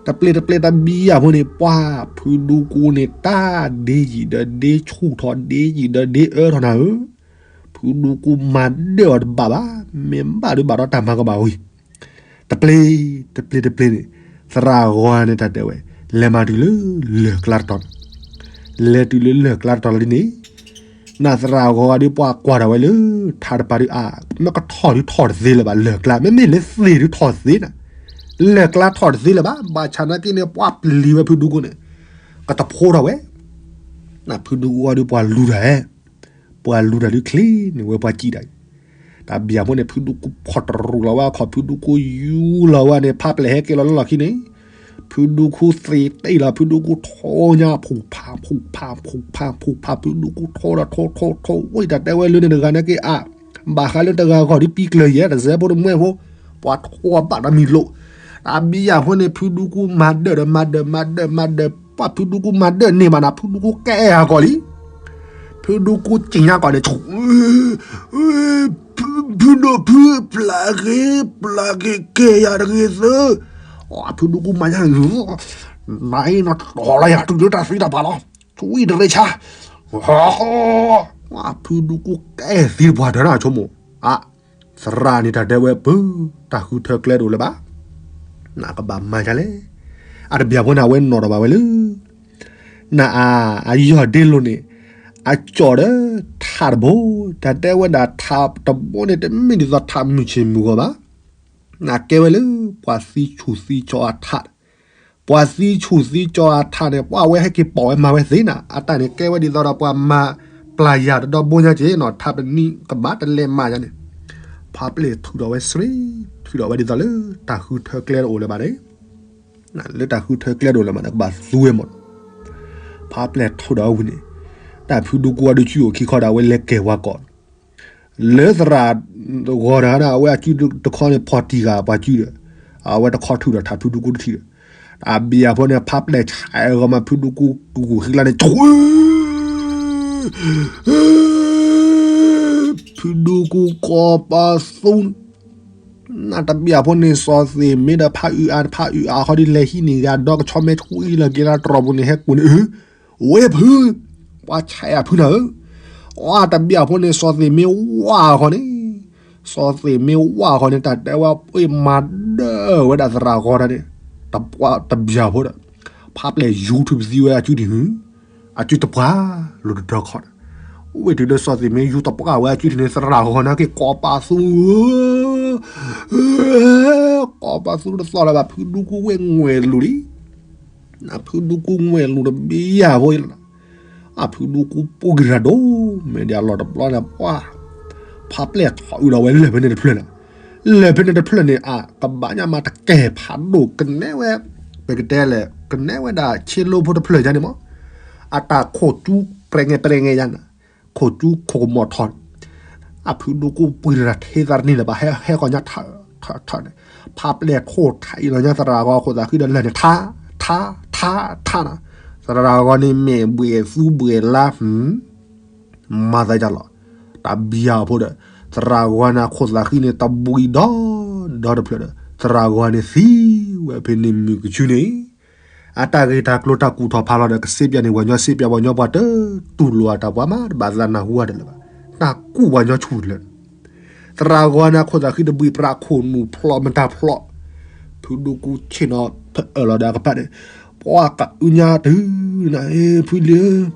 တပျ့ၤတပျ့ၤတၢ်ဘံၣ်အဖိန့ၣ် ပှၤဖုဒူကူန့ၣ် တၢ်ဒ့ယံာ်ဒီးဒ့ဆူၣ်ထီၣ် ဒ့ယံာ်ဒီးဒ့အၢထီၣ်နၤဧၢ, ဖုဒူကူမၤဒၢၣ်အီၤတဘၣ်ဘၣ်, မ့ၢ်ဘၣ်ဒုးဘၣ်ဒီးတၢ်မၤကဘၣ်ဝံၤ တပျ့ၤ, တပျ့ၤတပျ့ၤန့ၣ် သရၣ်ဂီၤန့ၣ်တၢ်တဲဝဲ, လဲၤမၤတုၤလၢလၢၢ်ကျါတတီၤန့ၣ်, လဲၤတုၤလၢလၢၢ်ကျါတတီၤလီၤဒ်န့ၣ်, နသရၣ်ဂီၤဒုးပှၤကွၢ်ထီၣ်ဝဲလၢ ထးတပၤဒုးအါ, မ့ၢ်ကထီၣ်ဒုးထီၣ်တသ့လၢၤဘၣ် လၢၢ်ကျါ, မ့မ့ၢ်လၢသ့ၣ်ဒုးထီၣ်တသ့နၤ, လၢၢ်ကျါထီၣ်တသ့လၢၤဘၣ်, ဘၣ်ဆၣ်နာ်က့န့ၣ် ပှၤပျံၤဝဲဖုဒူကူန့ၣ်, ကတဖိထီၣ်ဝဲ, နဖုဒူကူအီၤဒုးပှၤလူၤတၢ်ဧဲ ပှၤလူၤတၢ်ဒုးချ့န့ၢ်ဝဲပှၤစံၣ်တၢ်အံၤ, တၢ်ဘံၣ်အဖိန့ၣ် ဖုဒူကူဖီၣ်တရူးလီၤဝဲအခီၣ် ဖုဒူကူယူလီၤဝဲန့ၣ် ဖးပျဲၢ်ဟဲက့ၤလီၤလၢလီၢ်ခံန့ၣ်, ဖုဒူကူသ့တ့ၢ်လီၤ ဖုဒူကူထိညါ ဖူးဖး ဖူးဖး ဖူးဖး ဖူးဖး ဖုဒူကူထိဒီးထိထိထိ ဝံၣ်တၢ်တဲဝဲလၢန့ၣ်တဂၤနာ်က့အါ, ဘၣ်ဃးလၢတဂၤဂီၢ်ဒ်ပံကျၢၤယဲၢ် တစဲးဖိတမှဲဖိ, ပှၤထိဘၣ်တၢ်မံၤလိာ်, တၢ်ဘံၣ်အဖိန့ၣ် ဖုဒူကူမၤဒၢၣ်ဒီးမၤဒၢၣ်မၤဒၢၣ်မၤဒၢၣ် ပှၤဖုဒူကူမၤဒၢၣ်န့ၢ်မးနၤ ဖုဒူကူကဲအဂီၢ်လံ ဖုဒူကူစံၣ်ညါကီၢ်န့ၣ် ဖုဒိၣ်ဖု ပျၢ်က့ၤ ပျၢ်က့ၤကဲယၤတဂ့ၤသၢ, ဖုဒူကူမၤညါ နအံၤနတီၤလၢယၤတုၤလၢတၢ်သံတၢ်ပှၢ်လီၤ, ဆွံတရ့ဆါ, ဖုဒူကူကဲသံတပှၢ်တၢ်နဆိကမိၣ်, အ, သရၣ်န့ၣ်တၢ်တဲဝဲပၢ, တၢ်ဃုထၢကျဲတအိၣ်လၢၤဘၣ်, နကဘၣ်မၤဒ်လဲၣ်, အတဘံၣ်အဖိန့ၣ် အဝဲနီၣ်ထီၣ်ဘၣ်ဝဲလၢ နအါ, အယီၢ်ဒ့လိာ်န့ၣ်, အကၠီၣ်ဒီးထးတဘိ, တၢ်တဲဝဲဒၣ်ထးတဘိန့ၣ် တမ့ၢ်ဒ်သိးထးမုၢ်ဆ့ၣ်မုၢ်ဂီၤဘၣ်, နကဲဝဲလၢ ပှၤသံဆူၣ်သံကၠီအထး, ပှၤသံဆူၣ်သံကၠီအထးန့ၣ် ပှၤဝဲဟဲက့ၤပိာ်ဝဲမၤဝဲသ့နၤ, အတၢ်န့ၣ်ကဲဝဲဒ်သိးဒီးပှၤမၤပျၢ်ယၤတဒီဘိညါက့ၤနီၤ ထးပနံၣ်ကဘၣ်တလဲၤမၤယၤန့ၣ်, ဖးပျဲၢ်ထုးထီၣ်ဝဲစရ့, ထုးထီၣ်ဝဲဒ်သိးလၢ တၢ်ဃုထၢကျဲတအိၣ်လၢၤဘၣ်န့ၣ် လၢတၢ်ဃုထၢကျဲတအိၣ်လၢၤဘၣ်န့ၣ် ကဘၣ်သူဝဲမး, ဖးပျဲၢ်ထုးထီၣ်ဝဲဝံၤန့ၣ်, တၢ်ဖုဒူကူအီၤဒုးစုအိၣ်ခံခီဒီး အဝဲလဲၤကဲၤဝါကီး, လၢသရၣ်ဂီၤတဂၤန့ၣ် အဝဲအစုတခီန့ၣ် ဖီၣ်တံၢ်ဂၤပှၤစုဒီး, အဝဲတခီထုးဒီးထးဖုဒူကူတထံၣ်ဒီး, တၢ်ဘံၣ်အဖိန့ၣ် ဖးပျဲၢ်ဆဲးဂီၤမး ဖုဒူကူကူကူဃံလါန့ၣ် ဖုဒူကူကီးပာ်သူ နတဘျီဖိန့ၣ် စီၤသ့းမ့ၢ်ဒီးဖးအုးအါ ဖးအုးအါဃီဒီး လဲၤဟံးန့ၢ်ဂၤဒီကဆီမဲာ်ဆှံလီၤက့ၤလၢတြီၤပူၤန့ၣ် ဟဲကိးန့ၣ် အၢ ဝဲဖု ပှၤဆဲးအဖုနၤဧၢ, အတဘျီဖိန့ၣ် စီၤသ့းမ့ၢ်ဝါဃီန့ၣ်, စီၤသ့းမ့ၢ်ဝါဃီန့ၣ် တၢ်တဲဝဲပှ့ၤမၤဒၢဝဲဒၣ်သရၣ်ဂီၤတၢ်န့ၣ်, တဘျီဖိဒီး ဖးပျဲၢ်ယူၤထုးပသံဝဲအစုဒံၣ်ဟု အစုတပှၢ်လိာ်တဒီခီန့ၣ်, ဝ့ၢ်တုၤလၢစီၤသ့းမ့ၢ်ယူၤတပှၢ်ဝဲအစုဒံၣ်န့ၣ် သရၣ်ဂီၤန့ၣ်က့ၤကိးပသူ ကိးပသူတသီၣ်လၢၤဘၣ် ဖုဒူကူဝ့ၢ်ငွဲၢ်လူၤလံ, ဖုဒူကူငွဲၢ်လူၤတဘ့ၣ်ယၤဖိအံၤလီၤ, အဖုဒူကူပှ့ၤတၢ်ဒိၣ် မ့ၢ်ဒ်အလီၢ်တဘျီန့ၣ် ပှၤ ဖးပျဲၢ်ထီၣ်အုးဒီးဝဲလၢၢ်ဖဲန့ၣ်တဖျၢၣ်န့ၣ်, လၢၢ်ဖဲန့ၣ်တဖျၢၣ်န့ၣ် အကဘၣ်ညါမးတကဲၢ်ဖးဒိၣ် ကနဲဝဲ ပကတဲလဲၣ် ကနဲဝဲဒၣ်ဆ့လိဖိတဖျၢၣ်ညါန့ၣ်မး, အတၢ်ခိၣ်ကၠူပြဲငဲပြဲငဲယါန့ၣ်, ခိၣ်ကၠူခိၣ်ကမီၤထီၣ်န့ၣ်, အဖုဒူကူပှ့ၤတၢ်ထဲသးတနံၤလၢၤဘၣ် ဟဲဟဲဃီၤညါထးထးထးန့ၣ်, ဖးပျဲၢ်ထိၣ်ထးအံၤလီၤညါ သရၣ်ဂီၤခိၣ်သးဃံဒီးလၢၢ်န့ၣ် ထး ထး ထး ထးန့ၣ်, သရၣ်ဂီၤန့ၣ်မဲာ်ဘှံးသူဘှံးလါ မၤသးဒ်လီၤ, တၢ်ဘံယၤဖိဒီး သရၣ်ဂီၤန့ၣ်အခိၣ်သးဃံန့ၣ် တဘှံးဒီဒီတဖျၢၣ်ဒီး သရၣ်ဂီၤန့ၣ်သံဝဲဖဲန့ၣ်မုၢ်ကဆူန့ၣ်, အတၢ်ဂ့ၢ်တၢ်ကျိၤတၢ်ကူၣ်ထီၣ်ဖးလီၤဒီး ကစ့ပၠးန့ၣ် ပှၤညီစ့ပၠး ပှၤညီပှၤတတူၢ်လိာ်အတၢ်ပှၤမး တဘၣ်သးနၢ်ဟူဝဲတလၢၤဘၣ်, တၢ်ကူၣ်ပှၤညီဆူၣ်တလၢာ် သရၣ်ဂီၤန့ၣ်အခိၣ်သးဃံတဘှံး ပြးခိၣ်နူာ်ဖျိးမတၤဖျိး, ဖုဒူကူဆ့ၣ်နီၤဖအၢၣ်လီၤဒီးအကပၤန့ၣ်, ပှၤကအုညါတုၤနၤ ဖုလံဧၢ,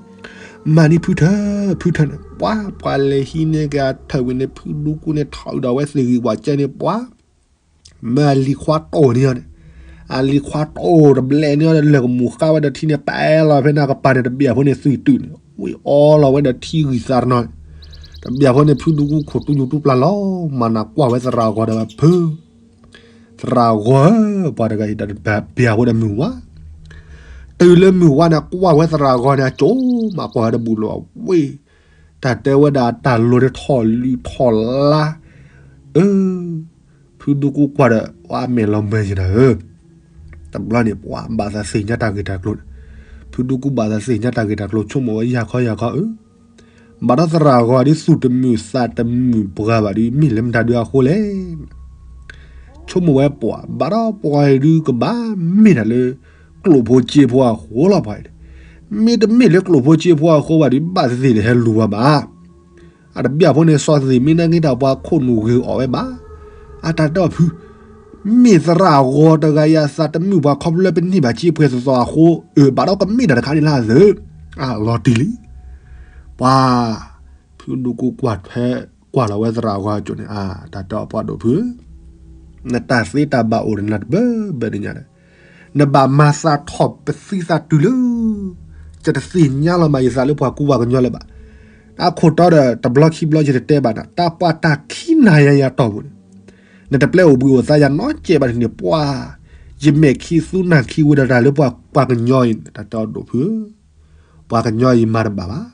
မၤန့ၢ်ဖုထၢ ဖုထၢန့ၣ် ပှၤ ပှၤလဲၤဟံးန့ၢ်က့ၤအထၢၣ်ဝံၤန့ၣ် ဖုဒူကူန့ၣ်ထီၣ်အုးဒီးဝဲသ့ၣ်ဂံၢ်ဝးကဲန့ၣ် ပှၤ မ့ၢ်အလံၤခွါတိၢ်န့ၢ်အီၤန့ၣ်, အလံၤခွါတိၢ်တဘျဲၣ်န့ၢ်အီၤဒီး လၢၢ်ကမူၤဃာ်ဝဲဒီးထံန့ၣ် ပာ်လီၤဖဲန့ၣ်အကပၤန့ၣ် တဘျီဖိန့ၣ် သုးတုၤန့ၣ် ဝံၤအီလီၤဝဲဒီးထံဂံၢ်သးတနီၤန့ၣ်, တဘျီဖိန့ၣ် ဖုဒူကူခိၣ်တူယူၤတူပျၢ်လီၤ မၤနၢ်ကွၢ်ဝဲသရၣ်ဂီၤဒီးဝဲဖု သရၣ်ဂီၤဧၢ, ပှၤတဂၤအံၤဒီးတဘၣ်ပျၢ်ဖိဒီးမုၢ်ဝါ, တုၤလၢမုၢ်ဝါန့ၣ် ကွၢ်ဝဲသရၣ်ဂီၤန့ၣ် အကၠိမးကွၢ်ဝဲတဘူၣ်လီၤဝဲ, တၢ်တဲဝဲဒၣ်တၢ်လိၤန့ၣ်ထီၣ်လုၢ်ထီၣ်လါ, အၢ, ဖုဒူကူကွၢ်ဒီး ပှၤမဲာ်လီၤမၢယနၤဧၢ, တဘျီန့ၣ် ပှၤဘၣ်သးသ့ၣ်ညါတၢ်ဂ့ၢ်တၢ်ကျိၤန့ၣ်, ဖုဒူကူဘၣ်သးသ့ၣ်ညါတၢ်ဂ့ၢ်တၢ်ကျိၤ ဆိကမိၣ်ဝဲယၤခီယၤခီဧၢ ဘၣ်ဒီးသရၣ်ဂီၤဒ်သူၣ်တမုာ်သးတမုာ်ပှၤဘၣ်ဒီး မ့ၢ်လၢမတၤဒုအဃိလဲၣ်. ဆိကမိၣ်ဝဲပှၤ ဘၣ်ဒီးပှၤအံၤဒုကဘၣ်မ့ၢ်တၢ်လၢ ကျိာ်ဖိစ့ဖိအဃိလီၤပှၤအံၤ, မ့တမ့ၢ်လၢကျိာ်ဖိစ့ဖိအဃိဘၣ်ဒီး ဘၣ်သ့ၣ်သ့ၣ်တဟဲလူၤဝဲဘၣ် အတဘျီဖိန့ၣ် စီၤသ့ၣ်မ့ၢ်နာ်က့ၤတၢ်ပှၤခိၣ်နူာ်ဂ့ၤအီၣ်ဝဲဘၣ်. အတၢ်တဲအီၤဖု, မ့ၢ်သရၣ်ဂီၤတဂၤယၤသးတမုာ်ပှၤ ခီဖျိလၢပန့ၢ်ဘၣ်စ့ပှဲၤသီသီအဃိ, အၢ ဘၣ်ဒီးကမ့ၢ်တၢ်တခါန့ၣ်လၢအသၢ, အလီၤတံၢ်လံ. ပှၤ ဖုဒူကူကွၢ်ထွဲ ကွၢ်လီၤဝဲသရၣ်ဂီၤအကၠိန့ၣ် အတၢ်တဲအီၤပှၤဒိၣ်ဖုဧၢ, နတၢ်သ့တၢ်ဘၣ်အိၣ်ဒီးနၤတဘၢဘၢန့ၣ်ညါဒီး နဘၣ်မၤသးထီၣ်ပသံသးတုၤလၢ ယတသ့ၣ်ညါလီၤမးယသးလၢပှၤကူပှၤကညီလၢၤဘၣ်. အခိၣ်တီဒီး တဘျီခံဘျီယတတဲဘၣ်နၤ တၢ်ပှၤတၢ်ခံနၤယၤယၤတီၢ်ပူၤန့ၣ်, နတပျဲအိၣ်ဘှံးအိၣ်သါယၤနီတစဲးဘၣ်န့ၣ် ပှၤ ယမဲာ်ခံသူနၢ်ခံဝဲဒီးတၢ်လၢပှၤကညီအံၤန့ၣ် တၢ်တဲအီၤဒိၣ်ဖုဧၢ, ပှၤကညီအံၤမၤတဘၣ်ဘၣ်.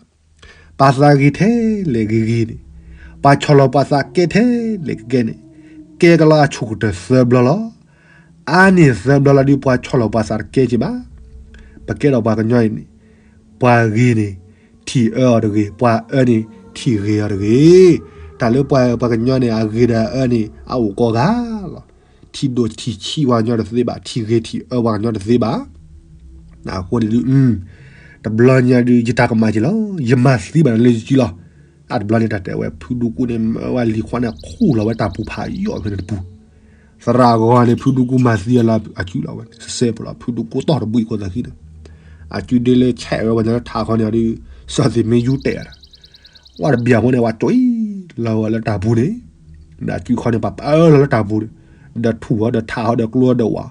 ပှၤသးဂ့ၤထဲလဲၣ်ဂ့ၤဂ့ၤန့ၣ်, ပှၤဆီၣ်လီၤပှၤသးကဲထဲလဲၣ်ကဲန့ၣ်, ကဲကလီအဆိကတၢၢ်သၢဘျီလီၤ. အါန့ၢ်သၢဘျီလီၤဒီး ပှၤဆီၣ်လီၤပှၤသးတကဲက့ၤဘၣ်. ပကဲထီၣ်ပှၤကညီအံၤန့ၣ်, ပှၤဂ့ၤန့ၣ် ထံၣ်အၢအီၤတဂ့ၤ, ပှၤအၢန့ၣ် ထံၣ်ဂ့ၤအီၤတဂ့ၤ. တၢ်လၢပှၤပှၤကညီန့ၣ် အဂ့ၤဒီးအၢန့ၣ် အအိၣ်ကိးဂၤလီၤ. ထံၣ်ဒိၣ်ထံၣ်ဆံးပှၤကညီတသ့ဘၣ်, ထံၣ်ဂ့ၤထံၣ်အၢပှၤကညီတသ့ဘၣ်. အဃိန့ၣ်ဒုး တဘျီညါဒုး ယတၢ်ကမၣ်က့ၤလီၤ, ယမၤသံဘၣ်နၤလၢယစုလီၤ. အတဘျီန့ၣ် တၢ်တဲဝဲ ဖုဒူကူန့ၣ် မၢဝဲလံၤခွါန့ၣ် ခူၣ်လီၤဝဲတၢ်ပူၤဖးယိာ်ဖဲန့ၣ်တပူၤ, သရၣ်ဂီၤန့ၣ် ဖုဒူကူမၤသံအလီၤအစုလီၤဝဲန့ၣ် စဲးဖိလီၤ, ဖုဒူကူတီၢ်တဘှံးခိၣ်သးခံန့ၣ်, အစုဒ့လၢဆဲးဝဲပှၤညီလၢထးခီန့ၣ်ဒီး စီၤသ့ၣ်မ့ၢ်ယူၤတဲာ်ဒီး ဝဲတဘျီဖိန့ၣ် ပှၤကၠိလီၤဝဲလၢတၢ်ပူၤန့ၣ်, ဒီးအစုခီန့ၣ် ပှၤပၢလီၤလၢတၢ်ပူၤန့ၣ်, ဒီးထူၣ်အီၤဒီးထးအီၤဒီးကျိအီၤဒီးဝဲ,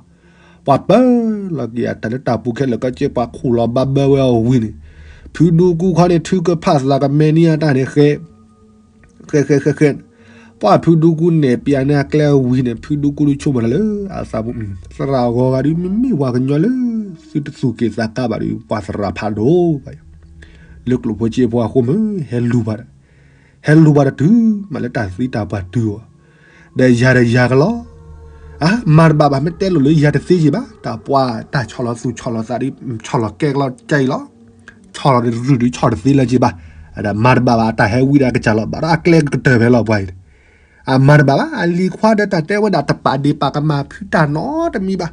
ပှၤပၢလီၤက့ၤအတၢ်လၢတၢ်ပူၤခဲလၢာ်ကဲ ပှၤခူၣ်လီၤဘၣ်ဘၢဝဲအီၤဝံၤန့ၣ်, ဖုဒူကူခီန့ၣ် ထုကဖၣ်သးကမဲနံအတၢ်န့ၣ်ဃဲ ဃဲဃဲဃဲဃဲ, ပှၤဖုဒူကူနဲၣ်ပၠးန့ၢ်အကျဲဝံၤန့ၣ် ဖုဒူကူဒုးဆိကမိၣ်တၢ်လၢအသးပူၤ, သရၣ်ဂီၤဂၤဒုး မ့မ့ၢ်ပှၤကညီလၢ သုတသူၣ်က့ၣ်သးကါဘၣ်ဒီး ပှၤသရၣ်ဖးဒိၣ်ဘၣ်ယၤ, လၢကျိာ်ဖိစ့ဖိအဃိမ့ၢ် ဟဲလူၤဘၣ်ဒီး ဟဲလူၤဘၣ်ဒီးတုၤမးလၢတၢ်သံတၢ်ပှၢ်တုၤအီၤ, ဒီးယၤဒီးယၤကလီၤ, အါ မၤတဘၣ်ဘၣ် မ့ၢ်တဲလိာ်လၢယၤတသ့က့ၤဘၣ်, တၢ်ပှၤ တၢ်ဆီၣ်လီၤသူၣ်ဆီၣ်လီၤသးဒီး ဆီၣ်လီၤကဲကလီၤကဲအံၤလီၤ, ဆီၣ်လီၤတရုၢ်ဒီးဆီၣ်တသ့လၢၤက့ၤဘၣ်, ဒီးမၤတဘၣ်ဘၣ် အတၢ်ဟဲဝံဒီးအကစၢ်လီၤ, ဘၣ်ဒီးအကျဲကတၢၢ်ဖဲလီၤပှၤအံၤန့ၣ်, အမၤတဘၣ်ဘၣ်. အလံၤခွါဒီးတၢ်တဲဝဲဒၣ် တပာ်ဒ့ၣ်ပာ်ကမၣ်ဖုတၢ်နီတမံၤဘၣ်.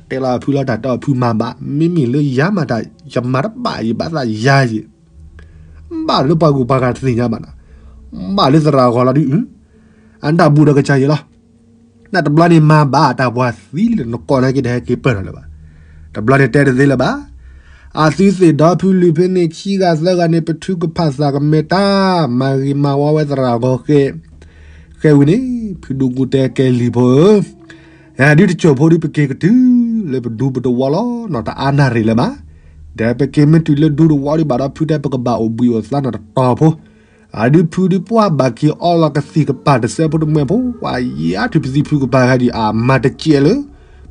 တဲလီၤအဖုလီၤ တၢ်တဲအီၤဖုမၤဘၣ်, မ့မ့ၢ်လၢယၤမၤတၢ် ယမၤတဘၣ်ယဘၣ်သးယၤယံၤ, ဘၣ်လၢပှၤဂုၤပှၤဂၤတသ့ၣ်ညါဘၣ်နီၤ, ဘၣ်လၢသရၣ်ဂီၤလီၤဒုး, အတၢ်ဘူးဒီးကစၢ်ယဲလီၤ. နတဘျီန့ၣ်မၤဘၣ်တၢ်ပှၤသံလၢနကိးနာ်က့ တဟဲက့ၤပၢၢ်ထီၣ်လၢၤဘၣ်. တဘျီန့ၣ်တဲတသ့လၢၤဘၣ်. အသုသ့ၣ်ဒီဖုလုၢ်ဖဲန့ၣ် ခံဂၤသၢဂၤန့ၣ် ပထုကဖၣ်သးကမဲာ်တၢ် မၤဂ့ၤမၤဝါဝဲသရၣ်ဂီၤဃဲ, ဃဲဝံၤန့ၣ် ဖုဒူကူတဲကဲလံၤဖိဧၢ, ဒုတစိၢ်ဖိဒုပက့ၤကတုၤလၢပဒူပတဝီလီၤနီၤ, တအါနၣ်ရံၣ်လၢၤဘၣ်. ဒီးပက့ၤမ့ၢ်တုၤလၢဒူတဝီဒုးဘၣ်ဒီးဖုတဲပကဘၣ်အိၣ်ဘှံးအိၣ်သါနီၤတတီၤဖိ အဒုဖုဒုပှၢ်ဘၣ်က့ၤအီလီၤကသံၣ်ကပၤတစဲးဖိတမှဲၤဖိ ပှၤယါထုးပသံဖုကပၤဂၤဒံး အမၤတကဲလၢ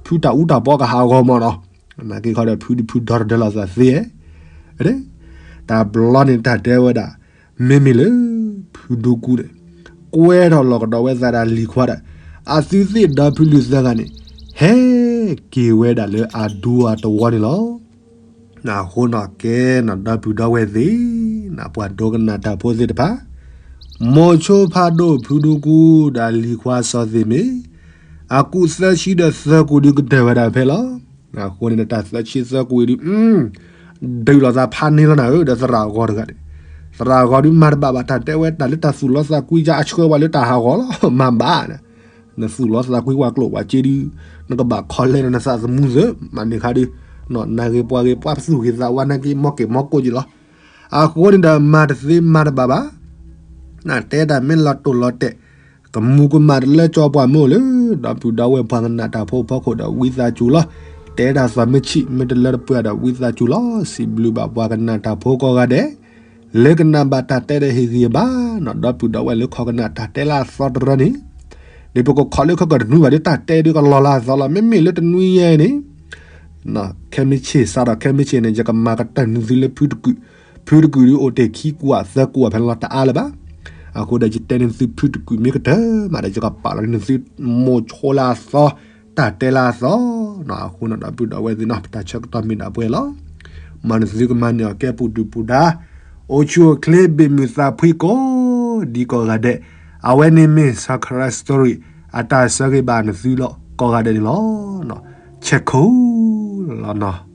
ဖုတၢ်အူတၢ်ပီကဟးဂီၤမးနီၤ, နာ်က့ခီဒီးဖုဒုဖုဒီတဒၢလီၤသးသ့, တဘျီန့ၣ်တၢ်တဲဝဲဒၣ်, မ့မ့ၢ်လၢ ဖုဒူကူန့ၣ် ကွဲထီၣ်လီၤကဒီးဝဲသးဒီးလံၤခွါဒီး အသုသ့ၣ်ဒီဖုလုၢ်သၢဂၤန့ၣ် ဟဲက့ၤဝဲဒၣ်လၢအဒူအတဝီန့ၣ်လီၤ. အဃိနီၣ်ကဲနီၣ်ဒီပုၢ်ဒီဝဲၢ်သ့ၣ်, ပှၤဒိကနၣ်တၢ်ဖိသ့ၣ်တဖၣ်, မိၤဆိဖးဒိၣ်ဖုဒူကူဒီးလံၤခွါစီၤသ့ၣ်မ့ၢ် အကူၣ်သၢဆံဒီးသၢကူၣ်ဒုးကတၢၢ်ဝဲဒၣ်ဖဲလီၤ. အဃိန့ၣ်ဒီးတၢ်သၢဆံသၢကူၣ်အံၤဒုး ဒုးလိာ်သးဖးန့ၢ်လီၤနၤဧၢ ဒီးသရၣ်ဂီၤတဂၤန့ၣ်, သရၣ်ဂီၤဒုးမၤတဘၣ်ဘၣ် တၢ်တဲဝဲတၢ်လၢတၢ်သူၣ်လီသးကွံယါ အဆှၢဝဲလၢတၢ်ဟးဂီၤလီၤ မၤဘၣ် နသူၣ်လီသးကွံပှၤကျိၣ်ပှၤစ့ဒုး, နကဘၣ်ခီလဲနသးသမူသ့, မၤန့ၢ်ခါဒုး, နဂ့ၤပှၤဂ့ၤပှၤသူၣ်ဂ့ၤသးဝါနာ်က့ မီၢ်က့ၤမီၢ်ကိၣ်က့ၤလီၤ. အဃိန့ၣ်ဒီးမၤတသ့မၤတဘၣ်ဘၣ်, နတဲတၢ်မ့ၢ်လီၤတိၢ်လီၤတဲာ်, ကမူၤကမၣ်တလၢကၠီပှၤမ့ၢ်အိၣ်လၢ ဒီပုၢ်ဒီဝဲၢ်ပှၤကနၣ်တၢ်ဖိဖီခိၣ်ဒီးဝံသးစူၤလီၤ. တဲတၢ်သီမ့ၢ်ဆံး မ့ၢ်တလၢတပှဲၤဒီးဝံသးစူၤလီၤ. စံးဘျုးဘၣ်ပှၤကနၣ်တၢ်ဖိကိးဂၤဒဲး လၢကနၣ်ဘၣ်တၢ်တဲဒီးဟ့ၣ်ဂံၢ်ဘါ, ဒီပုၢ်ဒီဝဲၢ်လၢခီကနၣ်တၢ်တဲလၢအသီတရၢန့ၣ်, ဒ်ပကခိးလၢခီကတနွံဘၣ်ဒ်တၢ်တဲဒုးကလီၤလၢအသီလီၤ. မ့မ့ၢ်လၢတနွံယဲအံၤန့ၣ်, ခဲမုၢ်ဆ့ၣ်စးထီၣ်ခဲမုၢ်ဆ့ၣ်န့ၣ် ယကမၤကတၢၢ်နသုလၢဖုတကုာ်, ဖုတကုာ်ဒုးအိၣ်တ့ၢ်ခံကွၢ်သၢကွၢ်ဖဲလီၤတအါလၢၤဘၣ်. အဃိဒီးယတဲန့ၢ်နသုဖုတကုာ်မ့ၢ်ကတၢၢ်မးဒီး ယကပာ်လီၤန့ၢ်နသုမိၤဆိလၢအသီ, တၢ်တဲလၢအသီ, အဃိန့ၣ်ဒီပုၢ်ဒီဝဲၢ်သ့ၣ်နီၤ ပတၢ်ဆၢကတီၢ်မ့ၢ်ဒၣ်ပှဲၤလီၤ. မၤနသုကမၤန့ၢ်အီၤကဲပူၤဒုၣ်ပူၤဒါ, အိၣ်ဆူၣ်အိၣ်ချ့ဘ့ၣ်မုာ်သးဖှံကိးဒံကိးဂၤဒဲး, အဝဲန့ၣ်မ့ၢ် Sakura Story အတၢ်ဆၢဂ့ၤဘၣ်နသုလီၤကိးဂၤဒဲးန့ၣ်လီၤ. ဆဲးခိၣ်လီၤနီၤ.